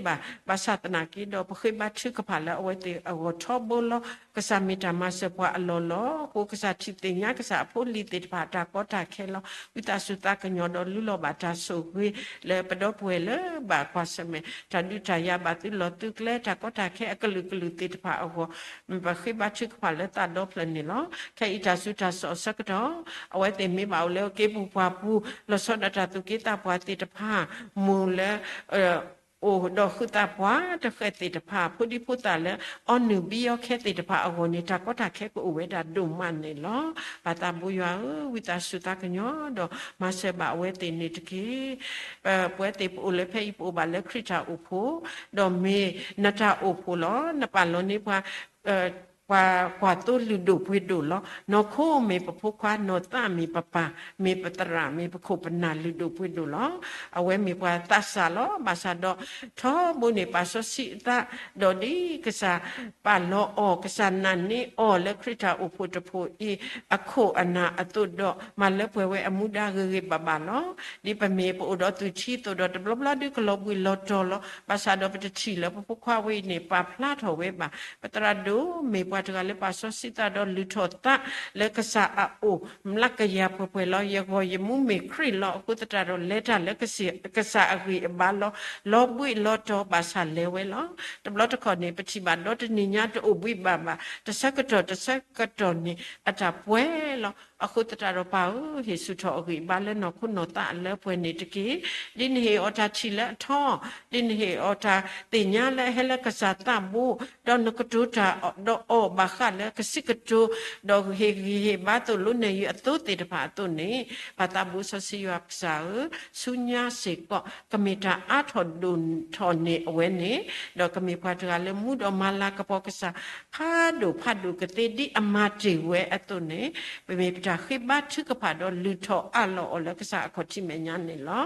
ဘၣ်ဆၣ်သနာ်က့ဒီး ပဃ့ဘါထုကဖၣ်လၢအဝဲသ့ၣ်အဂီၢ်ထီဘိလီၤ. ကစၢ်မ့ၢ်တၢ်မၤစၢၤပှၤအလီၢ်လီၤ. အဃိကစၢ်ထံၣ်သ့ၣ်ညါကစၢ်အဖိလံၤသ့ၣ်တဖၣ်အတၢ်ကီတၢ်ခဲလီၤ. ဝံသးစူၤသးကညီၤဒီးလူလီၤဘၣ်တၢ်ဆိၣ်ဂ့ၤ လၢပဒီပုၢ်ဝဲၢ်လၢဘၣ်ကွၢ်ဆၢၣ်မဲာ် တၢ်ဒုးတၢ်ယၤဘၣ်သုးလီၢ်သုးကျဲ တၢ်ကီတၢ်ခဲအကလုာ်ကလုာ်သ့ၣ်တဖၣ်အဂီၢ်, ပဃ့ဘါထုကဖၣ်လၢသးဒီဖျၢၣ်န့ၣ်လီၤ. ခဲအံၤတၢ်ဆူးတၢ်ဆါအဆၢကတီၢ် အဝဲသ့ၣ်မ့ၢ်ဘၣ်အိၣ်လၢက့ပူၤပှၢ်ပူၤ လီၤဆီဒၣ်တၢ်သူၣ်က့သးပှၢ်သ့ၣ်တဖၣ် မိၢ်လၢ အိၣ်ဒီးဃုာ်သးပှၤတဃဲၣ်သ့ၣ်တဖၣ် ဖိဒံဖိသၣ်လၢ အီနုၢ်ဘံအီခဲသ့ၣ်တဖၣ်အဂီၢ်န့ၣ် တၢ်ကီတၢ်ခဲကအိၣ်ဝဲဒၣ်ဒိၣ်မးန့ၣ်လီၤ. ပၢ်သးဘိယွၤဧၢ, ဝံသးစူၤသးကညီၤဒီး မၤစၢၤဘၣ်အဝဲသ့ၣ်န့ၣ်တက့ၢ်. ပဝဲသ့ၣ်ပအိၣ်လၢဖဲအံၤ ပအိၣ်ဘၣ်လၢခရံာ်တၢ်အိၣ်ဖှိၣ်, ဒီးမ့ၢ်နတၢ်အိၣ်ဖှိၣ်လီၤ. နပာ်လီၤန့ၢ်ပှၤ ပှၤကွၢ်သိလုၢ်ဒိၣ်ပှ့ၤဒိၣ်လီၤ. နီၢ်ခိမ့ၢ်ပဖိခွါ, နီၢ်သးမ့ၢ်ပပၢ်, မ့ၢ်ပသရၣ်, မ့ၢ်ပခိၣ်ပနၢ်လုၢ်ဒိၣ်ပှ့ၤဒိၣ်လီၤ. အဝဲမ့ၢ်ပှၤသးစၢ်လီၤ. ဘၣ်ဆၣ်ဒီး ထီဘိန့ၣ် ပာ်စီဆှံအသး, ဒီးဒ်ကစၢ်ပာ်လီၤအီၤ, ကစၢ်နာ်န့ၢ်အီၤလၢခရံာ်တၢ်အိၣ်ဖှိၣ်တဖှိၣ်အံၤ အခိၣ်အနၢ်အသိးဒီး မၤလၢပှဲၤဝဲအမူဒါဂ့ၤဂ့ၤဘၣ်ဘၣ်လီၤ. ဒ်ပမ့ၢ်ပအိၣ်ဒီးသုးထံအသိးဒီး တဘျီဘျီဒုးကလီၤဘှံးလီၤတီၤလီၤ. ဘၣ်ဆၣ်ဒီးပတထံၣ်လၢပဖိခွါဝဲအံၤန့ၣ် ပာ်ဖျါထီၣ်ဝဲဘၣ်. ပသရၣ်ဒိၣ်မ့ၢ်ပှၤတဂၤလၢပာ်စီဆှံသးဒီးလုၢ်ထီၣ်သးလၢကစၢ်အအိၣ် မျးကယၤပှဲၤပှဲၤလီၤ. ယဂီၢ်ယမူမ့ၢ်ခရံာ်လီၤ. အဃိသတးဒီး လဲၤတၢ်လၢကစၢ်အဂံၢ်အဘါလီၤ. လီၤဘှံးလီၤတီၤဘၣ်ဆၣ်လဲၤဝဲလီၤ. တဘျီတခီၣ်န့ၣ် ပထံၣ်ဘၣ်ဒီတနံၤညါတအိၣ်ဘှံးဘၣ်ဘၣ်, တဆၢကတီၢ်တဆၢကတီၢ်န့ၣ် အတၢ်ပှဲၤလီၤ. အဃိသတးဒီးပၢ်ဧၢ, ဟ့ၣ်ဆူၣ်ထီၣ်အဂံၢ်အဘါလၢနီၢ်ခိနီၢ်သးအလၢပှဲၤန့ၣ်တက့ၢ်. ဒ်နဟ့ၣ်အီၤတၢ်ထံၣ်လၢအထီ, ဒ်နဟ့ၣ်အီၤတၢ်သ့ၣ်ညါလၢအဟဲလၢကစၢ်သးဘိ, ဒီးနကတိၤတၢ်ဒီးအီၤဘၣ်ဃးလၢကဆံးကတိၤ, ဒီးဟ့ၣ်ဂံၢ်ဟ့ၣ်ဘါသိၣ်လိနဲၣ်ယုာ်အသိးသ့ၣ်တဖၣ်အသိးန့ၣ်, ပၢ်သးဘိစီဆှံယွၤကစၢ်ဧၢ, ဆူညါစ့ၢ်ကီး ကမ့ၢ်တၢ်အါထီၣ်ဒိၣ်ထီၣ်န့ၢ်အဝဲန့ၣ်, ဒီးကမ့ၢ်ပှၤတဂၤလၢမူဒီးမၤလၤကပီၤကစၢ် ဖးဒိၣ်ဖးဒိၣ်ကသ့ဒ်အမၤတ့ၢ်ဝဲအသိးန့ၣ်, ပမ့ၢ်ပတၢ်ဃ့ဘါထုကဖၣ်ဒီးလုၢ်ထီၣ်အးလီၤအီၤလၢကစၢ်အခီၣ်ထံးမဲာ်ညါန့ၣ်လီၤ.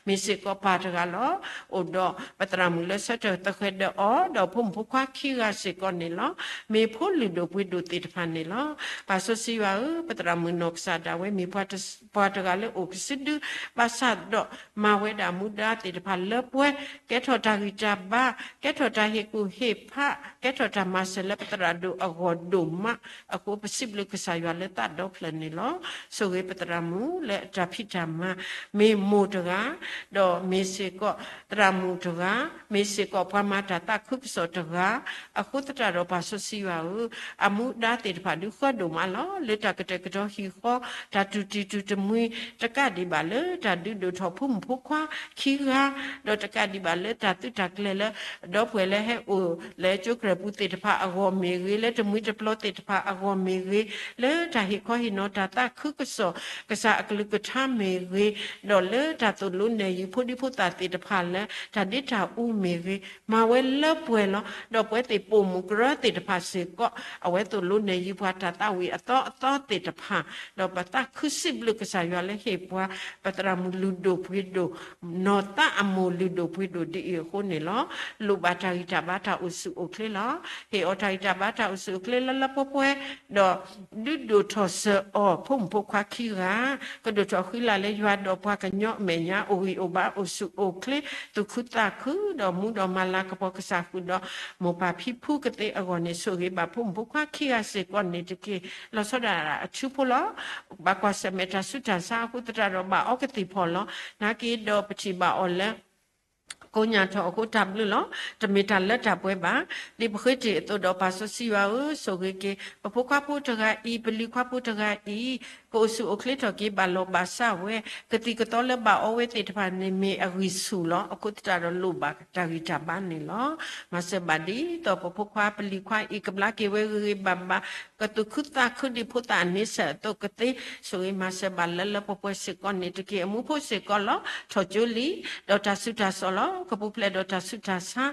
မ့ၢ်စ့ၢ်ကီးပၢ်တဂၤလီၤ. အိၣ်ဒီးပသရၣ်မုၣ်လၢဆၢထၢၣ်သဃဲၤဒီးအီၤ, ဒီးဖိမုၣ်ဖိခွါခံဂၤစ့ၢ်ကီးန့ၣ်လီၤ. မ့ၢ်ဖိလုၢ်ဒိၣ်ပှ့ၤဒိၣ်သ့ၣ်တဖၣ်န့ၣ်လီၤ. ပၢ်စီဆှံယွၤဧၢ, ပသရၣ်မုၣ်နီၢ်ကစၢ်ဒၣ်ဝဲမ့ၢ်ပှၤတ ပှၤတဂၤလၢအိၣ်ကစုဒု, ဘၣ်ဆၣ်ဒီးမၤဝဲဒၣ်မူဒါသ့ၣ်တဖၣ်လၢပှဲၤ, ကဲထီၣ်တၢ်ဂံၢ်တၢ်ဘါ, ကဲထီၣ်တၢ်ဟ့ၣ်ကူၣ်ဟ့ၣ်ဖး, ကဲထီၣ်တၢ်မၤစၢၤလၢပသရၣ်ဒိၣ်အဂီၢ်ဒိၣ်မး. အဃိပစံးဘျုးကစၢ်ယွၤလၢသးဒီဖျၢၣ်န့ၣ်လီၤ. ဆိၣ်ဂ့ၤပသရၣ်မုၣ်လၢအတၢ်ဖံးတၢ်မၤ, မ့ၢ်မိၢ်တဂၤ, ဒီးမ့ၢ်စ့ၢ်ကီးသရၣ်မုၣ်တဂၤ, မ့ၢ်စ့ၢ်ကီးပှၤမၤတၢ်သးခုကစီၣ်တဂၤ, အဃိသတးဒီးပၢ်စီဆှံယွၤဧၢ, အမူဒါသ့ၣ်တဖၣ်ဒုးဃၢဒိၣ်မးလီၤ. လၢတၢ်ကတဲာ်ကတီၤဟံၣ်ဃီ, တၢ်တူၢ်တံၢ်တူၢ်တမှံၤ, တကးဒံးဘၣ်လၢတၢ်ဒုးဒိၣ်ထီၣ်ဖိမုၣ်ဖိခွါခံဂၤ, ဒီးတကးဒံးဘၣ်လၢတၢ်သုးတၢ်ကျဲၤလၢ ဒီပုၢ်ဝဲၢ်လၢဟဲအိၣ်လၢကၠိကြဲၢ်ပူၤသ့ၣ်တဖၣ်အဂီၢ်မ့ၢ်ဂ့ၤ, လၢတမှံၤတပျီၤသ့ၣ်တဖၣ်အဂီၢ်မ့ၢ်ဂ့ၤ, လၢတၢ်ဟ့ၣ်ခီဟ့ၣ်နီၤတၢ်သးခုကစီၣ် ကစၢ်အကလုၢ်ကထါမ့ၢ်ဂ့ၤ, ဒီးလၢတၢ်သိၣ်လိနဲၣ်ယုာ်ဖိဒံဖိသၣ်သ့ၣ်တဖၣ်လၢ တၢ်ဒ့တၢ်အူမ့ၢ်ဂ့ၤ, မၤဝဲလၢပှဲၤလီၤ. ဒီးပဝဲသ့ၣ်ပိာ်မုၣ်ကရၢသ့ၣ်တဖၣ်စ့ၢ်ကီး အဝဲသိၣ်လိနဲၣ်ယုာ်ပှၤတၢ်သးဝံၣ်အသီအသီသ့ၣ်တဖၣ်, ဒီးပသးခုစံးဘျုးကစၢ်ယွၤလၢဟ့ၣ်ပှၤ ပသရၣ်မုၣ်လုၢ်ဒိၣ်ပှ့ၤဒိၣ်, နီၢ်သးအမိၢ်လုၢ်ဒိၣ်ပှ့ၤဒိၣ်ဒ်အံၤအဃိန့ၣ်လီၤ. လိၣ်ဘၣ်တၢ်ဂံၢ်တၢ်ဘါတၢ်အိၣ်ဆူၣ်အိၣ်ချ့လီၤ. ဟ့ၣ်အီၤတၢ်ဂံၢ်တၢ်ဘါတၢ်အိၣ်ဆူၣ်အိၣ်ချ့လၢလၢပှဲၤပှဲၤ, ဒီးဒုးဒိၣ်ထီၣ်စၢၤအီၤ ဖိမုၣ်ဖိခွါခံဂၤ, ကဒိၣ်ထီၣ်ဃံလၤလၢယွၤဒီးပှၤကညီအမဲာ်ညါ အိၣ်ဂံၢ်အိၣ်ဘါအိၣ်ဆူၣ်အိၣ်ချ့, သူၣ်ခုသးခု, ဒီးမူဒီးမၤလၤကပီၤကစၢ်ဃုာ်ဒီး မိၢ်ပၢ်ဖံဖုကသ့အဂီၢ်န့ၣ် ဆိၣ်ဂ့ၤဘၣ်ဖိမုၣ်ဖိခွါခံဂၤစ့ၢ်ကီးန့ၣ်တက့ၢ်. လီၤဆီဒၣ်တၢ်အထူဖိလီၤ. ဘၣ်ကွၢ်ဆၢၣ်မဲာ်တၢ်ဆူးတၢ်ဆါအဃိသတးဒီး ဘၣ်အီကသံၣ်ဖီၣ်လီၤ. နာ်က့ဒီးပထံၣ်ဘၣ်အီၤလၢ ကိညၢ်ထီၣ်အဃိတၢ်ဘျုးလီၤ. တမ့ၢ်တၢ်လၢတၢ်ပှဲၤဘၣ်. ဒ်ပဃ့တ့ၢ်အသိးဒီး ပၢ်စီဆှံယွၤဧၢ, ဆိၣ်ဂ့ၤက့ၤ ပဖိခွါဖိတဂၤအံၤ, ပလံၤခွါဖိတဂၤအံၤ, ကအိၣ်ဆူၣ်အိၣ်ချ့ထီၣ်က့ၤဘၣ်လီၤဘၣ်စးဝဲ, ကသံၣ်ကသီလၢဘၣ်အီဝဲသ့ၣ်တဖၣ်န့ၣ် မ့ၢ်အဂံၢ်ဆူၣ်လီၤ. အဃိသတးဒီးလိၣ်ဘၣ်တၢ်ဂံၢ်တၢ်ဘါန့ၣ်လီၤ. မၤစၢၤဘၣ်ဒ်သိးပဖိခွါပလံၤခွါအံၤ ကဘျါက့ၤဝဲဂ့ၤဂ့ၤဘၣ်ဘၣ်, ကသူၣ်ခုသးခုဒ်ဖိသၣ်အန့ဆၢၣ်အသိးကသ့, ဆိၣ်ဂ့ၤမၤစၢၤဘၣ်လၢလၢပှဲၤပှဲၤစ့ၢ်ကီးန့ၣ်တက့ၢ်. အမူဖိစ့ၢ်ကီးလီၤ. ထီၣ်ကၠိလံ ဒီးတၢ်ဆူးတၢ်ဆါလီၤ. ကပူၤဖျဲးဒီးတၢ်ဆူးတၢ်ဆါ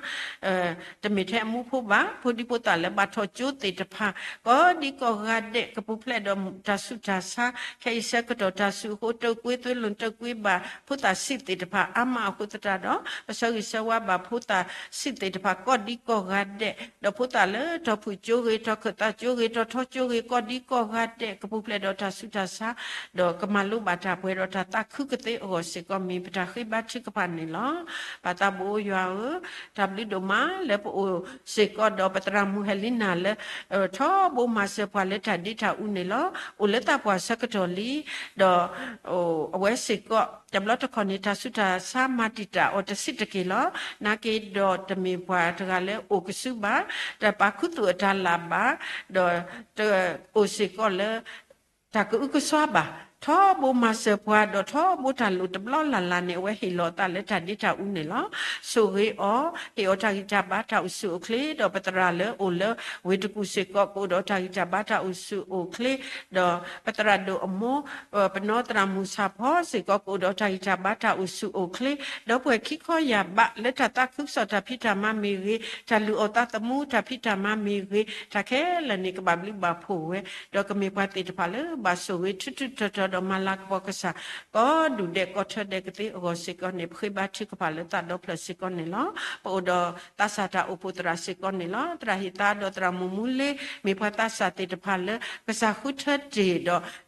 တမ့ၢ်ထဲအမူဖိဘၣ်, ဖိဒံဖိသၣ်လၢဘၣ်ထီၣ်ကၠိသ့ၣ်တဖၣ် ကိးဒံကိးဂၤဒဲး ကပူၤဖျဲးဒီးတၢ်ဆူးတၢ်ဆါ, ခဲအံၤဆၢကတီၢ်တၢ်စုအဃိ တၢၢ်ကွ့သုးလိာ်တၢၢ်ကွ့ဘၣ် ဖိသၣ်ဆံးသ့ၣ်တဖၣ်အါမးအဃိသတးဒီး ပဆၢဂ့ၤဆၢဝါဘၣ်ဖိသၣ်ဆံးသ့ၣ်တဖၣ် ကိးဒံကိးဂၤဒဲး, ဒီးဖိသၣ်လၢတီၢ်ဖုၣ်ကၠိဂ့ၤ, တီၢ်ခၢၣ်သးကၠိဂ့ၤ, တီၢ်ထီကၠိဂ့ၤ, ကိးဒံကိးဂၤဒဲး ကပူၤဖျဲးဒီးတၢ်ဆူးတၢ်ဆါ ဒီးကမၤလိဘၣ်တၢ်ပှဲၤဒီးတၢ်သးခုကသ့အဂီၢ်စ့ၢ်ကီး မ့ၢ်ပတၢ်ဃ့ဘါထုကဖၣ်န့ၣ်လီၤ. ပၢ်သးဘိယွၤဧၢ, တၢ်ဘျုးဒိၣ်မးလၢပအိၣ်စ့ၢ်ကီးဒီးပသရၣ်မုၣ်ဟဲလံနၤလၢ ထီဘိမၤစၢၤပှၤလၢတၢ်ဒ့တၢ်အူန့ၣ်လီၤ. အိၣ်လၢသးပှၢ်ဆၢကတီၢ်လံ, ဒီး အဝဲစ့ၢ်ကီး တဘျီတခီၣ်န့ၣ် တၢ်ဆူးတၢ်ဆါမၤတံာ်တာ်အီၤတစဲးတက့ၢ်လီၤ. နာ်က့ဒီးတမ့ၢ်ပှၤတဂၤလၢအိၣ်ကစုဘၣ်, တပာ်ခူသူၣ်အတၢ်လၢ်ဘၣ်, ဒီးတအိၣ်စ့ၢ်ကီးလၢ တၢ်ကအုကစွါဘၣ်. ထီဘိမၤစၢၤပှၤ ဒီးထီဘိတၢ်လိၣ်တဘျီလၢ်လၢ်န့ၣ် အဝဲဟ့ၣ်လီၤအသးလၢတၢ်ဒ့တၢ်အူန့ၣ်လီၤ. ဆိၣ်ဂ့ၤအီၤ, ဟ့ၣ်အီၤတၢ်ဂံၢ်တၢ်ဘါတၢ်အိၣ်ဆူၣ်အိၣ်ချ့, ဒီးပသရၣ်လၢအိၣ်လၢဝ့ၢ်တကူၣ်စ့ၢ်ကီး ကအိၣ်ဒီးတၢ်ဂံၢ်တၢ်ဘါတၢ်အိၣ်ဆူၣ်အိၣ်ချ့, ဒီးပသရၣ်ဒိၣ်အမိၢ် ပနီၢ်သရၣ်မုၣ်ဆၣ်ဖီစ့ၢ်ကီး ကအိၣ်ဒီးတၢ်ဂံၢ်တၢ်ဘါတၢ်အိၣ်ဆူၣ်အိၣ်ချ့, ဒီပုၢ်ဝဲၢ်ခံခီယၢ်ဘး လၢတၢ်သးခုကစီၣ်တၢ်ဖံးတၢ်မၤမ့ၢ်ဂ့ၤ, တၢ်လုၢ်အီၣ်သးသမူတၢ်ဖံးတၢ်မၤမ့ၢ်ဂ့ၤ, တၢ်ခဲလၢာ်န့ၣ် ကဘၣ်ဘျုးဘၣ်ဖှိၣ်ဝဲ, ဒီးကမ့ၢ်ပှၤသ့ၣ်တဖၣ်လၢဘၣ်ဆိၣ်ဂ့ၤထုထုတီၤတီၤဒီးမၤလၤကပီၤကစၢ် ကိးဒူၣ်ဒဲးကိးထၢဒဲးကသ့အဂီၢ်စ့ၢ်ကီးန့ၣ် ပဃ့ဘါထုကဖၣ်လၢသးဒီဖျၢၣ်စ့ၢ်ကီးန့ၣ်လီၤ. ပအိၣ်ဒီးသးစၢ်တၢ်အိၣ်ဖှိၣ်သရၣ်စ့ၢ်ကီးန့ၣ်လီၤ. သရၣ်ဟ့ၣ်သါဒီးသရၣ်မုၣ်မူလ့ မ့ၢ်ပှၤသးစၢ်သ့ၣ်တဖၣ်လၢ ကစၢ်ဃုထၢတ့ၢ်ဒီး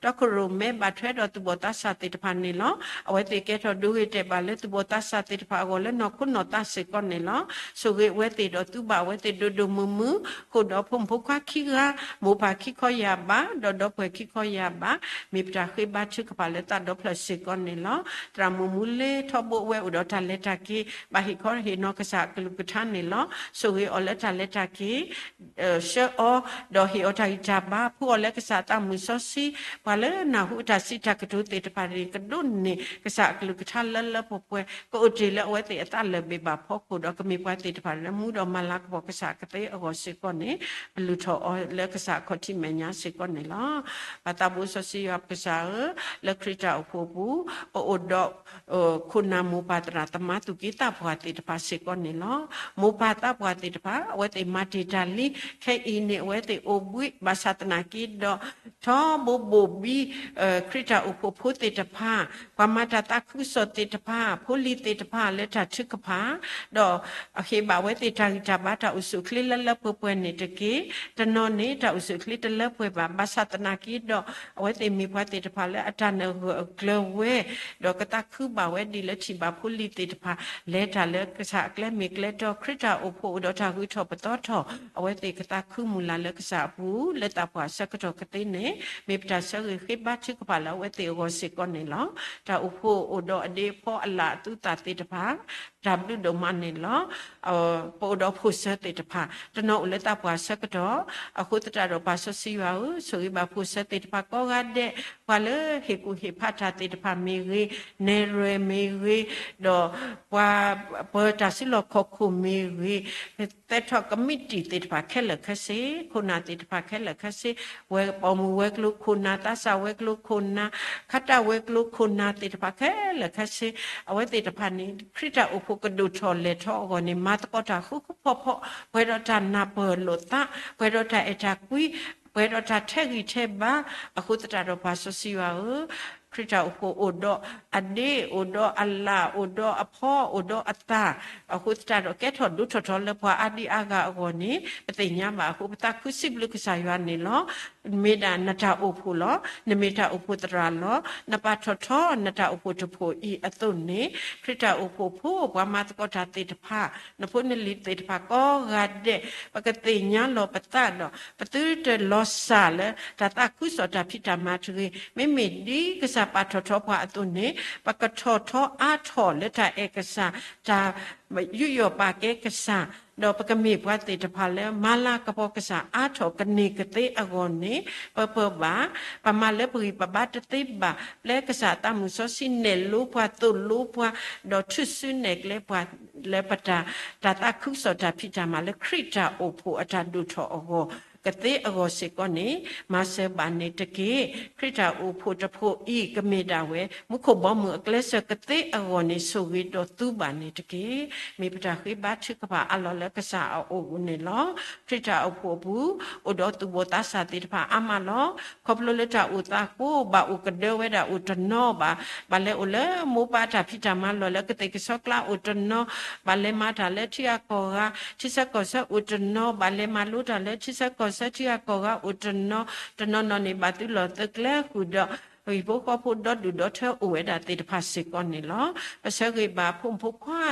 တီခိၣ်ရိၣ်မဲဘၣ်ထွဲဒီးသူၣ်ဘီၣ်သးစၢ်သ့ၣ်တဖၣ်န့ၣ်လီၤ. အဝဲသ့ၣ်ကဲထီၣ်ဒိဂ့ၤတဲာ်ဘၣ်လၢသူၣ်ဘီၣ်သးစၢ်သ့ၣ်တဖၣ်အဂီၢ်လၢနီၢ်ခိနီၢ်သးစ့ၢ်ကီးန့ၣ်လီၤ. ဆိၣ်ဂ့ၤအဝဲသ့ၣ်ဒီးသူဘၣ်အဝဲသ့ၣ်ဒိၣ်ဒိၣ်မုၢ်မုၢ်, ဃိာ်ဒီးဖိမုၣ်ဖိခွါခံဂၤ, မိၢ်ပၢ်ခံခီယၢ်ဘး, ဒီးဒီပုၢ်ဝဲၢ်ခံခီယၢ်ဘး, မ့ၢ်ပတၢ်ဃ့ဘါထုကဖၣ်လၢသးဒီဖျၢၣ်စ့ၢ်ကီးန့ၣ်လီၤ. သရၣ်မုၣ်မူလ့ထီဘိအဝဲအိၣ်ဒီးတၢ်လဲၤတၢ်က့ၤ ဘၣ်ဟ့ၣ်ခီဟ့ၣ်နီၤကစၢ်အကလုၢ်ကထါန့ၣ်လီၤ. ဆိၣ်ဂ့ၤအီၤလၢတၢ်လဲၤတၢ်က့ၤ ဆှၢအီၤ, ဒီးဟ့ၣ်အီၤတၢ်ဂံၢ်တၢ်ဘါ, ဖှူအီၤလၢကစၢ်အသးမုၢ်စီဆှံ, ပှၤလၢနၢ်ဟူအတၢ်စံးတၢ်ကတိၤသ့ၣ်တဖၣ်န့ၣ် ကဒိးန့ၢ်ကစၢ်အကလုၢ်ကထါလၢလၢပှဲၤပှဲၤ, ကအိၣ်တ့ၢ်လၢအဝဲသ့ၣ်အသးလၢာ်ဘ့ၣ်ဘၣ်ဖီခိၣ်ဒီး ကမ့ၢ်ပှၤသ့ၣ်တဖၣ်လၢမူဒီးမၤလၤကပီၤကစၢ်အကသ့အဂီၢ်စ့ၢ်ကီးန့ၣ် ပလုၢ်ထီၣ်အီၤလၢကစၢ်အခီၣ်ထံးမဲာ်ညါစ့ၢ်ကီးန့ၣ်လီၤ. ပသးဘိစီဆှံယွၤပကစၢ်ဧၢ, လၢခရံာ်တၢ်အိၣ်ဖှိၣ်အပူၤ ပအိၣ်ဒီး ခိၣ်နၢ်မိၢ်ပၢ်သရၣ်သမါသူၣ်က့သးပှၢ်သ့ၣ်တဖၣ်စ့ၢ်ကီးန့ၣ်လီၤ. မိၢ်ပၢ်သးပှၢ်သ့ၣ်တဖၣ် အဝဲသ့ၣ်မၤတ့ၢ်တၢ်လံ, ခဲအံၤန့ၣ် အဝဲသ့ၣ်အိၣ်ဘှံး ဘၣ်ဆၣ်သနာ်က့ဒီး ထီဘိဘိၣ်ဘံ ခရံာ်တၢ်အိၣ်ဖှိၣ်ဖိသ့ၣ်တဖၣ်, ပှၤမၤတၢ်သးခုကစီၣ်သ့ၣ်တဖၣ်, ဖိလံၤသ့ၣ်တဖၣ်လၢတၢ်ထုကဖၣ်, ဒီးဟ့ၣ်ဘၣ်အဝဲသ့ၣ်တၢ်ဂံၢ်တၢ်ဘါတၢ်အိၣ်ဆူၣ်အိၣ်ချ့လၢလၢပှဲၤပှဲၤန့ၣ်တက့ၢ်. တနီၤန့ၣ် တၢ်အိၣ်ဆူၣ်အိၣ်ချ့တလၢပှဲၤဘၣ်, ဘၣ်ဆၣ်သနာ်က့ဒီး အဝဲသ့ၣ်မ့ၢ်ပှၤသ့ၣ်တဖၣ်လၢအတၢ်နၢ်ဂၢၢ်အကျၢၤဝဲ, ဒီးကသးခုဘၣ်ဝဲဒ်လၢထံၣ်ဘၣ်ဖိလံၤသ့ၣ်တဖၣ် လဲၤတၢ်လၢကစၢ်အကျဲမ့ၢ်ကျဲတီ, ခရံာ်တၢ်အိၣ်ဖှိၣ်အိၣ်ဒီးတၢ်ဂုၤထီၣ်ပသီထီၣ်, အဝဲသ့ၣ်ကသးခုမုၢ်လၢ်လၢကစၢ်အပူၤ လၢသးပှၢ်ဆၢကတီၢ်ကသ့န့ၣ် မ့ၢ်ပတၢ်ဆၢဂ့ၤဃ့ဘါထုကဖၣ်လၢအဝဲသ့ၣ်အဂီၢ်စ့ၢ်ကီးန့ၣ်လီၤ. တၢ်အိၣ်ဖှိၣ်အိၣ်ဒီးအဒ့အဖီအလၣ်အသူအသၣ်သ့ၣ်တဖၣ် တၢ်ဘျုးဒိၣ်မးန့ၣ်လီၤ. ပအိၣ်ဒီးဖိၣ်စၢၤသ့ၣ်တဖၣ် တနီၤအိၣ်လၢသးပှၢ်ဆၢကတီၢ်, အဃိသတးဒီးပၢ်စီဆှံယွၤဧၢ, ဆိၣ်ဂ့ၤဘၣ်ဖိၣ်စၢၤသ့ၣ်တဖၣ်ကိးဂၤဒဲး, ပှၤလၢဟ့ၣ်ကူၣ်ဟ့ၣ်ဖးတၢ်သ့ၣ်တဖၣ်မ့ၢ်ဂ့ၤ, နဲၣ်ရွဲၣ်မ့ၢ်ဂ့ၤ, ဒီးပှၤပၢၤတၢ်စုလီၢ်ခီၣ်ခိၣ်မ့ၢ်ဂ့ၤ, သဲထီၣ်ကမံးတံာ်သ့ၣ်တဖၣ်ခဲလၢာ်ခဲဆ့, ခိၣ်နၢ်သ့ၣ်တဖၣ်ခဲလၢာ်ခဲဆ့, ဝဲပိာ်မုၣ်ဝဲၤကျိၤခိၣ်နၢ်, သးစၢ်ဝဲၤကျိၤခိၣ်နၢ်, ခါတၢ်ဝဲၤကျိၤခိၣ်နၢ်သ့ၣ်တဖၣ်ခဲလၢာ်ခဲဆ့, အဝဲသ့ၣ်တဖၣ်န့ၣ် ခရံာ်တၢ်အိၣ်ဖှိၣ်ကဒိၣ်ထီၣ်လဲၢ်ထီၣ်အဂီၢ်န့ၣ် မၤသကိးတၢ်ဃူဃူဖိးဖိး, ပှဲၤဒီးတၢ်နၢ်ပၢၢ်လိာ်သး, ပှဲၤဒီးတၢ်အဲၣ်တၢ်ကွံ, ပှဲၤဒီးတၢ်ထဲးဂံၢ်ထဲးဘါ, အဃိသတးဒီးပၢ်စီဆှံယွၤဧၢ, ခရံာ်တၢ်အိၣ်ဖှိၣ်အိၣ်ဒီးအဒ့, အိၣ်ဒီးအလၣ်, အိၣ်ဒီးအဖီ, အိၣ်ဒီးအသၣ်, အဃိသတးဒီးကဲထီၣ်ဒိၣ်ထီၣ်ထီလၢပှၤအါဒံအါဂၤအဂီၢ်န့ၣ် ပသ့ၣ်ညါဘၣ်အဃိ ပသးခုစံးဘျုးကစၢ်ယွၤန့ၣ်လီၤ. မ့ၢ်ဒၣ်နတၢ်အိၣ်ဖှိၣ်လီၤ. နမ့ၢ်တၢ်အိၣ်ဖှိၣ်သရၣ်လီၤ. နပာ်ထီၣ်ထီနတၢ်အိၣ်ဖှိၣ်တဖှိၣ်အံၤအသိးန့ၣ်, ခရံာ်တၢ်အိၣ်ဖှိၣ်ဖိ ပှၤမၤသကိးတၢ်သ့ၣ်တဖၣ်, နဖိနလံၤသ့ၣ်တဖၣ်ကိးဂၤဒဲး, ပကသ့ၣ်ညါလီၤပသးဒီး ပသုတလီၤစၢ်လၢတၢ်သးခုကစီၣ်တၢ်ဖံးတၢ်မၤတဂ့ၤ. မ့မ့ၢ်ဒ်ကစၢ်ပာ်ထီၣ်ထီပှၤအသိးန့ၣ်, ပကထီၣ်ထီအါထီၣ်လၢတၢ်အဲၣ်ကစၢ်, တၢ်ယူးယီၣ်ပာ်ကဲကစၢ်, ဒီးပကမ့ၢ်ပှၤသ့ၣ်တဖၣ်လၢမၤလၤကပီၤကစၢ်အါထီၣ်ကန့ၢ်ကသ့အဂီၢ်န့ၣ်, ပပၢၢ်ဘၣ်, ပမၤလၢပဂံၢ်ပဘါတသ့ဘၣ်, ပျဲကစၢ်အသးမုၢ်စီဆှံနဲၣ်လိပှၤသိၣ်လိပှၤ, ဒီးထုးစုနဲၣ်ကျဲပှၤလၢပတၢ်, တၢ်သးခုကစီၣ်တၢ်ဖံးတၢ်မၤလၢခရံာ်တၢ်အိၣ်ဖှိၣ်အတၢ်ဒိၣ်ထီၣ်အဂီၢ် ကသ့အဂီၢ်စ့ၢ်ကီးန့ၣ်, မၤစၢၤဘၣ်န့ၣ်တက့ၢ်. ခရံာ်တၢ်အိၣ်ဖှိၣ်တဖှိၣ်အံၤ ကမ့ၢ်ဒၣ်ဝဲ မူခိၣ်ဘီမုၢ်အကျဲးစၢးကသ့အဂီၢ်န့ၣ် ဆိၣ်ဂ့ၤဒီးသူဘၣ်န့ၣ်တက့ၢ်. မ့ၢ်ပတၢ်ဃ့ဘါထုကဖၣ်အါလီၤလၢကစၢ်အအိၣ်န့ၣ်လီၤ. ခရံာ်တၢ်အိၣ်ဖှိၣ်အပူၤ, အိၣ်ဒီးသူၣ်ဘီၣ်သးစၢ်သ့ၣ်တဖၣ်အါမးလီၤ. ခီဖျိလၢတၢ်အိၣ်သးဃိ ဘၣ်အိၣ်ကဒၢဝဲဒၣ်အိၣ်တနီၤဘၣ်, ဘၣ်လဲၤအိၣ်လၢမိၢ်ပၢ်တၢ်ဖံးတၢ်မၤလီၢ်လၢကသ့ၣ်ကဆီကျါအိၣ်တနီၤ, ဘၣ်လဲၤမၤတၢ်လၢထံဂၤကီၢ်ဂၤ, ထံဆၢကီၢ်ဆၢအိၣ်တနီၤ, ဘၣ်လဲၤမၤလိတၢ်လၢထံဆၢကီၢ်ဆၢထံဂၤကီၢ်ဂၤအိၣ်တနီၤ, တနီၤနီၤန့ၣ် ဘၣ်သုးလီၢ်သုးကျဲဃုာ်ဒီး ဟံၣ်ဖိဃီဖိဒီဒူၣ်ဒီထၢအိၣ်ဝဲဒၣ်သ့ၣ်တဖၣ်စ့ၢ်ကီးန့ၣ်လီၤ. ပဆၢဂ့ၤဘၣ်ဖိမုၣ်ဖိခွါ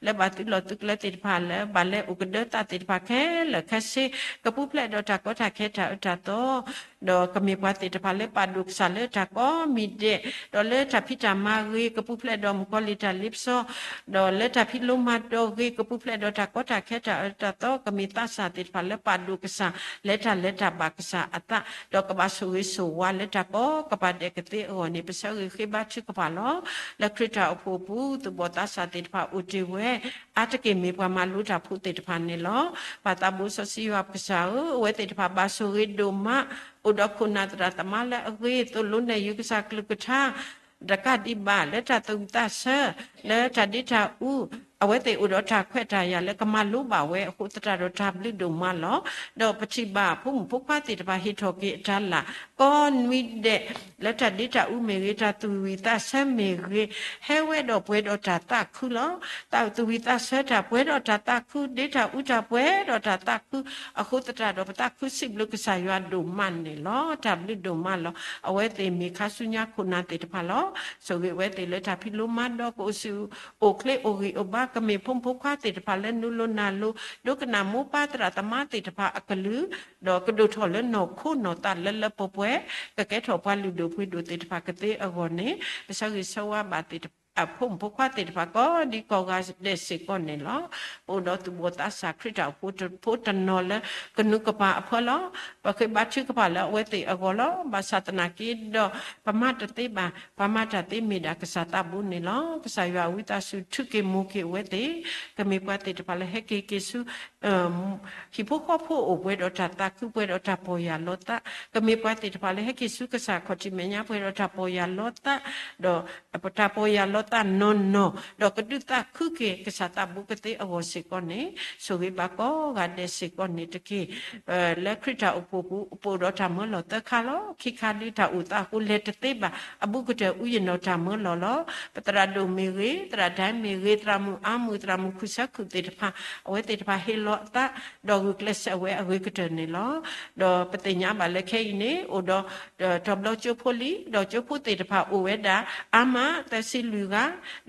လၢဘၣ်သုးလီၢ်သုးကျဲသ့ၣ်တဖၣ်လၢ ဘၣ်လဲၤအိၣ်ကဒၢသးသ့ၣ်တဖၣ်ခဲလၢာ်ခဲဆ့, ကပူၤဖျဲးဒီးတၢ်ကီတၢ်ခဲတၢ်အၢတၢ်သီ ဒီးကမ့ၢ်ပှၤသ့ၣ်တဖၣ်လၢပာ်ဒိၣ်ကစၢ်လၢတၢ်ကိးမံၤဒဲး, ဒီးလၢတၢ်ဖံးတၢ်မၤဂ့ၤ ကပူၤဖျဲးဒီးမုၣ်ကီၤလံၢ်တၢ်လ့ပစီ, ဒီးလၢတၢ်ဖံးလိမၤဒိးဂ့ၤ ကပူၤဖျဲးဒီးတၢ်ကီတၢ်ခဲတၢ်အၢတၢ်သီ, ကမ့ၢ်သးစၢ်သ့ၣ်တဖၣ်လၢပာ်ဒိၣ်ကစၢ် လဲၤတၢ်လၢတၢ်ဘၣ်ကစၢ်အသး, ဒီးကဘၣ်ဆိၣ်ဂ့ၤဆိၣ်ဝါလၢတၢ်ကိးကပၤဒဲးကသ့အဂီၢ်န့ၣ် ပဆၢဂ့ၤဃ့ဘါထုကဖၣ်လီၤ. လၢခရံာ်တၢ်အိၣ်ဖှိၣ်အပူၤ သူၣ်ဘီၣ်သးစၢ်သ့ၣ်တဖၣ်အိၣ်တ့ၢ်ဝဲ အါတက့ၢ်မ့ၢ်ပှၤမၤလိတၢ်ဖိသ့ၣ်တဖၣ်န့ၣ်လီၤ. ပၢ်သးဘိစီဆှံယွၤပကစၢ်ဧၢ, အဝဲသ့ၣ်တဖၣ်ဘၣ်ဆိၣ်ဂ့ၤဒိၣ်မး, အိၣ်ဒီးခိၣ်နၢ်သရၣ်သမါလၢအဂ့ၤ, သိၣ်လိနဲၣ်ယုၤကစၢ်ကလုၢ်ကထါ တကးဒံးဘၣ် လၢတၢ်သူၣ်ဝံၣ်သးဆၢ, လၢတၢ်ဒ့တၢ်အူ, အဝဲသ့ၣ်အိၣ်ဒီးတၢ်ခွဲးတၢ်ယာ်လၢကမၤလိဘၣ်ဝဲအဃိသတးဒီး တၢ်ဘျုးဒိၣ်မးလီၤ. ဒီးပထံၣ်ဘၣ်ဖိမုၣ်ဖိခွါသ့ၣ်တဖၣ်ဟ့ၣ်ထီၣ်က့ၤအတၢ်လၢ် ကိးနွံဒဲး, လၢတၢ်ဒ့တၢ်အူမ့ၢ်ဂ့ၤ, တၢ်သူၣ်ဝံၣ်သးဆၢမ့ၢ်ဂ့ၤ, ဟဲဝဲဒီးပှဲၤဒီးတၢ်သးခုလီၤ. တၢ်သူၣ်ဝံၣ်သးဆၢတၢ်ပှဲၤဒီးတၢ်သးခု, ဒ့တၢ်အူတၢ်ပှဲၤဒီးတၢ်သးခု, အဃိသတးဒီး ပသးခုစံးဘျုးကစၢ်ယွၤဒိၣ်မးန့ၣ်လီၤ. တၢ်ဘျုးဒိၣ်မးလီၤ. အဝဲသ့ၣ်မ့ၢ်ခါဆူညါခိၣ်နၢ်သ့ၣ်တဖၣ်လီၤ. ဆိၣ်ဂ့ၤအဝဲသ့ၣ်လၢတၢ်ဖံးလိမၤဒိး ကအိၣ်ဆူၣ်အိၣ်ချ့အိၣ်ဂံၢ်အိၣ်ဘါ, ကမ့ၢ်ဖိမုၣ်ဖိခွါသ့ၣ်တဖၣ်လၢနုာ်လီၤနၢ်လီၤ, ဒိကနၣ်မိၢ်ပၢ်သရၣ်သမါသ့ၣ်တဖၣ်အကလုၢ်, ဒီးကဒိၣ်ထီၣ်လၢနီၢ်ခိနီၢ်သးလၢလၢပှဲၤပှဲၤ, ကကဲထီၣ်ပှၤလုၢ်ဒိၣ်ပှ့ၤဒိၣ်သ့ၣ်တဖၣ်ကသ့အဂီၢ်န့ၣ် ပဆၢဂ့ၤဆၢဝါဘၣ်သ့ၣ်တဖၣ် အဖိမုၣ်ဖိခွါသ့ၣ်တဖၣ်ကိးဒံကိးဂၤဒဲးစ့ၢ်ကီးန့ၣ်လီၤ. ပအိၣ်ဒီးသူၣ်ဘီၣ်သးစၢ်ခရံာ်တၢ်အိၣ်ဖှိၣ်ဖိတနီၤလၢကနူးကပၢ်အဖၢလီၤ. ပဃ့ဘါထုကဖၣ်လၢအဝဲသ့ၣ်အဂီၢ်လီၤ. ဘၣ်ဆၣ်သနာ်က့ဒီး ပမၤတသ့ဘၣ်, ပှၤမၤတၢ်သ့မ့ၢ်ဒၣ်ကစၢ်သးဘိန့ၣ်လီၤ. ကစၢ်ယွၤအဝံသးစူၤထုးက့ၤမိၢ်က့ၤအဝဲသ့ၣ်, ကမ့ၢ်ပှၤသ့ၣ်တဖၣ်လၢဟဲက့ၤက့ၤဆူ ဟံၣ်ဖိဃီဖိအိၣ်ပှဲၤဒီးတၢ်သးခု ပှဲၤဒီးတၢ်ပီၢ်ယၢ်လီၤသး, ကမ့ၢ်ပှၤသ့ၣ်တဖၣ်လၢဟဲက့ၤဆူကစၢ်ခီၣ်ထံးမဲာ်ညါ ပှဲၤဒီးတၢ်ပီၢ်ယၢ်လီၤသး, ဒီးတၢ်ပီၢ်ယၢ်လီၤသးနီၢ်နီၢ်, ဒီးကဒုးသးခုက့ၤကစၢ်သးဘိကသ့အဂီၢ်စ့ၢ်ကီးန့ၣ်, ဆိၣ်ဂ့ၤဘၣ်ကိးဂၤဒဲးစ့ၢ်ကီးန့ၣ်တက့ၢ်. လၢခရံာ်တၢ်အိၣ်ဖှိၣ်ပူၤ ပအိၣ်ဒီးတၢ်မၢလီၤသၢခါလီၤ. ခံခါဒုးတၢ်အိၣ်သးအဃိလဲၤတသ့ဘၣ်, အဘူးကတၢၢ်အူယနီၣ်တၢ်မၢလီၤလီၤ. ပသရၣ်ဒိၣ်မ့ၢ်ဂ့ၤ, သရၣ်ဒဲမ့ၢ်ဂ့ၤ, သရၣ်မုၣ်အါမုၣ်, သရၣ်မုၣ်ခုၣ်ဆၢခုၣ်သ့ၣ်တဖၣ်, အဝဲသ့ၣ်တဖၣ်ဟ့ၣ်လီၤအသး, ဒီးဂုာ်ကျဲးစၢးဝဲအဂ့ၤကတၢၢ်န့ၣ်လီၤ. ဒီးပသ့ၣ်ညါဘၣ်လၢခဲအံၤန့ၣ် အိၣ်ဒီး တီၤဘျီကၠိဖိလံ, ဒီးကၠိဖိသ့ၣ်တဖၣ်အိၣ်ဝဲဒၣ် အါမး သၢဆံလွံၢ်ဂ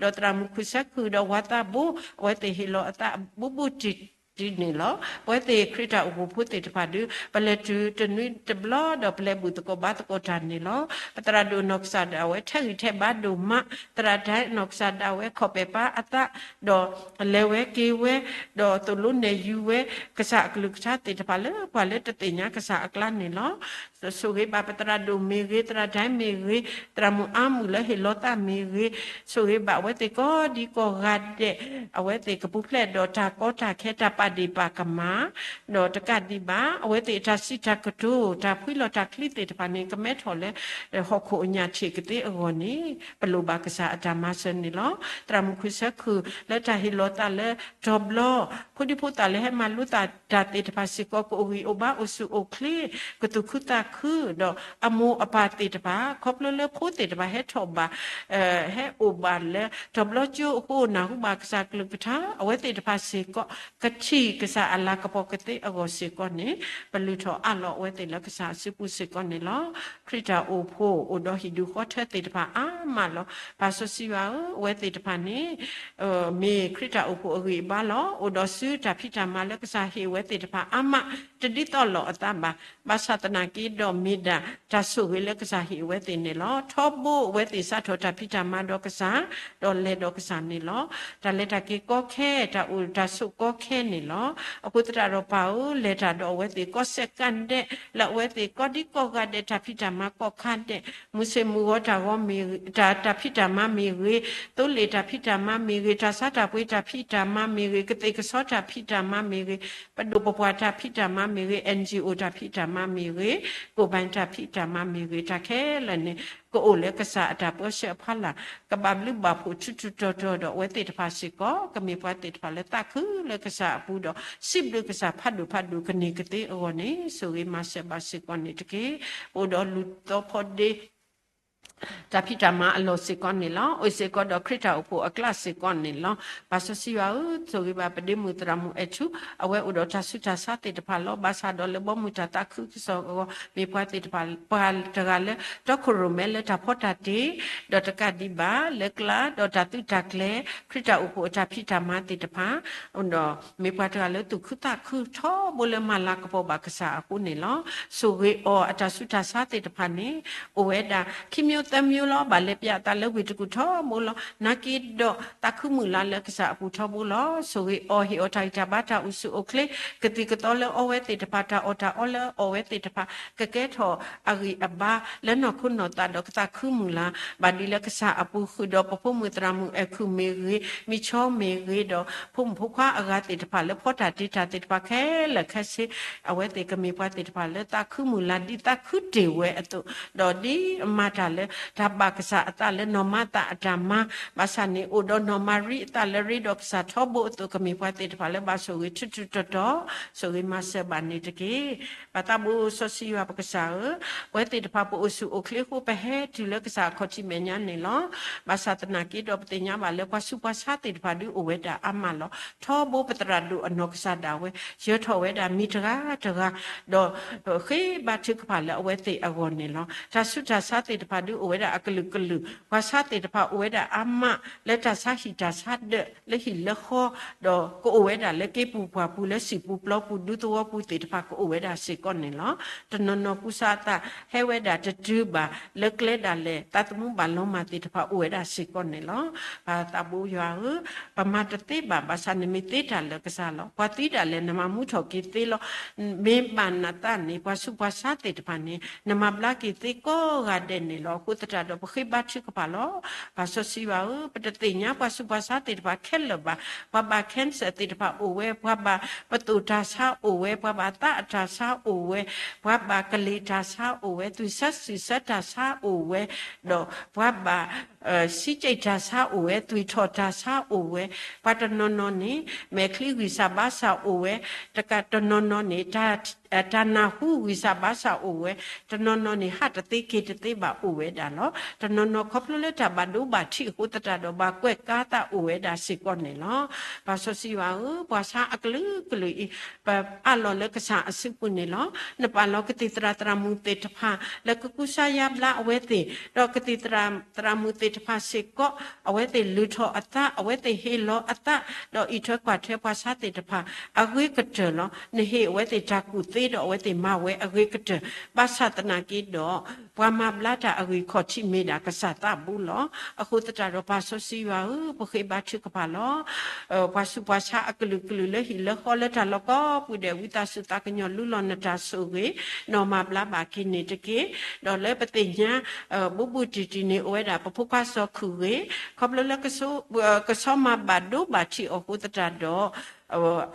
ၤ, ဒီးသရၣ်မုၣ်ခုၣ်ဆၢခုၣ် ဒီးဝၤသးဘိ, အဝဲသ့ၣ်ဟ့ၣ်လီၤအသးဘူးဘူးတံၢ်တံၢ်န့ၣ်လီၤ. ပဝဲသ့ၣ်ခရံာ်တၢ်အိၣ်ဖှိၣ်ဖိသ့ၣ်တဖၣ်ဒုး ပလဲၤတုၤတနွံတဘျီ ဒီးပလဲၤဘူၣ်သကိးဘါသကိးတၢ်န့ၣ်လီၤ. ပသရၣ်ဒိၣ်နီၢ်ကစၢ်ဒၣ်ဝဲ ထဲးဂံၢ်ထဲးဘါဒိၣ်မး, သရၣ်ဒဲနီၢ်ကစၢ်ဒၣ်ဝဲ ခီၣ်ပဲာ်ပာ်အသး, ဒီးလဲၤဝဲက့ၤဝဲ, ဒီးသိၣ်လိနဲၣ်ယုၤဝဲ ကစၢ်အကလုၢ်ကထါသ့ၣ်တဖၣ်လၢပှၤလၢတသ့ၣ်ညါကစၢ်အကျါန့ၣ်လီၤ. ဆိၣ်ဂ့ၤဘၣ်ပသရၣ်ဒိၣ်မ့ၢ်ဂ့ၤ, သရၣ်ဒဲမ့ၢ်ဂ့ၤ, သရၣ်မုၣ်အါမုၣ်လၢဟ့ၣ်လီၤသးမ့ၢ်ဂ့ၤ, ဆိၣ်ဂ့ၤဘၣ်အဝဲသ့ၣ်ကိးဒံကိးဂၤဒဲး, အဝဲသ့ၣ်ကပူၤဖျဲးဒီးတၢ်ကီတၢ်ခဲ တၢ်ပာ်ဒ့ၣ်ပာ်ကမၣ်, ဒီးတကးဒံးဘၣ် အဝဲသ့ၣ်အတၢ်စံးတၢ်ကတိၤ တၢ်ဖှံလီၤတၢ်ချံသ့ၣ်တဖၣ်န့ၣ် ကမဲထီၣ်လၢ ဟီၣ်ခိၣ်အညၣ်ထံးကသ့အဂီၢ်န့ၣ် ပလိၣ်ဘၣ်ကစၢ်အတၢ်မၤစၢၤန့ၣ်လီၤ. သရၣ်မုၣ်ခုၣ်ဆၢခုၣ်လၢတၢ်ဟ့ၣ်လီၤသးလၢတီၤဘျီ, ဖိဒံဖိသၣ်လၢဟဲမၤလိသးတၢ်သ့ၣ်တဖၣ်စ့ၢ်ကီး ကအိၣ်ဂံၢ်အိၣ်ဘါ အိၣ်ဆူၣ်အိၣ်ချ့, ကသူၣ်ခုသးခု, ဒီးအမိၢ်အပၢ်သ့ၣ်တဖၣ် ခီဖျိလၢဖိသ့ၣ်တဖၣ်ဟဲထီၣ်ဘၣ် ဟဲအိၣ်ဘၣ်လၢတီၤဘျီကၠိအဃိ နၢ်ဟူဘၣ်ကစၢ်ကလုၢ်ကထါ အဝဲသ့ၣ်တဖၣ်စ့ၢ်ကီး ကထံၣ်ကစၢ်အလၤကပီၤကသ့အဂီၢ်စ့ၢ်ကီးန့ၣ် ပလုၢ်ထီၣ်အးလီၤအဝဲသ့ၣ်လၢကစၢ်အစုပူၤစ့ၢ်ကီးန့ၣ်လီၤ. ခရံာ်တၢ်အိၣ်ဖှိၣ်အိၣ်ဒီးဟံၣ်ဒူၣ်ဃီထၢသ့ၣ်တဖၣ်အါမးလီၤ. ပၢ်စီဆှံယွၤဧၢ, အဝဲသ့ၣ်တဖၣ်န့ၣ် မ့ၢ်ခရံာ်တၢ်အိၣ်ဖှိၣ်အဂံၢ်အဘါလီၤ. အိၣ်ဒီးစုတၢ်ဖံးတၢ်မၤလၢကစၢ်ဟ့ၣ်အဝဲသ့ၣ်တဖၣ်အါမး တဒ်သိးလိာ်အသးဘၣ်. ဘၣ်ဆၣ်သနာ်က့ဒီးမ့ၢ်ဒၣ်တၢ်ဆိၣ်ဂ့ၤလၢကစၢ်ဟ့ၣ်အဝဲသ့ၣ်န့ၣ်လီၤ. ထီဘိအဝဲသ့ၣ်စးထီၣ်တၢ်ဖံးတၢ်မၤဒီးကစၢ်, ဒီးလဲၤဒီးကစၢ်န့ၣ်လီၤ. တၢ်လဲၤတၢ်က့ၤကီခဲ တၢ်အိၣ်တၢ်ဆိးကီခဲန့ၣ်လီၤ. အဃိသတးဒီးပၢ်ဧၢ, လဲၤတၢ်ဒီးအဝဲသ့ၣ်ကိးဆဲးကါဒဲး လၢအဝဲသ့ၣ်ကိးဒံကိးဂၤဒဲးတၢ်ဖံးတၢ်မၤကိးခါဒဲး, မုၢ်ဆ့ၣ်မုၢ်ဂီၤတၢ်ဂီၤမ့ၢ်ဂ့ၤ, တၢ်, တၢ်ဖံးတၢ်မၤမ့ၢ်ဂ့ၤ, သိလ့ၣ်တၢ်ဖံးတၢ်မၤမ့ၢ်ဂ့ၤ, တၢ်ဆါတၢ်ပှ့ၤတၢ်ဖံးတၢ်မၤမ့ၢ်ဂ့ၤ, ကသ့ၣ်ကဆီတၢ်ဖံးတၢ်မၤမ့ၢ်ဂ့ၤ, ပဒိၣ်ပပှၢ်တၢ်ဖံးတၢ်မၤမ့ၢ်ဂ့ၤ, အၣ်အၣ်အူတၢ်ဖံးတၢ်မၤမ့ၢ်ဂ့ၤ, ကိၣ်ဘၣ်တၢ်ဖံးတၢ်မၤမ့ၢ်ဂ့ၤ, တၢ်ခဲလၢာ်န့ၣ် ကအိၣ်လၢကစၢ်အတၢ်ပၢဆှၢအဖီလာ်, ကဘၣ်ဘျုးဘၣ်ဖှိၣ်ထူထူတီၤတီၤဒီးအဝဲသ့ၣ်တဖၣ်စ့ၢ်ကီး, ကမ့ၢ်ပှၤသ့ၣ်တဖၣ်လၢသးခုလၢကစၢ်အပူၤဒီး စံးဘျုးကစၢ်ဖးဒိၣ်ဖးဒိၣ်ကန့ၢ်ကသ့အဂီၢ်န့ၣ် ဆိၣ်ဂ့ၤမၤစၢၤဘၣ်စ့ၢ်ကီးန့ၣ်တက့ၢ်. အိၣ်ဒီးလူၤသီဖီဒ့ တၢ်ဖံးတၢ်မၤအလီၢ်စ့ၢ်ကီးန့ၣ်လီၤ. အိၣ်စ့ၢ်ကီးဒီးခရံာ်တၢ်အိၣ်ဖှိၣ်အကျါစ့ၢ်ကီးန့ၣ်လီၤ. ပၢ်စီဆှံယွၤဧၢ, ဆိၣ်ဂ့ၤဘၣ်ပဒ့မုၣ်သရၣ်မုၣ်အဲၣ်ထူ, အဝဲအိၣ်ဒီးတၢ်ဆူးတၢ်ဆါသ့ၣ်တဖၣ်လီၤ. ဘၣ်ဆၣ်ဒီးလၢဘီမုၢ်တၢ်သးခုကစီၣ်အဂီၢ် မ့ၢ်ပှၤသ့ၣ်တဖၣ် ပှၤတဂၤလၢ တီခိၣ်ရိၣ်မဲလၢတၢ်ဖီတၢ်တ့, ဒီးတကးဒံးဘၣ်လၢကျါ, ဒီးတၢ်သုးတၢ်ကျဲၤ, ခရံာ်တၢ်အိၣ်ဖှိၣ်အတၢ်ဖံးတၢ်မၤသ့ၣ်တဖၣ် ဒီးမ့ၢ်ပှၤတဂၤလၢသူၣ်ခုသးခုထီဘိလၢမၤလၤကပီၤဘၣ်ကစၢ်အဃိန့ၣ်လီၤ. ဆိၣ်ဂ့ၤအီၤအတၢ်ဆူးတၢ်ဆါသ့ၣ်တဖၣ်န့ၣ် အိၣ်ဝဲဒၣ်ခံမျိုးသၢမျိုးလီၤ. ဘၣ်လဲၤပျးအသးလၢဝ့ၢ်တကူၣ်ထီဘိလီၤ. နာ်က့ဒီးသးခုမုၢ်လၢ်လၢကစၢ်အပူၤထီဘိလီၤ. ဆိၣ်ဂ့ၤအီၤ ဟ့ၣ်အီၤတၢ်ဂံၢ်တၢ်ဘါတၢ်အိၣ်ဆူၣ်အိၣ်ချ့, ကသံၣ်ကသီလၢအီဝဲသ့ၣ်တဖၣ်, တၢ်အီၣ်တၢ်အီလၢအီၣ်ဝဲသ့ၣ်တဖၣ် ကကဲထီၣ်အဂံၢ်အဘါလၢနီၢ်ခိနီၢ်သးဒီးကသးခုမုၢ်လၢ် ဘၣ်ဒ်လၢကစၢ်အပူၤဃုာ်ဒီးပဖိမုၣ်သရၣ်မုၣ်အဲၣ်ထူမ့ၢ်ဂ့ၤ, မံၤဆီမ့ၢ်ဂ့ၤ, ဒီးဖိမုၣ်ဖိခွါအဂၤသ့ၣ်တဖၣ်လၢဖီတၢ်တ့တၢ်သ့ၣ်တဖၣ်ခဲလၢာ်ခဲဆ့ အဝဲသ့ၣ်ကမ့ၢ်ပှၤသ့ၣ်တဖၣ်လၢသးခုမုၢ်လၢ်ဒ်သးခုတ့ၢ်ဝဲအသိး, ဒီးဒ်အမၤတၢ်လၢ တၢ်ဘၣ်ကစၢ်အသးလၢနီၢ်မၤသးအတၢ်မၤ, ဘၣ်ဆၣ်န့ၣ်အိၣ်ဒီးနီၢ်မၤရံအသးလၢရ့ဒီးကစၢ်ထီဘိအသိး ကမ့ၢ်ပှၤသ့ၣ်တဖၣ်လၢဘၣ်ဆိၣ်ဂ့ၤထူးထူးတီၤတီၤ, ဆိၣ်ဂ့ၤမၤစၢၤဘၣ်န့ၣ်တက့ၢ်. ပၢ်သးဘိစီဆှံယွၤပကစၢ်ဧၢ, ပဝဲသ့ၣ်တဖၣ်ပအိၣ်ဆူၣ်အိၣ်ချ့အဃိ ပဟဲတုၤလၢကစၢ်အခီၣ်ထံးမဲာ်ညါန့ၣ်လီၤ. ဘၣ်ဆၣ်သနာ်က့ဒီးပသ့ၣ်ညါဘၣ်လၢပှၤဆူးပှၤဆါသ့ၣ်တဖၣ်ဒုးအိၣ်ဝဲဒၣ်အါမးလီၤ. ထီဘိပသရၣ်ဒိၣ်အနီၢ်ကစၢ်ဒၣ်ဝဲ ယၢၤထီၣ်ဝဲဒၣ်မံၤတဂၤတဂၤ, ဒီးဃ့ဘါထုကဖၣ်လၢအဝဲသ့ၣ်အဂီၢ်န့ၣ်လီၤ. တၢ်ဆူးတၢ်ဆါသ့ၣ်တဖၣ်ဒုးအိၣ်ဝဲဒၣ်အကလုာ်ကလုာ်, ပှၤဆါသ့ၣ်တဖၣ်အိၣ်ဝဲဒၣ်အါမး လၢတၢ်ဆါဟံၣ်တၢ်ဆါဒၢးလၢဟံၣ်လၢဃီ, ဒီးကအိၣ်ဝဲဒၣ်လၢက့ပူၤပှၢ်ပူၤ လၢစံာ်ပူၤပျီပူၤ ဒူသဝီပူၤသ့ၣ်တဖၣ်ကအိၣ်ဝဲဒၣ်စ့ၢ်ကီးန့ၣ်လီၤ. တနီၤနီၤကူစါအသးဟဲဝဲဒၣ်တတုၤဘၣ် လၢကျဲဒၣ်လဲာ် သးသမူဘၣ်လီၤမၢ်သ့ၣ်တဖၣ်အိၣ်ဝဲဒၣ်စ့ၢ်ကီးန့ၣ်လီၤ. ပၢ်သးဘိယွၤဧၢ, ပမၤတသ့ဘၣ် ဘၣ်ဆၣ်နမ့ၢ်သ့တၢ်လၢကစၢ်လီၤ. ပှၤသံဒၣ်လဲာ် နမၤမူထီၣ်က့ၤသ့လီၤ. မ့ၢ်ဘၣ်နသးန့ၣ် ပှၤဆူးပှၤဆါသ့ၣ်တဖၣ်န့ၣ် နမၤဘျါက့ၤသ့ကိးဂၤဒဲးန့ၣ်လီၤ. အဃိသတးဒီး ပဃ့ဘါထုကဖၣ်လီၤ. ပၢ်စီဆှံယွၤဧၢ, ပတသ့ၣ်ညါပှၤဆူးပှၤဆါသ့ၣ်တဖၣ်ခဲလၢာ်ဘၣ်. ပှၤဘၣ် cancer သ့ၣ်တဖၣ်အိၣ်ဝဲ, ပှၤဘၣ်ပသိၣ်တၢ်ဆါအိၣ်ဝဲ, ပှၤဘၣ်သးအတၢ်ဆါအိၣ်ဝဲ, ပှၤဘၣ်ကလံၤတၢ်ဆါအိၣ်ဝဲ, သွံၣ်ဆၢစုၣ်ဆၢတၢ်ဆါအိၣ်ဝဲ, ဒီးပှၤဘၣ် စံးကၠံၣ်တၢ်ဆါအိၣ်ဝဲ, သွံၣ်ထီၣ်တၢ်ဆါအိၣ်ဝဲ, ပှၤတနီၤနီၤန့ၣ် မဲာ်ချံဂံၢ်စၢ်ဘါစၢ်အိၣ်ဝဲ, တကးတနီၤနီၤန့ၣ် တၢ်နၢ်ဟူဂံၢ်စၢ်ဘါစၢ်အိၣ်ဝဲ, တနီၤနီၤန့ၣ် ဟးတသ့က့ၤတသ့ဘၣ်အိၣ်ဝဲဒၣ်လီၤ. တနီၤနီၤခီဖျိလၢတၢ်ဘၣ်ဒိဘၣ်ထံးအဃိသတးဒီး ဘၣ်ကွဲးကါသးအိၣ်ဝဲဒၣ်စ့ၢ်ကီးန့ၣ်လီၤ. ပၢ်စီဆှံယွၤဧၢ, ပှၤဆါအကလုာ်ကလုာ်အံၤ ပအးလီၤလၢကစၢ်အစုပူၤန့ၣ်လီၤ. နပာ်လီၤကသံၣ်သရၣ်သရၣ်မုၣ်သ့ၣ်တဖၣ် လၢကကူစါယါဘျါအဝဲသ့ၣ်, ဒီးကသံၣ်သရၣ်သရၣ်မုၣ်သ့ၣ်တဖၣ်စ့ၢ်ကီး အဝဲသ့ၣ်လုၢ်ထီၣ်အသး, အဝဲသ့ၣ်ဟ့ၣ်လီၤအသး, ဒီးအံးထွဲကွၢ်ထွဲပှၤဆါသ့ၣ်တဖၣ် အဂ့ၤကတၢၢ်လီၤ. နဟ့ၣ်အဝဲသ့ၣ်တၢ်ကူၣ်သ့ဒီးအဝဲသ့ၣ်မၤဝဲအဂ့ၤကတၢၢ်, ဘၣ်ဆၣ်သနာ်က့ဒီး ပှၤမၤဘျါတၢ်အဂံၢ်ခီၣ်ထံးမ့ၢ်ဒၣ်ကစၢ်သးဘိလီၤ. အဃိသတးဒီးပၢ်စီဆှံယွၤဧၢ, ပဃ့ဘါထုကဖၣ်လီၤ. ပှၤဆူးပှၤဆါအကလုာ်ကလုာ်လၢဟံၣ်လၢဃီလၢတၢ်လီၢ်ကိးပူၤဒဲးဝံသးစူၤသးကညီၤလူလီၤနတၢ်ဆိၣ်ဂ့ၤ, နီၢ်မၤဘျါဘၣ်က့ၤန့ၣ်တက့ၢ်. ဒီးလၢပသ့ၣ်ညါ ဘူးဘူးတံၢ်တံၢ်န့ၣ် အိၣ်ဝဲဒၣ်ပဖိခွါစီၤခုၣ်ဂ့ၤ, ခီဖျိလၢ ကဆီမၤဘၣ်ဒိဘၣ်ထံးအီၤအဃိသတးဒီး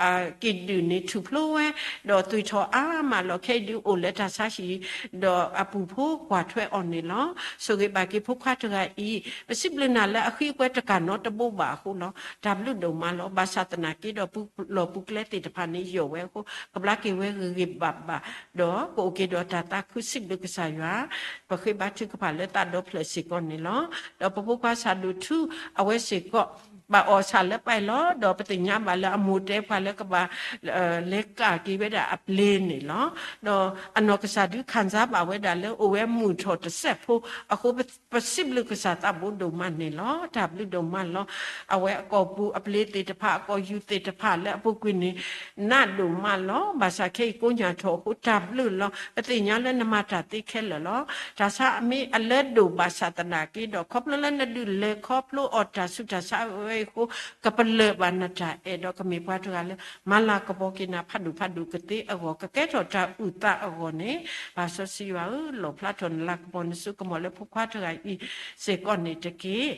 အက့ၤဒုးန့ၣ်ထူၣ်ဖျိဝဲ, ဒီးသွံၣ်ထီၣ်အါမးလီၤ. ခဲအံၤဒုးအိၣ်လၢတၢ်ဆါဟံၣ်, ဒီးအပူၤဖိကွၢ်ထွဲအီၤန့ၣ်လီၤ. ဆိၣ်ဂ့ၤဘၣ်က့ၤဖိခွါတဂၤအံၤ, ပစံးဘျုးနၤလၢအဃံအကွဲတကးနီတဘိဘၣ်အဃိလီၤ. တၢ်ဘျုးဒိၣ်မးလီၤ. ဘၣ်ဆၣ်သနာ်က့ဒီးပူၤလီၢ်ပူၤကျဲသ့ၣ်တဖၣ်န့ၣ်ယိာ်ဝဲအဃိ, ကဘျါက့ၤဝဲဂ့ၤဂ့ၤဘၣ်ဘၣ်, ဒီးကအိၣ်က့ၤဒီးတၢ်သးခုစံးဘျုးကစၢ်ယွၤ, ပဃ့ဘါထုကဖၣ်လၢသးဒီဖျၢၣ်စ့ၢ်ကီးန့ၣ်လီၤ. ဒီးပဖိခွါဆၣ်ဒိၣ်ထူ အဝဲစ့ၢ်ကီး ဘၣ်အီၣ်ဆၣ်လၢပၢ်လီၤ. ဒီးပသ့ၣ်ညါဘၣ်လၢအမိၢ်တဲပှၤလၢကဘၣ် လဲၤကးက့ၤဝဲဒၣ်အပျ့ၤန့ၣ်လီၤ. ဒီးအနီၢ်ကစၢ်ဒုးခၣ်စၢ်ဘၣ်ဝဲဒၣ်လၢအိၣ်ဝဲမုၢ်ထီၣ်တစဲးဖိ, အဃိပစံးဘျုးကစၢ်သးဘိဒိၣ်မးန့ၣ်လီၤ. တၢ်ဘျုးဒိၣ်မးလီၤ. အဝဲအကိာ်ပူၤအပျ့ၤသ့ၣ်တဖၣ် အကိာ်ယူၤသ့ၣ်တဖၣ်လၢအပူၤကွံာ်န့ၣ် နးဒိၣ်မးလီၤ. ဘၣ်ဆၣ်ခဲအံၤကိးညါထီၣ်အဃိ တၢ်ဘျုးလီၤ. ပသ့ၣ်ညါလၢနမၤတၢ်သ့ခဲလၢာ်လီၤ. တၢ်ဆါအမ့ၢ်အလၢဒိၣ်ဘၣ်ဆၣ်သနာ်က့ဒီး ခီဖျိလၢနဒုးလဲၤခီဖျိအီၤတၢ်ဆူးတၢ်ဆါဝဲအဃိ ကပလၢၢ်ဘၣ်နတၢ်အဲၣ်ဒီးကမ့ၢ်ပှၤတဂၤလၢ မၤလၤကပီၤက့ၤနၤဖးဒိၣ်ဖးဒိၣ်ကသ့အဂီၢ် ကကဲထီၣ်တၢ်အုၣ်သးအဂီၢ်န့ၣ်, ပၢ်စီဆှံယွၤဧၢ, လီၣ်ဖျါထီၣ်နလၤကပီၤနစုကမီၤလၢဖိခွါတဂၤအံၤစ့ၢ်ကီးန့ၣ်တက့ၢ်.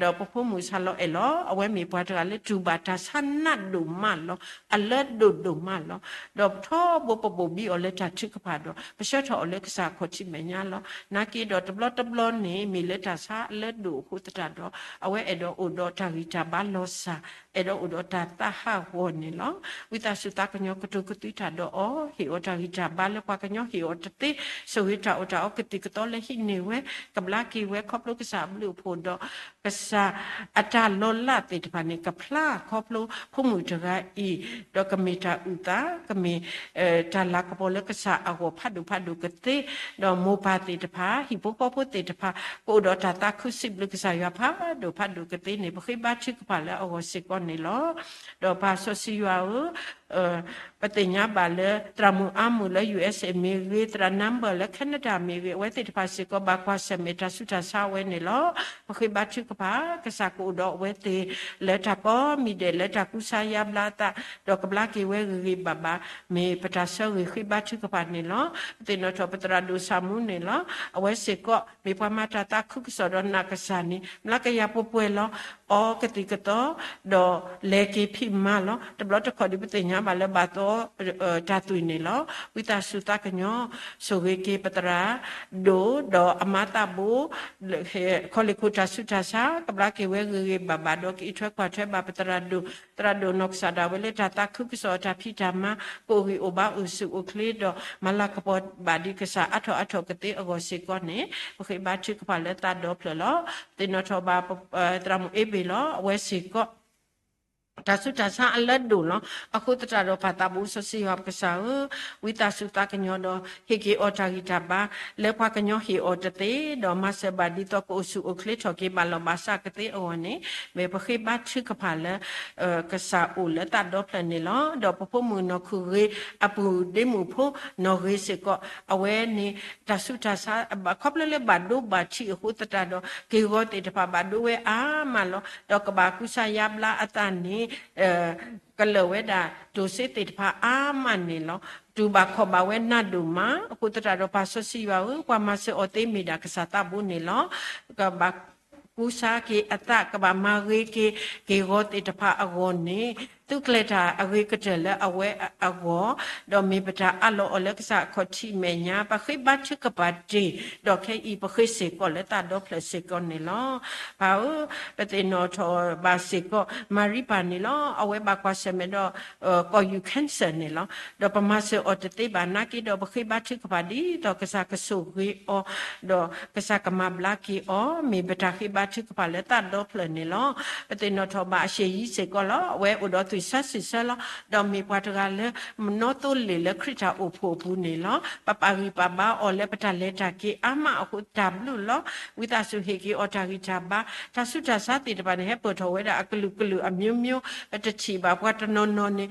ဒီးပဖိမုၣ်ဆၣ်လီၤအဲၣ်လီၤ. အဝဲမ့ၢ်ပှၤတဂၤလၢတူၢ်ဘၣ်တၢ်ဆါနးဒိၣ်မးလီၤ. အလၢဒိၣ်ဒိၣ်မးလီၤ. ဒီးထီဘိပဘိၣ်ဘံအီၤလၢတၢ်ထုကဖၣ်ဒီး ပဆှၢထီၣ်အီၤလၢကစၢ်အခီၣ်ထံးမဲာ်ညါလီၤ. နာ်က့ဒီးတဘျီတဘျီန့ၣ် မ့ၢ်လၢတၢ်ဆါအလၢဒိၣ်အဃိသတးဒီး အဝဲအဲၣ်ဒိးအိၣ်ဒီးတၢ်ဂံၢ်တၢ် ဘၣ်လီၤစၢ်, အဲၣ်ဒိးအိၣ်ဒီးတၢ်သးဟးဂီၤန့ၣ်လီၤ. ဝံသးစူၤသးကညီၤကတိၤကသွံတၢ်ဒီးအီၤ, ဟ့ၣ်အီၤတၢ်ဂံၢ်တၢ်ဘါလၢပှၤကညီဟ့ၣ်အီၤတသ့, ဆိၣ်ဂ့ၤတၢ်အီၣ်တၢ်အီကသံၣ်ကသီလၢဟံးန့ၢ်ဝဲ, ကဘျါက့ၤဝဲခီဖျိကစၢ်အဘျုးအဖှိၣ်ဒီး ကစၢ်အတၢ်လီၤလးသ့ၣ်တဖၣ်န့ၣ် ကဖျါခီဖျိဖိမုၣ်တဂၤအံၤ, ဒီးကမ့ၢ်တၢ်အုၣ်သး, ကမ့ၢ် တၢ်လၤကပီၤလၢကစၢ်အဂီၢ်ဖးဒိၣ်ဖးဒိၣ်ကသ့, ဒီးမိၢ်ပၢ်သ့ၣ်တဖၣ်, ဟံၣ်ဖိဃီဖိသ့ၣ်တဖၣ်, ကအိၣ်ဒီးတၢ်သးခုစံးဘျုးကစၢ်ယွၤဖးဒိၣ်ဖးဒိၣ်ကသ့န့ၣ် ပဃ့ဘါထုကဖၣ်လၢအဂီၢ်စ့ၢ်ကီးန့ၣ်လီၤ. ဒီးပၢ်စီဆှံယွၤဧၢ, ပသ့ၣ်ညါဘၣ်လၢသရၣ်မုၣ်အါမုၣ်လၢ ယူႇအ့းမ့ၢ်ဂ့ၤ, သရၣ်နၢဘၢၣ်လၢ Canada မ့ၢ်ဂ့ၤ, အဝဲသ့ၣ်တဖၣ်စ့ၢ်ကီးဘၣ်ကွၢ်ဆၢၣ်မဲာ်တၢ်ဆူးတၢ်ဆါအဝဲန့ၣ်လီၤ. ပဃ့ဘါထုကဖၣ် ကစၢ်ကအိၣ်ဒီးအဝဲသ့ၣ်လၢတၢ်ကိးမံၤဒဲးလၢတၢ်ကူစါယါဘျါအသး, ဒီးကဘျါက့ၤဝဲဂ့ၤဂ့ၤဘၣ်ဘၣ်, မ့ၢ်ပတၢ်ဆၢဂ့ၤဃ့ဘါထုကဖၣ်န့ၣ်လီၤ. ပသ့ၣ်နီၣ်ထီၣ်ပသရၣ်ဒိၣ်ဆၣ်မူန့ၣ်လီၤ. အဝဲစ့ၢ်ကီး မ့ၢ်ပှၤမၤတၢ်သးခုကစီၣ်ဒီးနာ်ကစၢ်န့ၣ် မျးကယၤပှဲၤပှဲၤလီၤ. အီကသံၣ်ကသီ ဒီးလဲၤက့ၤဖံးမၤလီၤ. တဘျီတခီၣ်ဒုးပသ့ၣ်ညါဘၣ်လၢဘၣ်သီ တၢ်သွံၣ်န့ၣ်လီၤ. ဝံသးစူၤသးကညီၤ ဆိၣ်ဂ့ၤက့ၤပသရၣ်ဒိၣ် ဒီးအမါသးဘိ ခီလ့ၣ်ခိၣ်တၢ်ဆူးတၢ်ဆါ ကဘျါက့ၤဝဲဂ့ၤဂ့ၤဘၣ်ဘၣ် ဒီးကအံးထွဲကွၢ်ထွဲဘၣ်ပသရၣ်ဒိၣ်, သရၣ်ဒိၣ်နီၢ်ကစၢ်ဒၣ်ဝဲလၢတၢ်သးခုကစီၣ်အတၢ်ဖံးတၢ်မၤ ကအိၣ်ဂံၢ်အိၣ်ဘါအိၣ်ဆူၣ်အိၣ်ချ့ဒီး မၤလၤကပီၤဘၣ်ဒံးကစၢ်အါထီၣ်အါထီၣ်ကသ့အဂီၢ်စ့ၢ်ကီးန့ၣ် ပဃ့ဘါထုကဖၣ်လၢသးဒီဖျၢၣ်လီၤ. ပသ့ၣ်နီၣ်ထီၣ်ဘၣ် သရၣ်မုၣ်အ့ဘ့ၣ်လီၤ. အဝဲစ့ၢ်ကီး တၢ်ဆူးတၢ်ဆါအလၢဒိၣ်လီၤ. အဃိသတးဒီးပၢ်သးဘိစီဆှံယွၤပကစၢ်ဧၢ, ဝံသးစူၤသးကညီၤဒီး ဟ့ၣ်က့ၤအီၤတၢ်ဂံၢ်တၢ်ဘါ လၢပှၤကညီဟ့ၣ်အီၤတသ့, ဒီးမၤစၢၤဘၣ်ဒ်သိးကအိၣ်ဆူၣ်အိၣ်ချ့ထီၣ်က့ၤဘၣ်လီၢ်ဘၣ်စးကသ့အဂီၢ်န့ၣ် မ့ၢ်ပဃ့ဘါထုကဖၣ်လၢ ကစၢ်အိၣ်လၢသးဒီဖျၢၣ်န့ၣ်လီၤ. ဒီးပဖိမုၣ်နီၢ်ခိၣ်ဂ့ၤ အပုၢ်ဒ့မုၣ်ဖိနီၢ်ဂ့ၤစ့ၢ်ကီး အဝဲန့ၣ် တၢ်ဆူးတၢ်ဆါ ခီဖျိလၢဘၣ်ဒိဘၣ်ထံးအဃိသတးဒီး က့ၢ်ဂီၤသ့ၣ်တဖၣ်ဘၣ်ဒိဝဲအါမးလီၤ. ဒီးကဘၣ်ကူစါယါဘျါအသးန့ၣ် ကလၢာ်ဝဲဒၣ်တိၢ်စ့သ့ၣ်တဖၣ်အါမးန့ၣ်လီၤ. တူၢ်ဘၣ်ခီၣ်ဘၣ်ဝဲနးဒိၣ်မး အဃိသတးဒီးပၢ်စီဆှံယွၤဧၢ, ပှၤမၤစၢၤအီၤသ့မ့ၢ်ဒၣ်ကစၢ်သးဘိန့ၣ်လီၤ. ကဘၣ်ကူစါက့ၤအသး ကဘၣ်မၤဂ့ၤက့ၤ က့ၢ်ဂီၤသ့ၣ်တဖၣ်အဂီၢ်န့ၣ် သုကျဲၤတၢ်အဂ့ၤကတၢၢ်လၢအဝဲအဂီၢ်, ဒီးမ့ၢ်ပတၢ်အးလီၤအီၤလၢကစၢ်အခီၣ်ထံးမဲာ်ညါ ပဃ့ဘါထုကဖၣ်တ့ၢ်, ဒီးခဲအံၤပဃ့စ့ၢ်ကီးလၢသးဒီဖျၢၣ်စ့ၢ်ကီးန့ၣ်လီၤ. ပၢ်ဧၢ, ပသ့ၣ်နီၣ်ထီၣ်ဘၣ်စ့ၢ်ကီး မၤရံပၢ်န့ၣ်လီၤ. အဝဲဘၣ်ကွၢ်ဆၢၣ်မဲာ်ဒီး ကီၢ်ယူၢ် cancer န့ၣ်လီၤ. ဒီးပမၤစၢၤအီၤတသ့ဘၣ်နာ်က့ဒီး ပဃ့ဘါထုကဖၣ်ဒ်သိးကစၢ်ကဆိၣ်ဂ့ၤအီၤ, ဒီးကစၢ်ကမၤဘျါက့ၤအီၤ မ့ၢ်ပတၢ်ဃ့ဘါထုကဖၣ်လၢသးဒီဖျၢၣ်န့ၣ်လီၤ. ပသ့ၣ်နီၣ်ထီၣ်ဘၣ်အရှေ့ယံၤစ့ၢ်ကီးလီၤ. အဝဲအိၣ်ဒီးသွံၣ်ဆၢစုၣ်ဆၢလီၤ. ဒီးမ့ၢ်ပှၤတဂၤလၢ မနီသိလ့ၣ်လၢခရံာ်တၢ်အိၣ်ဖှိၣ်အပူၤန့ၣ်လီၤ. ပပာ်ဂံၢ်ပာ်ဘါအီၤလၢပတၢ်လဲၤတၢ်က့ၤအါမးအဃိ တၢ်ဘျုးလီၤ. ဝံသးစူၤဟ့ၣ်က့ၤအီၤတၢ်ဂံၢ်တၢ်ဘါ, တၢ်ဆူးတၢ်ဆါသ့ၣ်တဖၣ်န့ၣ် ဟဲပၢၢ်ထီၣ်ဝဲဒၣ်အကလုာ်ကလုာ်အမျိုးမျိုး ပတထံၣ်ဘၣ် ပှၤတနီၤနီၤန့ၣ်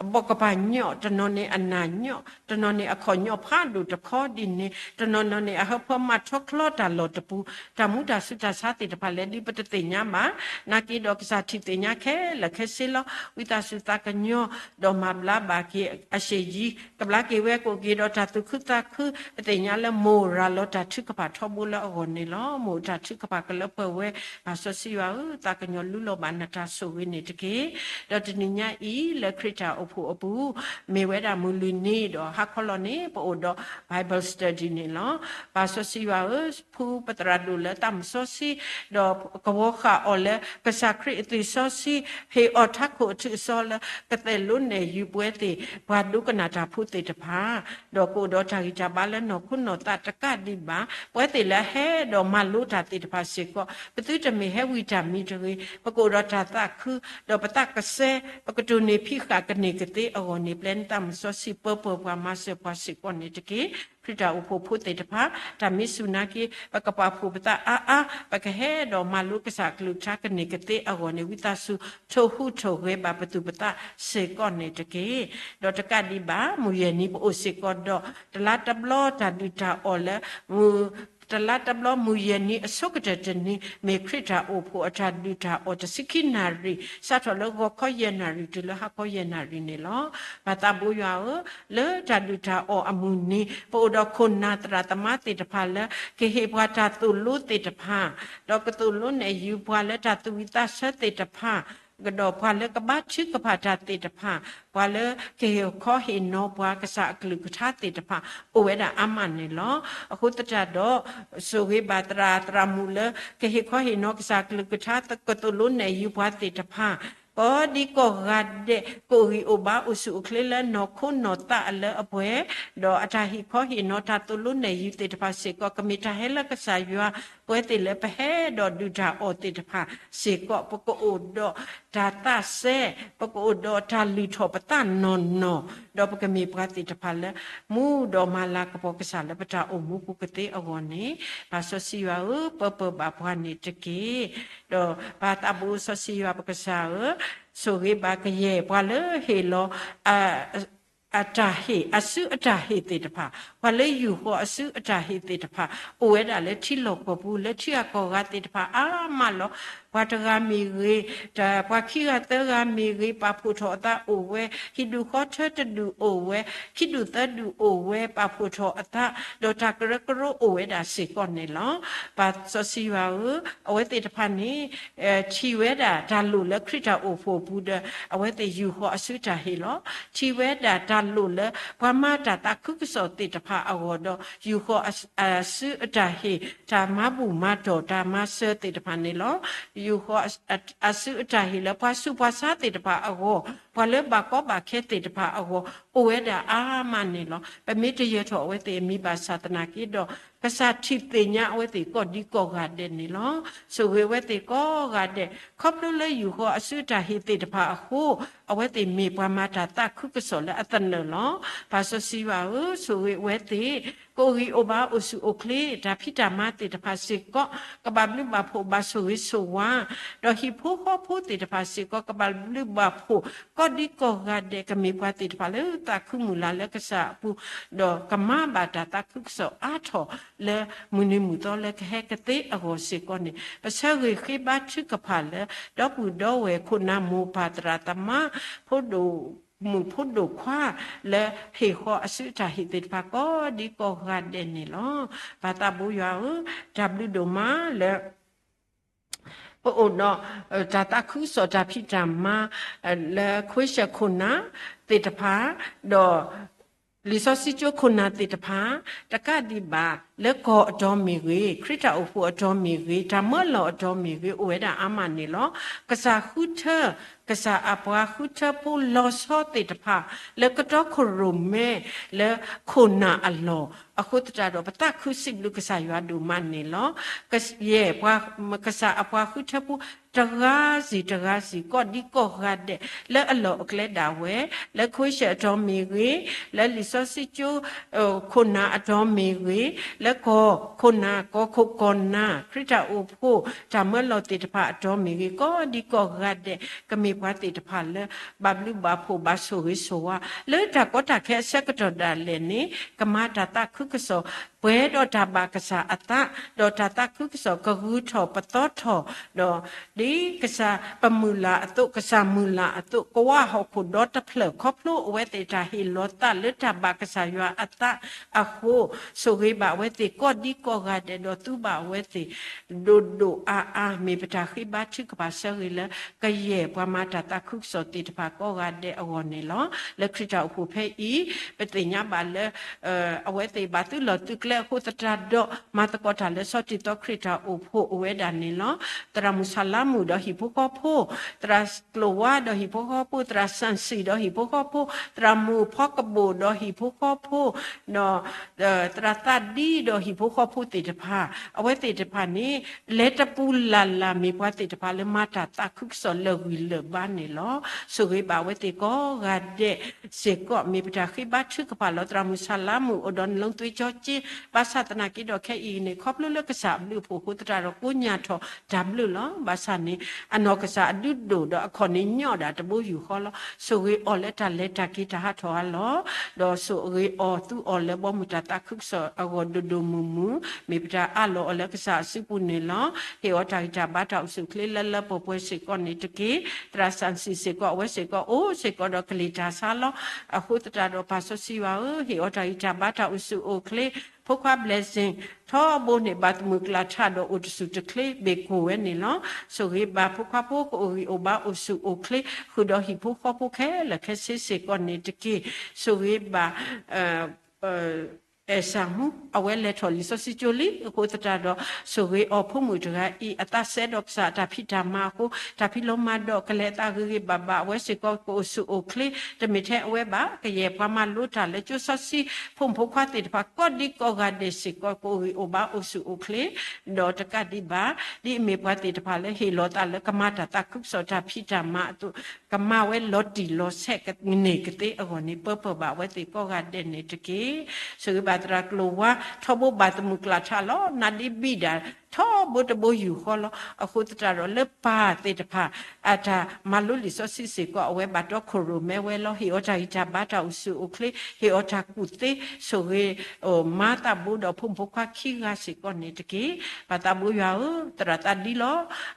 အဘီကပၤညီၣ်, တနီၤန့ၣ်အနၢ်ညီၣ်, တနီၤန့ၣ်အခီၣ်ညီၣ်ဖးဒိၣ်တခီဒ်န့ၣ်, တနီၤနီၤန့ၣ် အဟၢဖၢမၤထီချီတၢ်လီၢ်တပူၤ, တၢ်မူတၢ်ဆူးတၢ်ဆါသ့ၣ်တဖၣ်လဲၣ်ဒုးပတသ့ၣ်ညါဘၣ်. နာ်က့ဒီးကစၢ်ထံၣ်သ့ၣ်ညါခဲလၢာ်ခဲဆ့လီၤ. ဝံသးစူၤသးကညီၤ ဒီးမၤဘျါဘၣ်က့ၤအရှေ့ယံၤ, ကဘျါက့ၤဝဲကအိၣ်က့ၤဒီးတၢ်သူၣ်ခုသးခု, ပသ့ၣ်ညါလၢမိၢ်ရၤလီၤတၢ်ထုကဖၣ်ထီဘိလၢအဂီၢ်န့ၣ်လီၤ. မိၢ်တၢ်ထုကဖၣ်ကလၢပှဲၤဝဲ, ပၢ်စီဆှံယွၤဧၢ, သးကညီၤလူလီၤဘၣ်နတၢ်ဆိၣ်ဂ့ၤန့ၣ်တက့ၢ်. ဒီးတနံၤညါအံၤ လၢခရံာ်တၢ်အိၣ်ဖှိၣ်အပူၤ, မ့ၢ်ဝဲဒၣ်မုၢ်လွံၢ်နံၤဒီးဟါခီလီၤန့ၣ် ပအိၣ်ဒီး Bible study န့ၣ်လီၤ. ပၢ်စီဆှံယွၤဧၢ, ဖုပသရၣ်ဒိၣ်လၢသးမုၢ်စီဆှံ, ဒီးကဝီၤဃာ်အီၤလၢကစၢ်ခရံာ်အသွံၣ်စီဆှံ, ဟ့ၣ်အီၤထးခိၣ်အထူးအစီလၢ ကသဲးလိနဲၣ်ယုၤပဝဲသ့ၣ် ပှၤဒိကနၣ်တၢ်ဖိသ့ၣ်တဖၣ် ဒီးကအိၣ်ဒီးတၢ်ဂံၢ်တၢ်ဘါလၢနီၢ်ခိနီၢ်သးတကးဒံးဘၣ်, ပဝဲသ့ၣ်လၢအဟဲဒီးမၤလိတၢ်သ့ၣ်တဖၣ်စ့ၢ်ကီး, ပသုတမ့ၢ်ဟဲဝံၤတၢ်မံတဂ့ၤ, ပကအိၣ်ဒီးတၢ်သးခု, ဒီးပသးကစဲ, ပကတိၢ်နီၣ်ဖံးဃာ်ကန့ၢ်ကသ့အဂီၢ်န့ၣ် ပျဲနသးမုၢ်စီဆှံပၢပှဲၤပှၤမၤစၢၤပှၤစ့ၢ်ကီးန့ၣ်တက့ၢ်. ခရံာ်တၢ်အိၣ်ဖှိၣ်ဖိသ့ၣ်တဖၣ်, တၢ်မ့ၢ်စူၢ်နာ်က့ ပကပာ်ဖှိၣ်ပသးအါအါ, ပကဟဲဒီးမၤလိကစၢ်အကလုၢ်ကထါကန့ၢ်ကသ့အဂီၢ်န့ၣ် ဝံသးစူၤ ထိၣ်ဟူးထိၣ်ဂဲၤဘၣ်ပသူၣ်ပသးစ့ၢ်ကီးန့ၣ်တက့ၢ်. ဒီးတကးဒံးဘၣ် မုၢ်ယဲၢ်နံၤပအိၣ်စ့ၢ်ကီးဒီး တလါတဘျီတၢ်ဒုၣ်တၢ်အီၣ်လၢ မုၢ် တလါတဘျီမုၢ်ယဲၢ်နံၤအဆိကတၢၢ်တနံၤ မ့ၢ်ခရံာ်တၢ်အိၣ်ဖှိၣ်အတၢ်ဒုၣ်တၢ်အီၣ်တဆံခံနၣ်ရံၣ် စးထီၣ်လၢဂီၤခီယဲၢ်နၣ်ရံၣ်တုၤလၢဟါခီယဲၢ်နၣ်ရံၣ်န့ၣ်လီၤ. ပၢ်သးဘိယွၤဧၢ, လၢတၢ်ဒုၣ်တၢ်အီၣ်အမုၢ်နံၤ ပအိၣ်ဒီးခိၣ်နၢ်သရၣ်သမါသ့ၣ်တဖၣ်လၢ ကဟ့ၣ်ပှၤတၢ်သိၣ်လိသ့ၣ်တဖၣ်, ဒီးကသိၣ်လိနဲၣ်ယုၤပှၤလၢတၢ်သူၣ်ဝံၣ်သးဆၢသ့ၣ်တဖၣ် ကဒီးပှၤလၢကဘါထုကဖၣ်တၢ်သ့ၣ်တဖၣ်, ပှၤလၢကဟ့ၣ်ခီဟ့ၣ်နီၤပှၤကစၢ်အကလုၢ်ကထါသ့ၣ်တဖၣ် အိၣ်ဝဲဒၣ်အါမးန့ၣ်လီၤ. အဃိသတးဒီး ဆိၣ်ဂ့ၤဘၣ်သရၣ်သရၣ်မုၣ်လၢ ကဟ့ၣ်ခီဟ့ၣ်နီၤကစၢ်အကလုၢ်ကထါ ကသိၣ်လိနဲၣ်ယုၤပှၤသ့ၣ်တဖၣ် ကိးဒံကိးဂၤဒဲး ကအိၣ်ဂံၢ်အိၣ်ဘါအိၣ်ဆူၣ်အိၣ်ချ့လၢနီၢ်ခိနီၢ်သးအလၢအပှဲၤ, ဒီးအတၢ်ဟ့ၣ်ခီဟ့ၣ်နီၤတၢ်သိၣ်လိနဲၣ်ယုၤသ့ၣ်တဖၣ်စ့ၢ်ကီး ကမ့ၢ်တၢ်ဟဲလၢကစၢ်ယွၤ ပဝဲသ့ၣ်လၢပဟဲဒီးဒုၣ်တၢ်အီၣ်သ့ၣ်တဖၣ်စ့ၢ်ကီး ပကအိၣ်ဒီးတၢ်သးစဲ, ပကအိၣ်ဒီးတၢ်လုၢ်ထီၣ်ပသးနီၢ်နီၢ်, ဒီးပကမ့ၢ်ပှၤသ့ၣ်တဖၣ်လၢ မူဒီးမၤလၤကပီၤကစၢ်လၢပတၢ်အိၣ်မူပူၤကသ့အဂီၢ်န့ၣ်, ပၢ်စီဆှံယွၤဧၢ, ပၢပၢဘၣ်ပှၤန့ၣ်တက့ၢ်. ဒီးပၢ်သးဘိစီဆှံယွၤပကစၢ်ဧၢ, ဆိၣ်ဂ့ၤဘၣ်ကယဲၢ်ပှၤလၢဟ့ၣ်လီၤ အတၢ်ဟ့ၣ် အစုအတၢ်ဟ့ၣ်သ့ၣ်တဖၣ်, ပှၤလၢယူၢ်ဃီၤအစုအတၢ်ဟ့ၣ်သ့ၣ်တဖၣ် အိၣ်ဝဲဒၣ်လၢထံလီၢ်ကီၢ်ပူၤ လၢထံဂၤကီၢ်ဂၤသ့ၣ်တဖၣ်အါမးလီၤ. ပှၤတဂၤမ့ၢ်ဂ့ၤ, ပှၤခံဂၤသၢဂၤမ့ၢ်ဂ့ၤ, ပာ်ဖှိၣ်ထီၣ်အသးအိၣ်ဝဲ, ဟံၣ်ဒူၣ်ဃီထၢတဒူၣ်အိၣ်ဝဲ, ခံဒူၣ်သၢဒူၣ်အိၣ်ဝဲ, ပာ်ဖှိၣ်ထီၣ်အသး, ဒီးတၢ်ကရၢကရိအိၣ်ဝဲဒၣ်စ့ၢ်ကီးန့ၣ်လီၤ. ပၢ်စီဆှံယွၤဧၢ, အဝဲသ့ၣ်တဖၣ်န့ၣ် ထံၣ်ဝဲဒၣ်တၢ်လိၣ်လၢခရံာ်တၢ်အိၣ်ဖှိၣ်အပူၤဒီး အဝဲသ့ၣ်ယူၢ်ဃီၤအစုတၢ်ဟ့ၣ်လီၤ. ထံၣ်ဝဲဒၣ်တၢ်လိၣ်လၢပှၤမၤတၢ်သးခုကစီၣ်သ့ၣ်တဖၣ်အဂီၢ်ဒီး ယူၢ်ဃီၤအစုအတၢ်ဟ့ၣ် တၢ်မၤဘူၣ်မၤတီၢ်တၢ်မၤစၢၤသ့ၣ်တဖၣ်န့ၣ်လီၤ. ယူၢ်ဃီၤအစုအတၢ်ဟ့ၣ်လၢပှၤဆူးပှၤဆါသ့ၣ်တဖၣ်အဂီၢ်, ပှၤလၢဘၣ်ကီဘၣ်ခဲသ့ၣ်တဖၣ်အဂီၢ် အိၣ်ဝဲဒၣ်အါမးန့ၣ်လီၤ. ပမ့ၢ်တယၢၤထီၣ်အဝဲသ့ၣ်အမံၤဘၣ်ဆၣ်သနာ်က့ဒီး ကစၢ်ထံၣ်သ့ၣ်ညါအဝဲသ့ၣ်ကိးဒံကိးဂၤဒဲးန့ၣ်လီၤ. ဆိၣ်ဂ့ၤအဝဲသ့ၣ်ကိးဂၤဒဲး, ခီဖျိလၢယူၢ်ဃီၤအစုအတၢ်ဟ့ၣ်သ့ၣ်တဖၣ်အဃိ, အဝဲသ့ၣ်မ့ၢ်ပှၤမၤတၢ်သးခုကစီၣ်လၢအသနၢၣ်လီၤ. ပၢ်စီဆှံယွၤဧၢ, ဆိၣ်ဂ့ၤအဝဲသ့ၣ် ကအိၣ်ဂံၢ်အိၣ်ဘါအိၣ်ဆူၣ်အိၣ်ချ့, တၢ်ဖံးတၢ်မၤသ့ၣ်တဖၣ်စ့ၢ်ကီး ကဘၣ်ဘျုးဘၣ်ဖှိၣ်ဘၣ်ဆိၣ်ဂ့ၤဆိၣ်ဝါ, ဒီးဟံၣ်ဖိဃီဖိသ့ၣ်တဖၣ်စ့ၢ်ကီး ကဘၣ်ဘျုးဘၣ်ဖှိၣ် ကိးဒံကိးဂၤဒဲး ကမ့ၢ်ပှၤသ့ၣ်တဖၣ်လၢသးခုမုၢ်လၢ်လၢကစၢ်အပူၤ, ဒီးကမၤဘၣ်တၢ်သးခုကစီၣ်အါထီၣ်လၢမုၢ်နံၤမုၢ်သီလၢကဟဲကသ့အဂီၢ်စ့ၢ်ကီးန့ၣ်, ပဆၢဂ့ၤဃ့ဘါထုကဖၣ်လၢ ဒီပုၢ်ဒီဝဲၢ်ခိၣ်နၢ်မိၢ်ပၢ်သရၣ်သမါ ဖိဒိၣ်မုၣ်ဖိဒိၣ်ခွါ လၢဟ့ၣ်ဃီၤအစုအတၢ်ဟ့ၣ်သ့ၣ်တဖၣ်ကိးဒံကိးဂၤဒဲးန့ၣ်လီၤ. ပၢ်သးဘိယွၤဧၢ, တၢ်ဘျုးဒိၣ်မးလၢ ပအိၣ်ဒီး တၢ်သးခုကစီၣ်တၢ်ဖံးတၢ်မၤ လၢခွ့ၡၢၣ်ခိၣ်နၢ်သ့ၣ်တဖၣ်, ဒီး လံာ်စီဆှံကၠိခိၣ်နၢ်သ့ၣ်တဖၣ်, တကးဒံးဘၣ်လၢကီၢ်အတီၤမ့ၢ်ဂ့ၤ, ခရံာ်တၢ်အိၣ်ဖှိၣ်အတီၤမ့ၢ်ဂ့ၤ, တၢ်မၢလီၤအတီၤမ့ၢ်ဂ့ၤ, အိၣ်ဝဲဒၣ်အါမးန့ၣ်လီၤ. ကစၢ်ဃုထၢ, ကစၢ်အပှၤဃုထၢဖိလီၤဆီသ့ၣ်တဖၣ် လၢကတီခိၣ်ရိၣ်မဲ လၢခိၣ်နၢ်အလီၢ်, အဃိသတးဒီး ပသးခုစံးဘျုးကစၢ်ယွၤဒိၣ်မးန့ၣ်လီၤ. ကယဲၢ်ပှၤ, ကစၢ်အပှၤဃုထၢဖိ တဂၤစံၣ်တဂၤစံၣ် ကိးဒံကိးဂၤဒဲး လၢအလီၢ်အကျဲဒၣ်ဝဲ, လၢခွ့ၡၢၣ်အတီၤမ့ၢ်ဂ့ၤ, လၢလံာ်စီဆှံကၠိ ခိၣ်နၢ်အတီၤမ့ၢ်ဂ့ၤ, လၢကီၢ်ခိၣ်နၢ် ကီၢ်ခိၣ်ကီၢ်နၢ် ခရံာ်တၢ်အိၣ်ဖှိၣ် တၢ်မၢလီၤသ့ၣ်တဖၣ်အတီၤမ့ၢ်ဂ့ၤ, ကိးဒံကိးဂၤဒဲး ကမ့ၢ်ပှၤသ့ၣ်တဖၣ်လၢ ဘၣ်ဘျုးဘၣ်ဖှိၣ်ဘၣ်ဆိၣ်ဂ့ၤဆိၣ်ဝါ လၢတၢ်ကီတၢ်ခဲအဆၢကတီၢ်ဒၣ်လဲာ်န့ၣ် ကမၤတၢ်သးခုကစီၣ် ပှဲၤဒီးတၢ်ဘၣ်ကစၢ်အသး, ဒီးတၢ်သးခုကစီၣ်ကဂုၤထီၣ်ပသီထီၣ်, ဒီးဒ်ကစၢ်ပမုၢ်လၢ်အသိး ကစၢ်မုၢ်လၢ်အသိး ကဝါဟီၣ်ခိၣ်ဒီတဖျၢၣ် ခီဖျိအဝဲသ့ၣ်တၢ်ဟ့ၣ်လီၤသးလၢတၢ်ဘၣ်ကစၢ်ယွၤအသးအဃိ, ဆိၣ်ဂ့ၤဘၣ်အဝဲသ့ၣ်ကိးဒံကိးဂၤဒဲး ဒီးသူဘၣ်အဝဲသ့ၣ် ဒိၣ်ဒိၣ်အါအါ မ့ၢ်ပတၢ်ဃ့ဘါထုကဖၣ်ဆၢဂ့ၤလၢ ကယဲၢ်ပှၤမၤတၢ်သးခုကစီၣ်သ့ၣ်တဖၣ်ကိးဂၤဒဲးအဂီၢ်န့ၣ်လီၤ. လၢခရံာ်တၢ်အိၣ်ဖှိၣ်ဖဲအံၤ ပသ့ၣ်ညါဘၣ်လၢ အဝဲသ့ၣ်ဘၣ်သုလီၢ်သုကျဲအဃိသတးဒီး မၤသကိးတၢ်လၢဆီတံၢ်သီခရံာ်တၢ်အိၣ်ဖှိၣ်အိၣ်ဝဲဒၣ်န့ၣ်လီၤ. သရၣ်မုၣ်ဆၣ်လါမုၣ်ဒီးဟံၣ်ဖိဃီဖိ, သရၣ်ကျိၤဝါဒီးဟံၣ်ဖိဃီဖိ, သရၣ်စၣ်စံၣ်ဒီးဟံၣ်ဖိဃီဖိ, သရၣ်မုၣ်ဖီကဘိၣ်ဒီးဟံၣ်ဖိဃီဖိ, ဒီး သရၣ်သးဒံဒီးဟံၣ်ဖိဃီဖိသ့ၣ်တဖၣ်, အဝဲသ့ၣ်တဖၣ်န့ၣ် လဲၤတပူၤလၢ်လၢ် မ့ၢ်ပှၤသ့ၣ်တဖၣ်လၢမၤတၢ်သးခုကစီၣ်လၢာ်ဂံၢ်လၢာ်ဘါန့ၣ်လီၤ. ဆိၣ်ဂ့ၤဘၣ်အဝဲသ့ၣ်ကိးဂၤဒဲးစ့ၢ်ကီး မ့ၢ်ပတၢ်ဃ့ဘါထုကဖၣ်လီၤ. သရၣ်မုၣ်ဆၣ်လါမုၣ် အိၣ်ဒီးနလီသွ့ကၠီက့, ဘၣ်ဆၣ်သနာ်က့ဒီးခဲအံၤန့ၣ် ခီဖျိလၢကစၢ်အဘျုးအဖှိၣ်အဃိသတးဒီး ကိးညါထီၣ်တၢ်ဘျုးလီၤ. ဘၣ်ဆၣ်န့ၣ် အနီၢ်ကစၢ်အဒုးဒိၣ်ဒီးအခီၣ်န့ၣ်ညီၣ်ဒၣ်တဘိယူၢ်ဃီလီၤ. ဆိၣ်ဂ့ၤအီၤလၢတၢ်လဲၤတၢ်က့ၤတၢ်ဟးထီၣ်အါလီၢ်, ဒီးဆိၣ်ဂ့ၤအီၤသူအီၤလၢဘီမုၢ်တၢ်သးခုကစီၣ်အဂီၢ်ဒိၣ်ဒိၣ်မုၢ်မုၢ်, မ့ၢ်ပတၢ်အးလီၤအီၤလၢကစၢ်အစုပူၤန့ၣ်လီၤ. ဟ့ၣ်အီၤတၢ်ဂံၢ်တၢ်ဘါတၢ်အိၣ်ဆူၣ်အိၣ်ချ့လၢလၢပှဲၤပှဲၤစ့ၢ်ကီးန့ၣ်တက့ၢ်. သရၣ်စၣ်စံၣ်စ့ၢ်ကီး အဝဲစ့ၢ်ကီးအိၣ်စ့ၢ်ကီးဒီးကလံၤတၢ်ဆါလီၤ. အဃိသတးဒီးပၢ်စီဆှံယွၤဧၢ, ဟ့ၣ်အီၤတၢ်ဂံၢ်တၢ်ဘါတၢ်အိၣ်ဆူၣ်အိၣ်ချ့ ဖိခွါ blessing ထီဘိန့ၣ် ဘၣ်သမုၢ်ကျၢ်ထးဒီးအိၣ်တဆူၣ်တချ့ ဘ့ၣ်ကိၢ်ဝဲန့ၣ်လီၤ. ဆိၣ်ဂ့ၤဘၣ်ဖိခွါဖိကအိၣ်ဂံၢ်အိၣ်ဘါအိၣ်ဆူၣ်အိၣ်ချ့ ဃုာ်ဒီးဟံၣ်ဖိဃီဖိခဲလၢာ်ခဲဆ့စ့ၢ်ကီးန့ၣ်တက့ၢ်. ဆိၣ်ဂ့ၤဘၣ် အဲၣ်စၢ်မူ အဝဲလဲၤထီၣ်လံာ်စီဆှံကၠိလံ အဃိသတးဒီး ဆိၣ်ဂ့ၤအီၤဖိမုၣ်တဂၤအံၤ အသးစဲဒီးကစၢ်အတၢ်ဖံးတၢ်မၤအဃိ တၢ်ဖံးလီၤမၤဒီးကလဲၤအသးဂ့ၤဂ့ၤဘၣ်ဘၣ် အဝဲစ့ၢ်ကီးကအိၣ်ဆူၣ်အိၣ်ချ့ တမ့ၢ်ထဲအဝဲဘၣ် ကယဲၢ်ပှၤမၤလိတၢ်လၢကၠိစီဆှံ ဖိမုၣ်ဖိခွါသ့ၣ်တဖၣ် ကိးဒံကိးဂၤဒဲးစ့ၢ်ကီး ကအိၣ်ဂံၢ်အိၣ်ဘါအိၣ်ဆူၣ်အိၣ်ချ့ ဒီးတကးဒံးဘၣ် ဒ်အမ့ၢ်ပှၤသ့ၣ်တဖၣ်လၢဟ့ၣ်လီၤသးလၢကမၤတၢ်သးခုကစီၣ်တၢ်ဖံးတၢ်မၤအသိး ကမၤဝဲလီၤတံၢ်လီၤဆဲးန့ၣ်ကသ့အဂီၢ်န့ၣ် ပၢပၢၢ်ဘၣ်အဝဲသ့ၣ်ကိးဂၤဒဲးန့ၣ်တက့ၢ်. ဆိၣ်ဂ့ၤဘၣ်သရၣ်ကျိၤဝါ ထီဘိဘၣ်သမုၢ်ကျၢ်ထးလီၤ နါဒ့ဘံၣ်ဒၣ် ထီဘိတဘိယူၢ်ဃီလီၤ. အဃိသတးဒီးလၢပၢ်သ့ၣ်တဖၣ် အတၢ်မၤလိလံာ်စီဆှံစ့ၢ်ကီး အဝဲဘၣ်တီခိၣ်ရိၣ်မဲဝဲလီၤ. ဟ့ၣ်အီၤတၢ်ဂံၢ်တၢ်ဘါတၢ်အိၣ်ဆူၣ်အိၣ်ချ့ ဟ့ၣ်အီၤတၢ်ကူၣ်သ့ ဆိၣ်ဂ့ၤ မါသးဘိဒီးဖိမုၣ်ဖိခွါခံဂၤစ့ၢ်ကီးန့ၣ်တက့ၢ်. ပၢ်သးဘိယွၤဧၢ သရၣ်သးဒံလီၤ.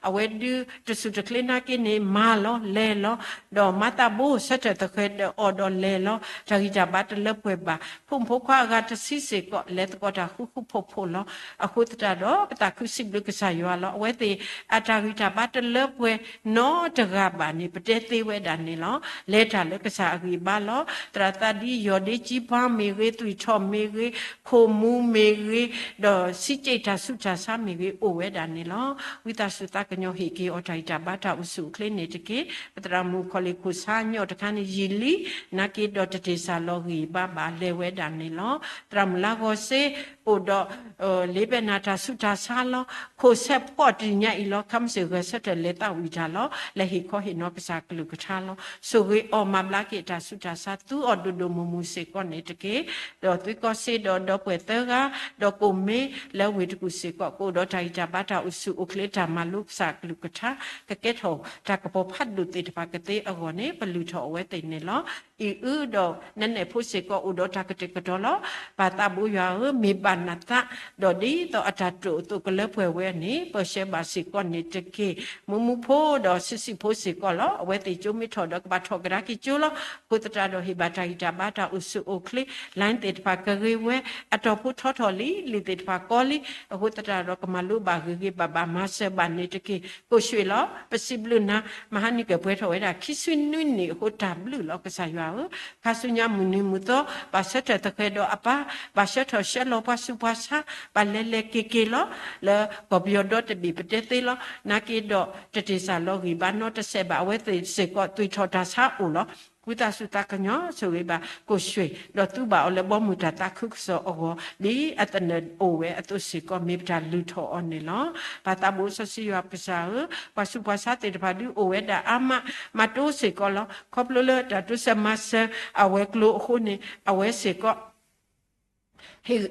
အဝဲဒုးတဆူၣ်တချ့နာ်က့န့ၣ် မၤလီၤလဲၤလီၤ ဒီးမါသးဘိဆၢထၢၣ်သဃဲၤဒီးအီၤဒီးလဲၤလီၤ တၢ်ဂံၢ်တၢ်ဘါတလၢပှဲၤဘၣ် ဖိမုၣ်ဖိခွါအဂၤတဆံစ့ၢ်ကီး လဲၤသကိးတၢ်ဃူဃူဖိးဖိးလီၤ. အဃိသတးဒီး ပသးခုစံးဘျုးကစၢ်ယွၤလီၤ. အဝဲသ့ၣ်အတၢ်ဂံၢ်တၢ်ဘါတလၢပှဲၤနီတဂၤဘၣ်န့ၣ် ပတဲသ့ဝဲဒၣ်န့ၣ်လီၤ. လဲၤတၢ်လၢကစၢ်အဂံၢ်အဘါလီၤ. သရၣ်သးဒံ ယီၢ်ဒ့ကၠံပှၤမ့ၢ်ဂ့ၤ သွံၣ်ထီၣ်မ့ၢ်ဂ့ၤ ခိၣ်မူမ့ၢ်ဂ့ၤ ဒီးစံးကၠံၣ်တၢ်ဆူးတၢ်ဆါမ့ၢ်ဂ့ၤ အိၣ်ဝဲဒၣ်န့ၣ်လီၤ. ဝံသးစူၤသးကညီၤဟ့ၣ်က့ၤအီၤတၢ်ဂံၢ်တၢ်ဘါတၢ်အိၣ်ဆူၣ်အိၣ်ချ့န့ၣ်တက့ၢ်. ပသရၣ်မုၣ်ခီၣ်လ့ၣ်ခိၣ်ဆါညီတခါန့ၣ် ယံာ်လံ နာ်က့ဒီးတတ့ၢ်စၢ်လီၤဂံၢ်ဘါဘၣ်လဲၤဝဲဒၣ်န့ၣ်လီၤ. သရၣ်မုၣ်လါဂီၤစ့ အိၣ်ဒီး လ့ဘဲနၤတၢ်ဆူးတၢ်ဆါလီၤ. ခိၣ်ဆဲးဖှီၣ်တနံၤညါအံၤလီၤ ခါမုၢ်ဆ့ၣ်ဂဲၤဆၢထၢၣ်လဲၤသးဝံၣ်တၢ်လီၤ. လဲၤဟ့ၣ်ခီဟ့ၣ်နီၤကစၢ်ကလုၢ်ကထါလီၤ. ဆိၣ်ဂ့ၤအီၤမၤဘျါက့ၤတၢ်ဆူးတၢ်ဆါ သူအီၤဒိၣ်ဒိၣ်မုၢ်မုၢ်စ့ၢ်ကီးန့ၣ်တက့ၢ်. ဒီးသုးကီၢ်စ့ဒီးဒီပုၢ်ဝဲၢ်သၢဂၤ ဒီးကိၣ်မ့လၢဝ့ၢ်တကူၣ်စ့ၢ်ကီး ကအိၣ်ဒီးတၢ်ဂံၢ်တၢ်ဘါတၢ်အိၣ်ဆူၣ်အိၣ်ချ့တၢ်မၤလိကစၢ်ကလုၢ်ကထါ ကကဲထီၣ်တၢ်ကပီၤဖးဒိၣ်သ့ၣ်တဖၣ်ကသ့အဂီၢ်န့ၣ် ပလုၢ်ထီၣ်အဝဲသ့ၣ်န့ၣ်လီၤ. အံၤအုဒီးနဲနဲၣ်ဖိစ့ၢ်ကီးအိၣ်ဒီးတၢ်ကတဲာ်ကတီၤလီၤ. ပၢ်သးဘိယွၤဧၢ မ့ၢ်ဘၣ်နသး ဒီးဒ်သိးအတၢ်တိာ်အသိးကလၢပှဲၤဝဲန့ၣ် ပၢ်ဆှၢဘၣ်စ့ၢ်ကီးန့ၣ်တက့ၢ်. မူမူဖိဒီးဆံးဆံးဖိစ့ၢ်ကီးလီၤ. အဝဲသ့ၣ်ကၠိမ့ၢ်ထီၣ်ဒီးကဘၣ်ထီၣ်ကဒါက့ၤကၠိလီၤ. အဃိသတးဒီးဟ့ၣ်ဘၣ်တၢ်ဂံၢ်တၢ်ဘါတၢ်အိၣ်ဆူၣ်အိၣ်ချ့ line သ့ၣ်တဖၣ်ကဂ့ၤဝဲ အတီၢ်ဖိထီထီၣ်လံ လံာ်သ့ၣ်တဖၣ်ကီလံ. အဃိသတးဒီးကမၤလိဘၣ်ဂ့ၤဂ့ၤဘၣ်ဘၣ် မၤစၢၤဘၣ်န့ၣ်တက့ၢ်. ကိၣ်ရွှ့ၣ်လီၤ ပစံးဘျုးနၤ မဟါနံၤကပှဲၤထီၣ်ဝဲဒၣ်ခံဆံနွံနံၣ်အဃိ တၢ်ဘျုးလီၤကစၢ်ယွၤဧၢ. ခါဆူညါမုၢ်နံၤမုၢ်သီ ဘၣ်ဆၢထၢၣ်သဃဲၤဒီးအပၢ် ဘၣ်ဆၢထၢၣ်ဆှၢလီၤပှၤဆူးပှၤဆါ ဘၣ်လဲၤလဲၤက့ၤက့ၤလီၤ လၢကီၢ်ပယီၤဒီတဘ့ၣ်ပတဲသ့လီၤ. နာ်က့ဒီးတတ့ၢ်စၢ်လီၤဂံၢ်ဘါနီတစဲးဘၣ် အဝဲသ့ၣ်စ့ၢ်ကီးသွံၣ်ထီၣ်တၢ်ဆါအိၣ်လီၤ. ဝံသးစူၤသးကညီၤဆိၣ်ဂ့ၤဘၣ်ကိၣ်ရွှ့ၣ် ဒီးသူဘၣ်အီၤလၢဘီမုၢ်တၢ်သးခုကစီၣ်အဂီၢ် ဒ်အသနၢၣ်အိၣ်ဝဲအသိးစ့ၢ်ကီး မ့ၢ်ပတၢ်လုၢ်ထီၣ်အီၤန့ၣ်လီၤ. ပၢ်သးဘိစီဆှံယွၤကစၢ်ဧၢ, ပှၤဆူးပှၤဆါသ့ၣ်တဖၣ်ဒုးအိၣ်ဝဲဒၣ်အါမး, မၤတိစ့ၢ်ကီးလီၤ. ခီဖျိလၢတၢ်တိစၢၤမၤစၢၤအဝဲၤကျိၤအဃိန့ၣ် အဝဲစ့ၢ်ကီး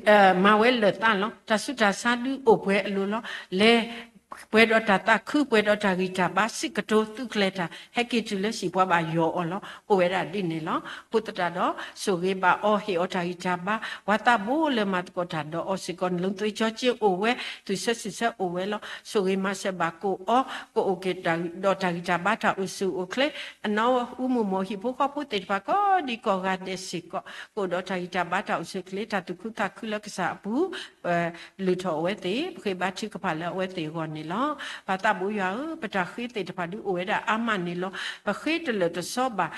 မၤဝဲလၢာ်သးလီၤ. တၢ်ဆူးတၢ်ဆါဒုးအိၣ်ပှဲၤအလိၤလီၤ. လဲၤ ပှဲၤဒီးတၢ်သးခု ပှဲၤဒီးတၢ်ဂံၢ်တၢ်ဘါ စံးကတိၤသုးကျဲၤတၢ် ဟဲက့ၤတုၤလၢဟံၣ်ပှၤဘၣ်ယီၤအီၤလီၤ. အိၣ်ဝဲဒၣ်ဒ်န့ၣ်လီၤ. အဃိသတးဒီး ဆိၣ်ဂ့ၤဘၣ်အီၤ ဟ့ၣ်အီၤတၢ်ဂံၢ်တၢ်ဘါ, ပှၤသးဘိလၢမၤသကိးတၢ်ဒီးအီၤစ့ၢ်ကီး နလိသ့ကၠီက့အိၣ်ဝဲ, သုးဆၢဆံးဆၢအိၣ်ဝဲလီၤ. ဆိၣ်ဂ့ၤမၤစၢၤဘၣ်ကိးအီၤ, ကအိၣ်က့ၤဒီးတၢ်ဂံၢ်တၢ်ဘါတၢ်အိၣ်ဆူၣ်အိၣ်ချ့, အနီၢ်အူမူၢ်မီၢ်ဟံၣ်ဖိဃီဖိသ့ၣ်တဖၣ်ကိးဒံကိးဂၤဒဲးစ့ၢ်ကီး ကအိၣ်ဒီးတၢ်ဂံၢ်တၢ်ဘါတၢ်အိၣ်ဆူၣ်အိၣ်ချ့ တၢ်သူၣ်ခုသးခုလၢကစၢ်အပူၤ ပလုၢ်ထီၣ်အဝဲသ့ၣ် ပဃ့ဘါထုကဖၣ်လၢအဝဲသ့ၣ်အဂီၢ်န့ၣ်လီၤ. ပၢ်သးဘိယွၤဧၢ, ပတၢ်ဃ့သ့ၣ်တဖၣ်ဒုးအိၣ်ဝဲဒၣ်အါမးန့ၣ်လီၤ. ပဃ့တလၢာ်တစီဘၣ်,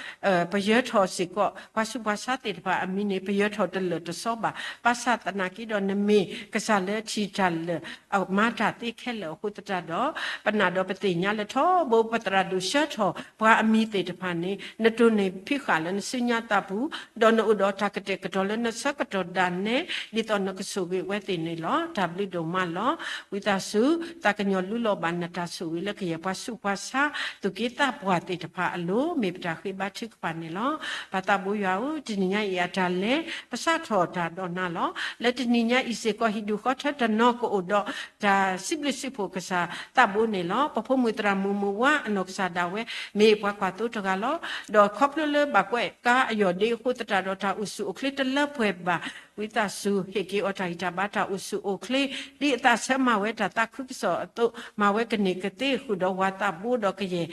ပယၢၤထီၣ်စ့ၢ်ကီး ပှၤဆူးပှၤဆါသ့ၣ်တဖၣ်အမံၤန့ၣ် ပယၢၤထီၣ်တလၢာ်တစီဘၣ်. ဘၣ်ဆၣ်သနာ်က့ဒီး နမ့ၢ်ကစၢ်လၢထံၣ်တၢ်လၢာ် မၤတၢ်သ့ခဲလၢာ်အဃိသတးဒီး ပနာ်ဒီးပသ့ၣ်ညါလၢထီဘိပသရၣ်ဒိၣ်ဆှၢထီၣ်ပှၤအမံၤသ့ၣ်တဖၣ်န့ၣ် နတိၢ်န့ၢ်ဖံးဃာ်လၢနစုညါသးပူၤ, ဒီးနအိၣ်ဒီးတၢ်ကတဲာ်ကတီၤလၢနဆၢကတီၢ်ဒၣ်နဲ ဒ်သိးနကဆိၣ်ဂ့ၤအဝဲသ့ၣ်န့ၣ်လီၤ. တၢ်ဘျုးဒိၣ်မးလီၤ. ဝံသးစူၤ သးကညီၤလူလီၤဘၣ်နတၢ်ဆိၣ်ဂ့ၤလၢကယဲၢ်ပှၤဆူးပှၤဆါ သူၣ်က့သးပှၢ်သ့ၣ်တဖၣ်အလိၤ မ့ၢ်ပတၢ်ဃ့ဘါထုကဖၣ်န့ၣ်လီၤ. ပၢ်သးဘိယွၤဧၢ, တနံၤညါအံၤအတၢ်လဲၤ ပစးထီၣ်တၢ်ဒီးနၤလီၤ. လၢတနံၤညါအံၤစ့ၢ်ကီး ဟံၣ်ဒူၣ်ဃီထၢတနီၤကအိၣ်ဒီး တၢ်စံးဘျုးစံးဖှိၣ်ကစၢ်သးဘိန့ၣ်လီၤ. ပဖိမုၣ်သရၣ်မုၣ်မုၢ်ဝါအနီၢ်ကစၢ်ဒၣ်ဝဲ မ့ၢ်ပှၤကွၢ်သိတဂၤလီၤ. ဒီးခီဖျိလၢဘၣ်ကွဲးကါအယီၢ်ဒ့အဃိသတးဒီး တၢ်အိၣ်ဆူၣ်အိၣ်ချ့တလၢပှဲၤဘၣ်. ဝံသးစူၤ ဟ့ၣ်က့ၤအီၤတၢ်ဂံၢ်တၢ်ဘါတၢ်အိၣ်ဆူၣ်အိၣ်ချ့ ဒ်အသးဆၢမၤဝဲတၢ်သးခုကစီၣ်အသိး မၤဝဲကန့ၢ်ကသ့ဃုာ်ဒီးဝၤသးဘိဒီးကယဲၢ်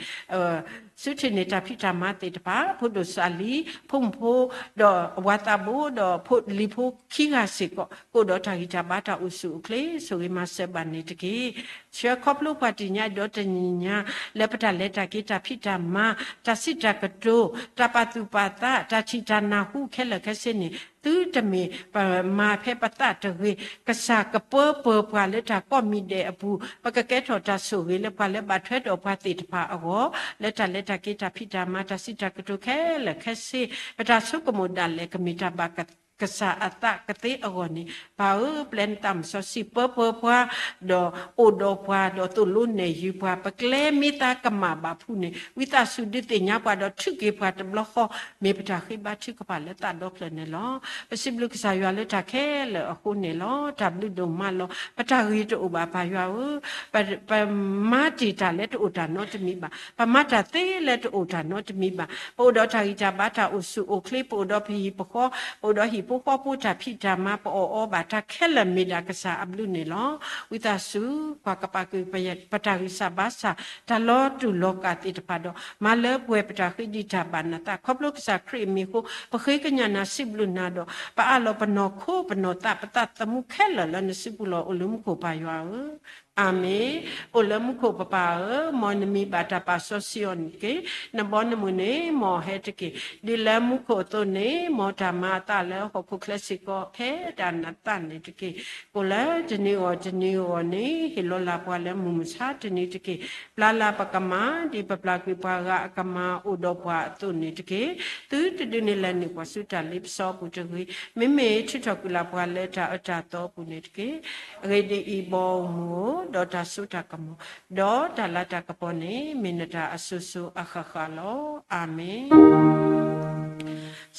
စုထံၣ်န့ၢ်တၢ်ဖံးတၢ်မၤသ့ၣ်တဖၣ်, ဖိဒိၣ်စၢ်လံၤ, ဖိမုၣ်ဖိ, ဒီးအဝၤသးဘိ, ဒီးဖိလံၤဖိခံဂၤစ့ၢ်ကီး ကအိၣ်ဒီးတၢ်ဂံၢ်တၢ်ဘါတၢ်အိၣ်ဆူၣ်အိၣ်ချ့ ဆိၣ်ဂ့ၤမၤစၢၤဘၣ်န့ၣ်တက့ၢ်. ဆှၢခီဖျိပှၤတနံၤညါဒီးတနံၤညါ လၢပတၢ်လဲၤတၢ်က့ၤတၢ်ဖံးတၢ်မၤ, တၢ်စံးတၢ်ကတိၤ, တၢ်ပာ်သူၣ်ပာ်သး, တၢ်ထံၣ်တၢ်နၢ်ဟူခဲလၢာ်ခဲဆ့န့ၣ် သုတမ့ၢ်ပမၤဖဲပသးတဂ့ၤ, ကစၢ်ကပၢပၢၤပှၤလၢတၢ်ကိးမံၤဒဲးအပူၤ, ပကကဲထီၣ်တၢ်ဆိၣ်ဂ့ၤလၢပှၤလၢဘၣ်ထွဲဒီးပှၤသ့ၣ်တဖၣ်အဂီၢ်, လၢတၢ်လဲၤတၢ်က့ၤတၢ်ဖံးတၢ်မၤ တၢ်စံးတၢ်ကတိၤခဲလၢာ်ခဲဆ့, ပတၢ်ဆိကမိၣ်ဒၣ်လဲာ်ကမ့ၢ်တၢ်ဘၣ်ကစၢ်အသးကသ့အဂီၢ်န့ၣ်, ပၢ်ဧၢ, ပျဲနသးမုၢ်စီဆှံပၢပၢၤပှၤ, ဒီးအိၣ်ဒီးပှၤ, ဒီးသိၣ်လိနဲၣ်ယုၤပှၤ, ပကျဲမ့ၢ်သးကမၣ်ဘၣ်ဖုးန့ၣ်, ဝံသးစူၤဒုးသ့ၣ်ညါပှၤဒီးထုးက့ၤပှၤတဘျီဃီ, မ့ၢ်ပတၢ်ဃ့ဘါထုကဖၣ်လၢသးဒီဖျၢၣ်န့ၣ်လီၤ. ပစံးဘျုးကစၢ်ယွၤလၢတၢ်ခဲလၢာ်အဃိန့ၣ်လီၤ. တၢ်ဘျုးဒိၣ်မးလီၤ. ပတၢ်ဂ့ၤတအိၣ်ဘၣ်ပၢ်ယွၤဧၢ, ပ ပမၤတ့ၢ်တၢ်လၢတအိၣ်တၢ်နီတမံၤဘၣ်, ပမၤတၢ်သ့လၢတအိၣ်တၢ်နီတမံၤဘၣ်, ပအိၣ်ဒီးတၢ်ဂံၢ်တၢ်ဘါတၢ်အိၣ်ဆူၣ်အိၣ်ချ့, ပအိၣ်ဒီးပဟံၣ်ပဃီ, ပအိၣ်ဒီးဟံၣ်ဖိဃီဖိတၢ်ဖံးတၢ်မၤ ပအီၣ်အီဘၣ်တၢ်ခဲလၢာ်မ့ၢ်ဒၣ်ကစၢ်အဘျုးန့ၣ်လီၤ. ဝံသးစူၤ ပှၤကပာ်က့ၤပတၢ်ဂံၢ်စၢ်ဘါစၢ် တၢ်လီၤတူာ်လီၤကာ်သ့ၣ်တဖၣ်ဒီး မၤလၢပှဲၤပတၢ်ဃ့ဒံးတၢ်ဘၣ်နသး, ခီဖျိကစၢ်ခရံာ်အမံၤအဃိ ပဃ့ကညးနၤစံးဘျုးနၤဒီး ပအးလီၤပနီၢ်ခိပနီၢ်သး ပသးသမူခဲလၢာ်လၢနစုပူၤလီၤ. အိၣ်လၢမူခိၣ်ပၢ်ယွၤဧၢ, အၤမ့ၣ်. အိၣ်လၢမူခိၣ်ပပၢ်ဧၢ, မ်နမံၤဘၣ်တၢ်ပာ်စီဆှံအီၤန့ၣ်တက့ၢ်. နဘီနမုၢ်န့ၣ် မ်အဟဲတက့ၢ်. ဒ်လၢမူခိၣ်အသိးန့ၣ် မ်တၢ်မၤအသးလၢဟီၣ်ခိၣ်ချၢစ့ၢ်ကီး ဖဲဒၣ်နသးန့ၣ်တက့ၢ်. ကိးလၢတနံၤဂီၢ်တနံၤဂီၢ်န့ၣ် ဟ့ၣ်လီၤလၢ်ပှၤလၢမုၢ်မဆါတနံၤတက့ၢ်. ပျၢ်လၢ်ပကမၣ် ဒ်ပပျၢ်ကွံာ်ပှၤဂၤအကမၣ်အိၣ်ဒီးပှၤအသိးန့ၣ်တက့ၢ်. သုတဒုးန့ၢ်လၢ်န့ၢ်ပှၤဆူတၢ်လ့ပစီအပူၤတဂ့ၤ. မ့မ့ၢ်ထုးထီၣ်ကွံာ်လၢ်ပှၤလၢတၢ်အၢတၢ်သီအပူၤန့ၣ်တက့ၢ်. အဂ့ၢ်ဒ်အံၤ, ဘီမုၢ်ဧၢ, ဒီးတၢ်စိတၢ်ကမီၤ, ဒီးတၢ်လၤတၢ်ကပီၤန့ၣ် မ့ၢ်နတၢ်အစိၤစိၤအဃၣ်ဃၣ်လီၤ. အၤမ့ၣ်.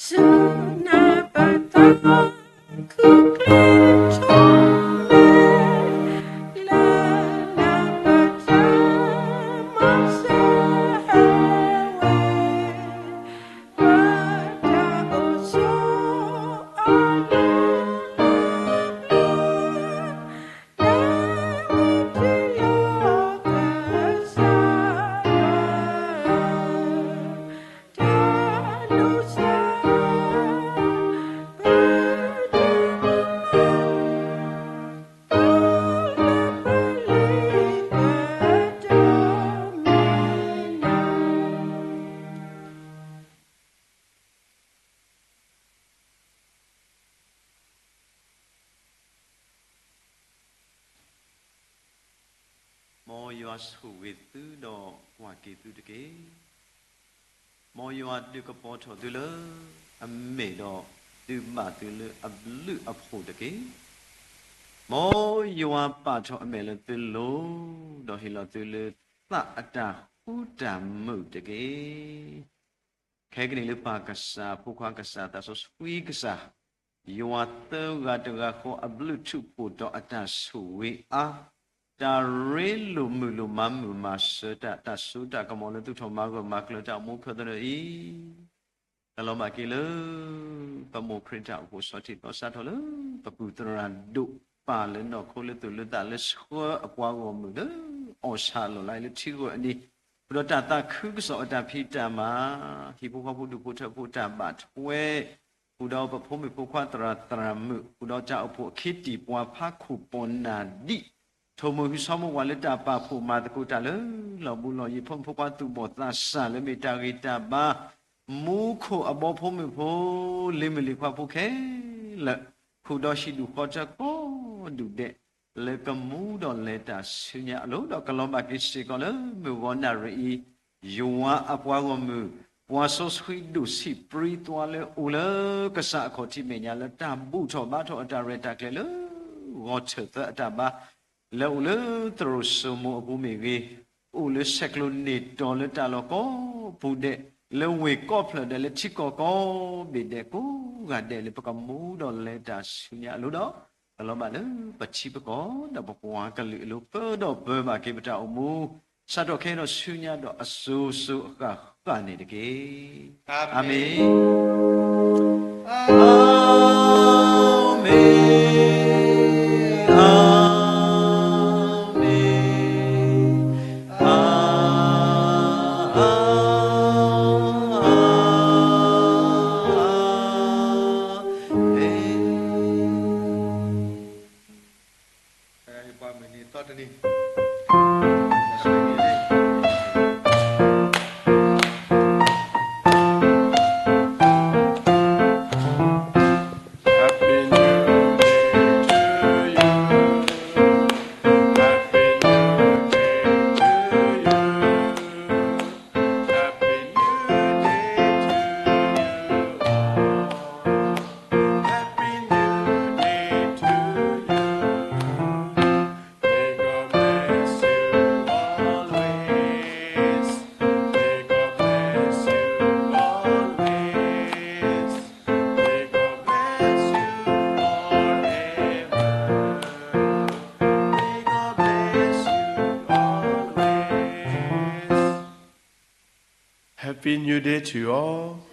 စူနပသ ခုကထီ လၢနပတၢ်မၤစၢၤဟဲဝဲ, ပတၢ်အိၣ်ဆိးအီၤလၢနပျၢၤ, လၢနထံၣ်လီၤကစၢ်ယွၤ တၢ်လူၢ်စၢ် ပတၢ်မၤ ပလၢပလ့ၤကတၢၢ်မံၤနီၤ. မ်ယွၤဆိၣ်ဂ့ၤသုဒီးကွၢ်က့ၤသုတက့ၢ်. မ်ယွၤဒုးကပီၤထီၣ်သုလၢအမဲာ်ဒီး ဒုးဘၣ်သုလၢအဘျုးအဖှိၣ်တက့ၢ်. မ်ယွၤပာ်ထီၣ်အမဲာ်လၢသုလိၤ, ဒီးဟ့ၣ်လီၤသုလၢသးအတၢ်ဃူတၢ်မုာ်တက့ၢ်. ခဲကနံၣ်လၢပၢ်ကစၢ်ဖိခွါကစၢ်သးစီဆှံကစၢ်, ယွၤသၢဂၤတဂၤဃီအဘျုးထူးဖှိၣ်ဒီးအတၢ်ဆိၣ်ဂ့ၤအါ, တၢ်ရ့လိာ်မုာ်လိာ်မၤမုာ်မၤစၢၤတၢ်, တၢ်စိတၢ်ကမီၤလၢသူၣ်ထီၣ်မၤဂၢၢ်မၤကျၢၤတၢ်အိၣ်မူခဲသနၢၣ်အံၤ, တၢ်လီၤဘၣ်က့ၤလၢ ပမိၢ်ခရံာ်တၢ်အိၣ်ဖှိၣ်ဆီထံးသီစးထီၣ်လၢ ပပုၢ်သရၣ်ဒိၣ်ပၢ်လၢနီၢ်ခိလၢသိၣ်လၢသးလၢဆှၢအပှၤဂီၢ်မုၢ်လၢအီၣ်ဆၣ်လီၤလၢထံဂီၢ်အနံၤ, ဃုာ်ဒီးတၢ်သးခုကစီၣ်အတၢ်ဖံးတၢ်မၤ, ဟံၣ်ဖိဃီဖိဒူၣ်ဖိထၢဖိတၢ်ဘၣ်ထွဲ, ဃုာ်ဒီးပဖိမုၣ်ဖိခွါသရၣ်သရၣ်မုၣ်, ဃုာ်ဒီးတၢ်အိၣ်ဖှိၣ်အခ့တံၢ်ပှၤဖးခိၣ်ပှၤနၢ်ဒံး, ထိၣ်မုၢ်ဟူဆီမိၢ်ပှၢ်လၢတၢ်ပာ်ဖှိၣ်မၤသကိးတၢ်လၢလီၤဘူးလီၤယံၤဖိမုၣ်ဖိခွါသူၣ်ဘီၣ်သးစၢ်လၢမ့ၢ်တၢ်ဂ့ၤတၢ်ဘါ, မူခိၣ်အဘီဖိမုၣ်ဖိ, လံၤမုၣ်လံၤခွါဖိခဲလၢာ်, ဃုာ်ဒီးဟံၣ်ဒူၣ်ဃီထၢကိးဒူၣ်ဒဲး, လၢကမူဒီးလဲၤတၢ်ဆူညါအလိၤ, ဒီးကလီၤဘၣ်က့ၤစ့ၢ်ကီးလၢမုၢ်ဂီၤနၣ်ရံၣ်အံၤ, ယွၤအပှၤဂီၢ်မုၢ်, ပှၤစီဆှံဒိၣ်ဆံးပြံသွါလၢအိၣ်လၢကစၢ်အခီၣ်ထံးမဲာ်ညါလၢတၢ်ဘူၣ်ထီၣ်ဘါထီၣ်အတၢ်ရဲၣ်တၢ်ကျဲၤလၢဂီၤထၢၣ်သၢအတၢ်ဘါ, လၢအိၣ်လၢသရိာ်စိမိၤအပူၤမ့ၢ်ဂ့ၤ, အိၣ်လၢဆဲးကျိးန့ၢ်တီၤလၢတၢ်လီၢ်ကိးပူၤဒဲး, လၢဝ့ၢ်ကိးဖျၢၣ်ဒဲး လၢထံကီၢ်ကိးဘ့ၣ်ဒဲးကိးဂၤဒဲးလၢပကမူဒီးလဲၤတၢ်ဆူညါအလိၤဒီး, ကလီၤဘၣ်လၢပထံပကီၢ် ဒီးပပှၤကလုာ်အလိၤ ပၢဒီးပၢဘၣ်က့ၤပတၢ်အိၣ်မူ, စးထီၣ်ခဲအံၤဒီးဆူညါဒီးအစိၤစိၤအဃၣ်ဃၣ်န့ၣ်တက့ၢ်. အၤမ့ၣ်. အၤမ့ၣ်, အၤမ့ၣ်, အၤ ပညိၣ်ဒ့ထုအီၤ,